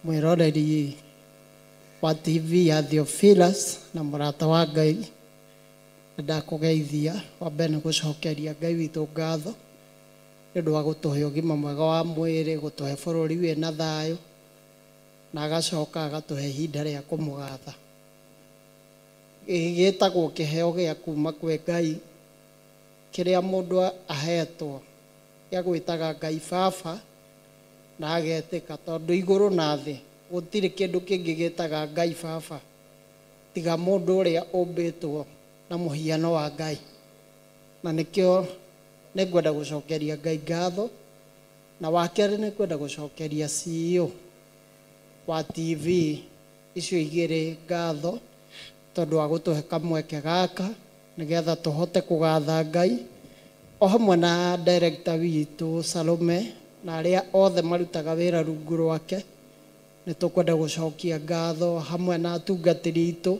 Mwĩroreri wa TV ya Theophilus na mũrata wa Ngai, ndakũgeithia. Wa mbere nĩ gũcokeria Ngai witũ ngatho nĩ ũndũ wa gũtũhe ũgima mwega wa mwĩrĩ, gũtũhe bũrũri wĩna thayũ, na agacoka agatũhe ihinda rĩa kũmũgatha. Gĩtagwo kĩheo gĩa kuma kwĩ Ngai Kĩrĩa mũndũ ahetwo gĩa gwĩtaga Ngai baba na agetĩka, tondũ igũrũ na thĩ gũtirĩ kĩndũ kĩngĩ gĩtaga Ngai baba tiga mũndũ ũrĩa ũmbĩtwo na mũhiano wa Ngai. Na nĩkĩo nĩngwenda gũcokeria Ngai ngatho, na wa kerĩ nĩngwenda gũcokeria CEO wa TV icio igĩrĩ ngatho tondũ wa gũtũhe kamweke gaka nĩgetha tũhote kũgatha Ngai, o hamwe na director witũ Salome na arĩa othe marutaga wĩra rungu rwake. Nĩ tũkwenda gũcokia ngatho hamwe na atungatĩri aitũ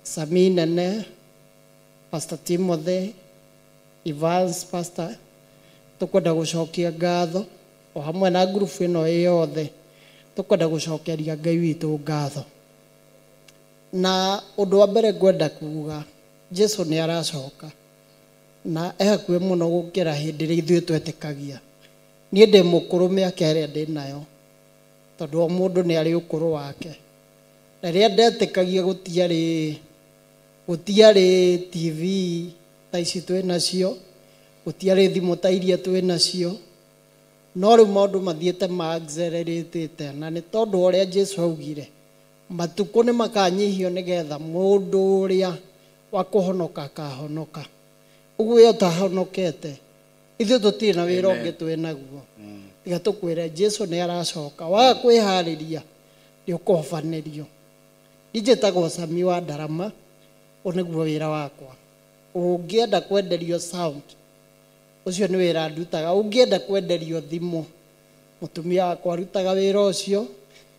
Sami Nene, Pastor Timothy, Evans Pastor, tũkwenda gũcokia ngatho o hamwe na ngurubu ĩno ĩ yothe, tũkwenda gũcokeria Ngai witũ ngatho. Na ũndũ wa mbere ngwenda kuga, Jesu nĩ aracoka na e hakuhĩ mũno gũkĩra hĩndĩ ĩrĩa ithuĩ twetĩkagia. Niĩ ndĩ mũkũrũ mĩaka ĩrĩa ndĩ nayo, tondũ o mũndũ nĩ arĩ ũkũrũ wake. Na rĩrĩa ndetĩkagia gũtiarĩ TV ta ici twĩ nacio, gũtiarĩ thimũ ta iria twĩ nacio, no rĩu maũndũ mathiĩte ma accelerate, na nĩ tondũ ũrĩa Jesu augire matukũ nĩ makanyihio nĩgetha mũndũ ũrĩa wa kũhonoka akahonoka. Ũguo we ũtahonokete, ithuĩ tũtirĩ na wĩra ũngĩ twĩ naguo tiga tũkwĩre Jesu nĩ aracoka. Waga kwĩharĩria nĩ ũkũhobanĩrio. Niĩ njĩtagwo Sami wa Ndarama, ũyũ nĩguo wĩra wakwa. Ũngĩenda kwenderio sound, ũcio nĩ wĩra ndutaga. Ũngĩenda kwenderio thimũ, mũtumia wakwa arutaga wĩra ũcio.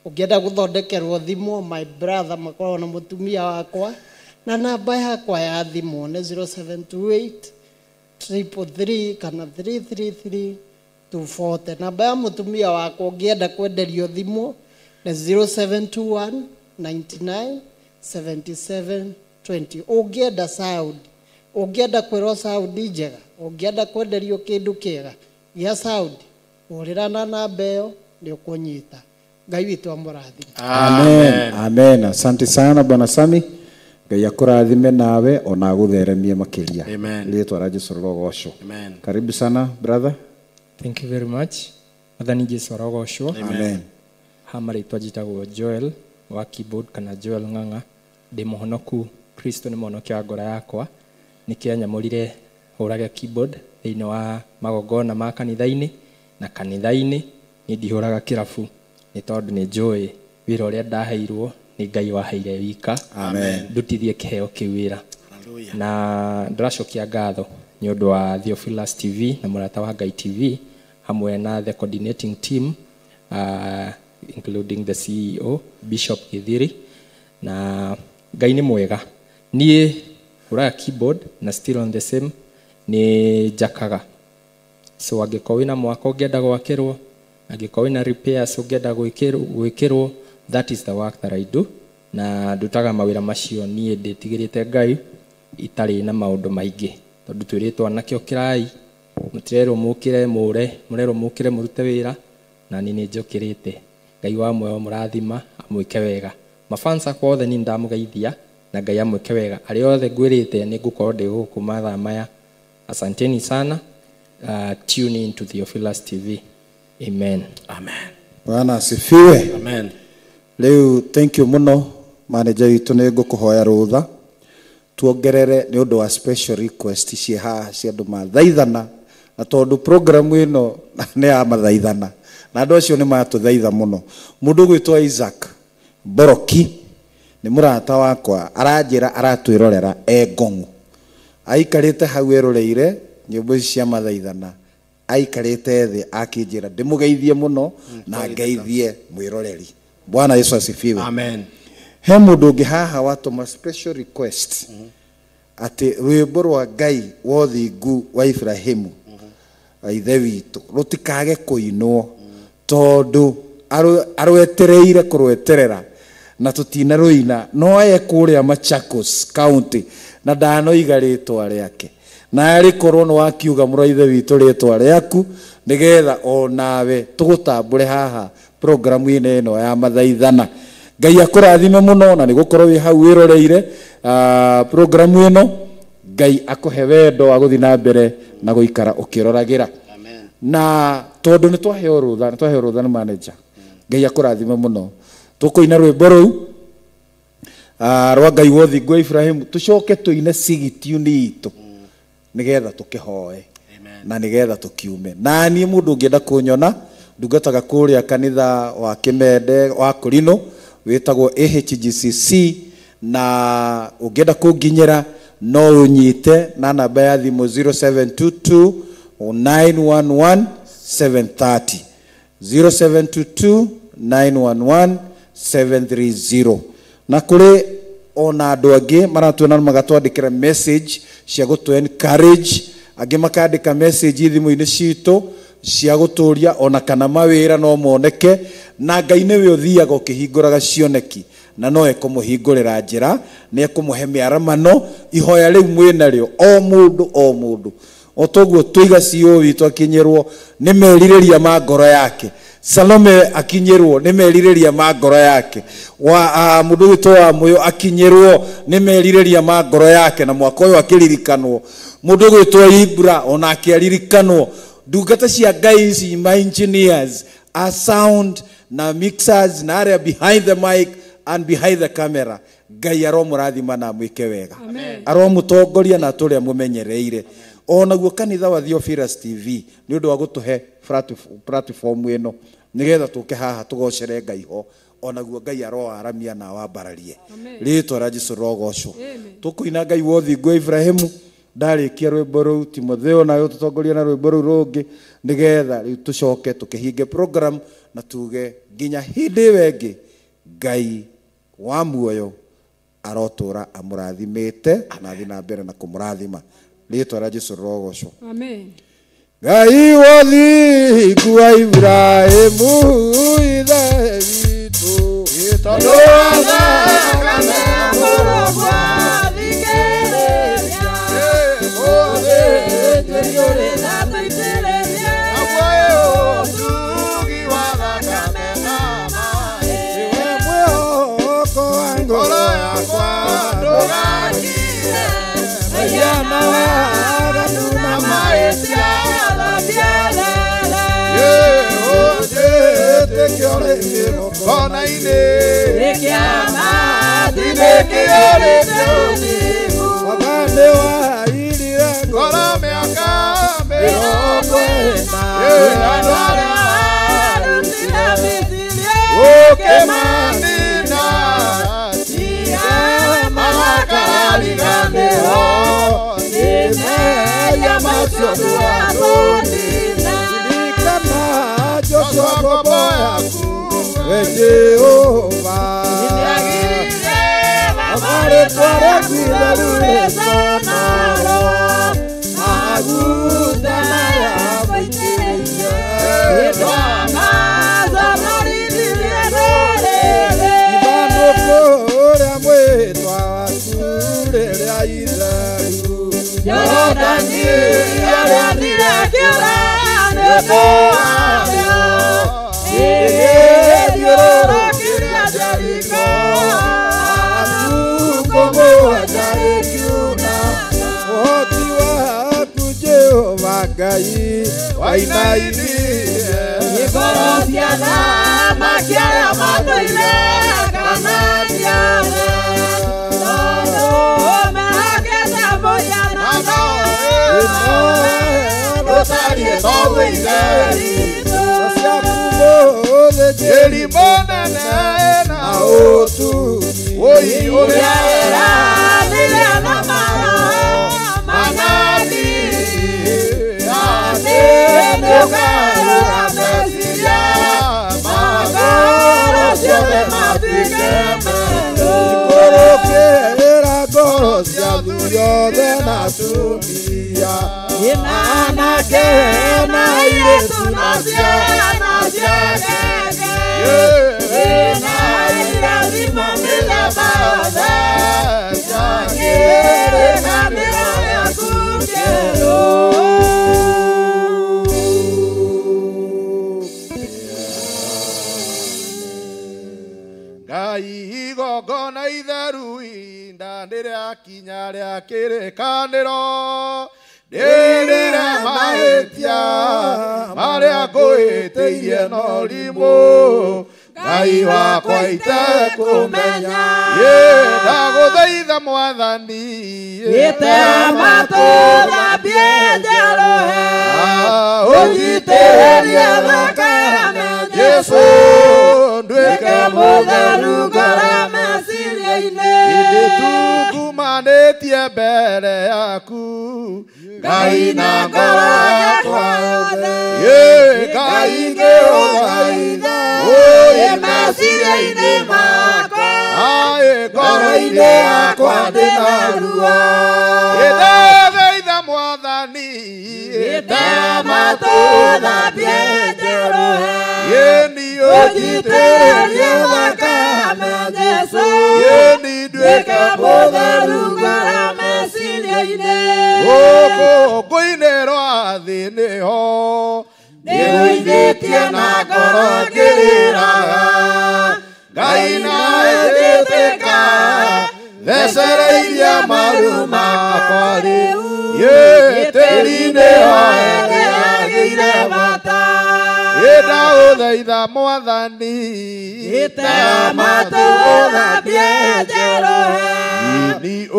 Ũngĩenda gũthondekerwo thimũ, my brother makoragwo na mũtumia wakwa, na namba yakwa ya thimũ nĩ 0728 333 kana 333 240. Namba ya mũtumia wakwa ũngĩenda kwenderio thimũ nĩ 0721 99 77 20. Ũngĩenda sound, ũngĩenda kwĩrwo sound njega, ũngĩenda kwenderio kĩndũ kĩega gĩa sound, hũrĩra na namba ĩyo nĩ ũkũnyita. Ngai witũ amũrathime. Amen. Amen. Asante sana Bwana Sami. Ngai akũrathime nawe ona agũtheremie makĩria. Amen. Rĩtwa la Jesu rĩrogocwo. Amen. Karibu sana brother. Thank you very much. Mwathani Jesu arogocwo. Amen. Ha marĩtwa njĩtagwo Joel wa keyboard kana Joel Ng'ang'a. Ndĩ mũhonoku, Kristo nĩ mũhonokia wa ngoro yakwa. Nĩkĩo anyamũrire hũrage keyboard thĩinĩ wa magongona ma kanitha-inĩ, na kanitha-inĩ niĩ ndihũraga kĩrabu nĩ tondũ nĩ njũĩ wĩra ũrĩa ndaheirwo nĩ Ngai waheire wika. Amen. Ndutithie kĩheo kĩu wĩra. Na ndĩracokia ngatho nĩ ũndũ wa Theophilus TV na Mũrata wa Ngai TV hamwe na the coordinating team, including the CEO Bishop Githiri. Na Ngai nĩ mwega. Niĩ hũraga keyboard na still on the same nĩ njakaga. So angĩkorwo wĩna mwako ũngĩenda gwakĩrwo, angĩkorwo wĩna repairs ũngĩenda gwĩkĩrwo, that is the work that I do. Na ndutaga mawĩra macio niĩ ndĩtigĩrĩte Ngai itarĩ na maũndũ maingĩ, tondũ twĩrĩtwo anake ũkĩrai, mũtirerwo mũkĩre mũre, mũrerwo mũkĩre mũrute wĩra, na niĩ nĩ njũkĩrĩte. Ngai wa muoyo mũrathima amwĩke wega. Mafans akwa othe niĩ ndamũgeithia na Ngai amwĩke wega. Arĩa othe ngwĩrĩte nĩ ngũkorwo ndĩ gũkũ mathaa maya. Asanteni sana. Tune in to Theophilus TV. Amen. Amen. Bwana asifiwe. Amen. Rĩu thank you mũno manager witũ, nĩ ngũkũhoya rũtha tuongerere nĩ ũndũ wa special request ciĩ haha cia andũ mathaithana, na tondũ program ĩno nĩ ya mathaithana na andũ acio nĩ matũthaitha mũno. Mũndũ ũgwĩtwo Isaac Boroki nĩ mũrata wakwa, aranjĩra aratwĩrorera e Ngong'u, aikarĩte hau eroreire nyĩmbo ici cia mathaithana, aikarĩte thĩ akĩnjĩra ndĩmũgeithie mũno na ngeithie mwĩroreri. Bwana Yesu asifiwe. Amen. He mũndũ ũngĩ haha watũma special request atĩ rwĩmbo rwa Ngai wa ũthingu wa Ibrahimu ithe witũ rũtikage kũinwo, tondũ arwetereire kũrweterera na tũtina rũina, no aye kũrĩa Machakos County na ndanoiga rĩtwa rĩake, na arĩ korwo nĩ wakiuga mũrũ wa ithe witũ rĩtwa rĩaku nĩgetha onawe tũgũtambũre haha programu-inĩ ĩno ya mathaithana. Ngai akũrathime mũno na nĩ gũkorwo wĩ hau wĩroreire programu ĩno. Ngai akũhe wendo wa gũthiĩ na mbere na gũikara ũkĩroragĩra. Na tondũ nĩ twaheo rũtha, nĩ twaheo rũtha nĩ manager. Ngai akũrathime mũno. Tũkũina rwĩmbo rũu rwa Ngai wa ũthingu wa Ibrahimu, tũcoke tũine sigitiuni itũ nĩgetha tũkĩhoe na nĩgetha tũkiume. Na niĩ mũndũ ũngĩenda kũnyona, ndungataga kũrĩa kanitha wa Kĩmende wa Kũrinũ wĩtagwo AHGCC, na ũngĩenda kũnginyĩra no ũnyite na namba ya thimũ 0722 911 730, 0722 911 730. Na kũrĩ ona andũ angĩ maratuona magatwandĩkĩra message cia gũtũ encourage, angĩ makandĩka message thimũ-inĩ citũ cia gũtũria ona kana mawĩra no moneke, na Ngai nĩwe ũthiaga ũkĩhingũraga cioneki na no ekũmũhingũrĩra njĩra, nĩ ekũmũhe mĩaramano. Ihoya rĩu mwĩnarĩo o mũndũ o mũndũ, o toguo tũiga CEO witũ akinyĩrwo nĩ merirĩria ma ngoro yake, Salome akinyĩrwo nĩ merirĩria ma ngoro yake, wa mũndũ witũ wa Mũyũ akinyĩrwo nĩ merirĩria ma ngoro yake, na mwaka ũyũ akĩririkanwo, mũndũ gwĩtwo Ibra onake aririkanwo. Ndungata cia Ngai ici, ma engineers a sound na mixers na arĩa behind the mic and behind the camera, Ngai aromũrathima na amwĩke wega, aromũtongoria na atũrĩa mũmenyereire. Onaguo kanitha wa Theophilus TV nĩ ũndũ wa gũtũhe platform ĩno nĩgetha tũke haha tũgocere Ngai ho, onaguo Ngai aroaramia na wambararie rĩtwa rĩa Jesũ rogocwo. Tũkũina Ngai wa ũthingu wa Ibrahimu, ndarĩkia rwĩmbo rũu, Timotheo nawe ũtũtongorie na rwĩmbo rũu rũngĩ nĩgetha rĩu tũcoke tũkĩhinge program na tuge nginya hĩndĩ ĩyo ĩngĩ Ngai wa muoyo arotũra amũrathimĩte na athiĩ na mbere na kũmũrathima. Rĩtwa rĩa Jesũ rogocwo. Amen. Ngai wa ũthingu wa Ibrahimu ithe witũ, tondũ athakame mũrũgwa thikĩrĩria, mũthĩnjĩri ũrĩ na tũitĩrĩrie, naguo ũtugi wa thakame na maĩ, nĩwe mwĩhoko wa ngoro yakwa ndũgakire, mehia na waganu na mahĩtia Jehova Ngai Igongona itheru inda nĩrĩakinya rĩa kĩrĩkanĩro. Ndĩrĩre mahĩtia marĩa ngũhĩtĩirie no rimũ. Ngai wakwa itekũmenya. Ndagũthaitha Mwathani. Gĩtema tũthambie njerũhe. Ũnjitĩrĩrie thakame Jesũ. Nduĩke mũtheru ngoro meciria-inĩ. Hĩndĩ tungumanĩtie mbere yaku. Ngai na ngoro yakwa yothe. Ngai ngĩgũthaitha. Ĩ meciria-inĩ makwa. Ngoro-inĩ yakwa ndĩna ruo. Ndagũthaitha Mwathani. Gĩtema tũthambie njerũhe. Ũnjitĩrĩrie thakame Jesũ. Nduĩke mũtheru ngoro meciria-inĩ. Gũkũ ngũinĩrwo thĩ nĩho. Nĩgũithĩtie na ngoro ngĩrĩraga. Ngai nawe njĩtĩka. Thecereirie maru makwa rĩu. Tĩri-inĩ hoere yagĩire bata. Ndagũthaitha Mwathani. Gĩtema tũthambie njerũhe.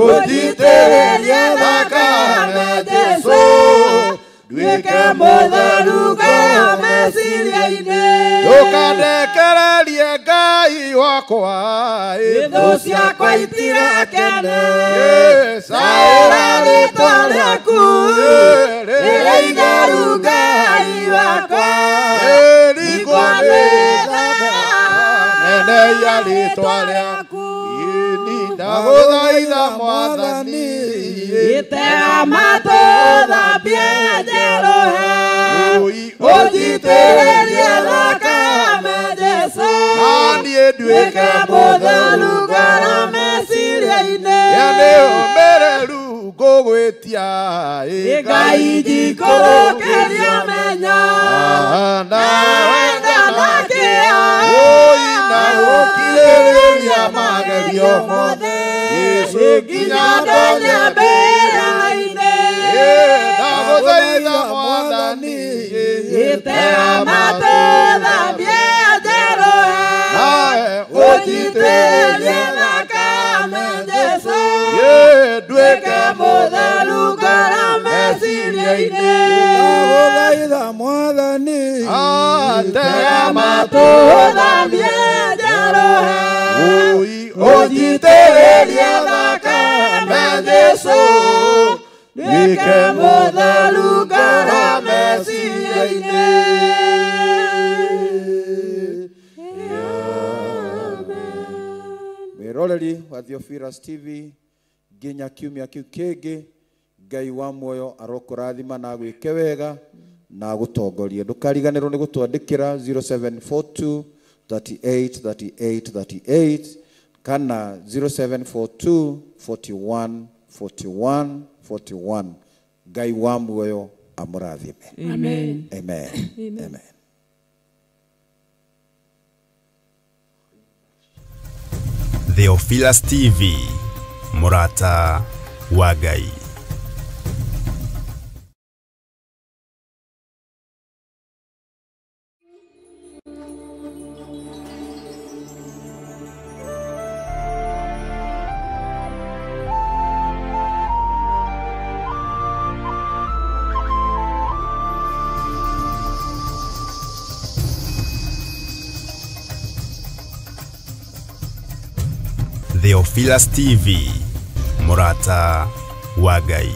Ũnjitĩrĩrie thakame Jesũ. Nduĩke mũtheru ngoro meciria-inĩ. Ndũkandekererie Ngai wakwa. Thũ ciakwa itirakene. Caĩra rĩtwa rĩaku. Rĩrĩa itheru Ngai wakwa. Ringwo nĩ nene ya rĩtwa rĩaku. Ndagũthaitha Mwathani. Gĩtema tũthambie njerũhe. Ũnjitĩrĩrie thakame Jesũ. Naniĩ nduĩke mũtheru ngoro meciria-inĩ. Nĩ ũmereru ngũgwĩtia. Ngai njikũrũkĩria menya. Nawe ndanakia. Na gũkirĩrĩria magerio mothe. Jesũ nginya ndonye mbĩrĩra-inĩ. Ndagũthaitha Mwathani. Gĩtema tũthambie njerũhe. Ũnjitĩrĩrie thakame Jesũ. Nduĩke mũtheru ngoro meciria-inĩ. Ndagũthaitha Mwathani. Gĩtema tũthambie njerũhe. Ũnjitĩrĩrie thakame Jesũ. Nduĩke mũtheru ngoro meciria-inĩ. Mwĩroreri wa Theophilus TV nginya kiumia kĩu kĩngĩ Ngai wa muoyo arokũrathima na agwĩke wega na agũtongorie. Ndũkariganĩrwo nĩ gũtwandĩkĩra 0742 38 38 38 kana 0742 41 41 41. Ngai wa muoyo amũrathime. Amen. Amen. Amen. Amen. Theophilus TV, Mũrata wa Ngai. Theophilus TV, Mũrata wa Ngai.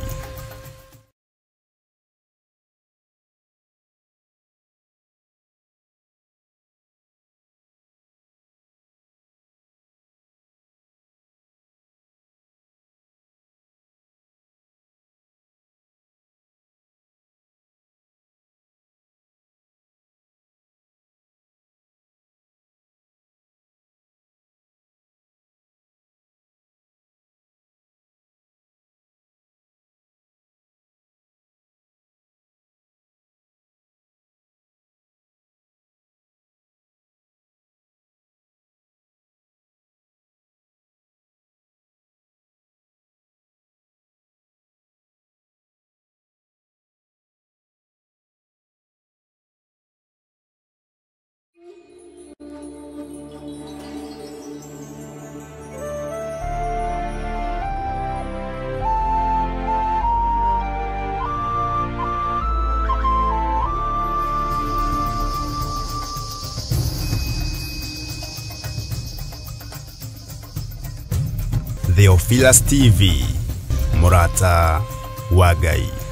Theophilus TV, mũrata wa Ngai.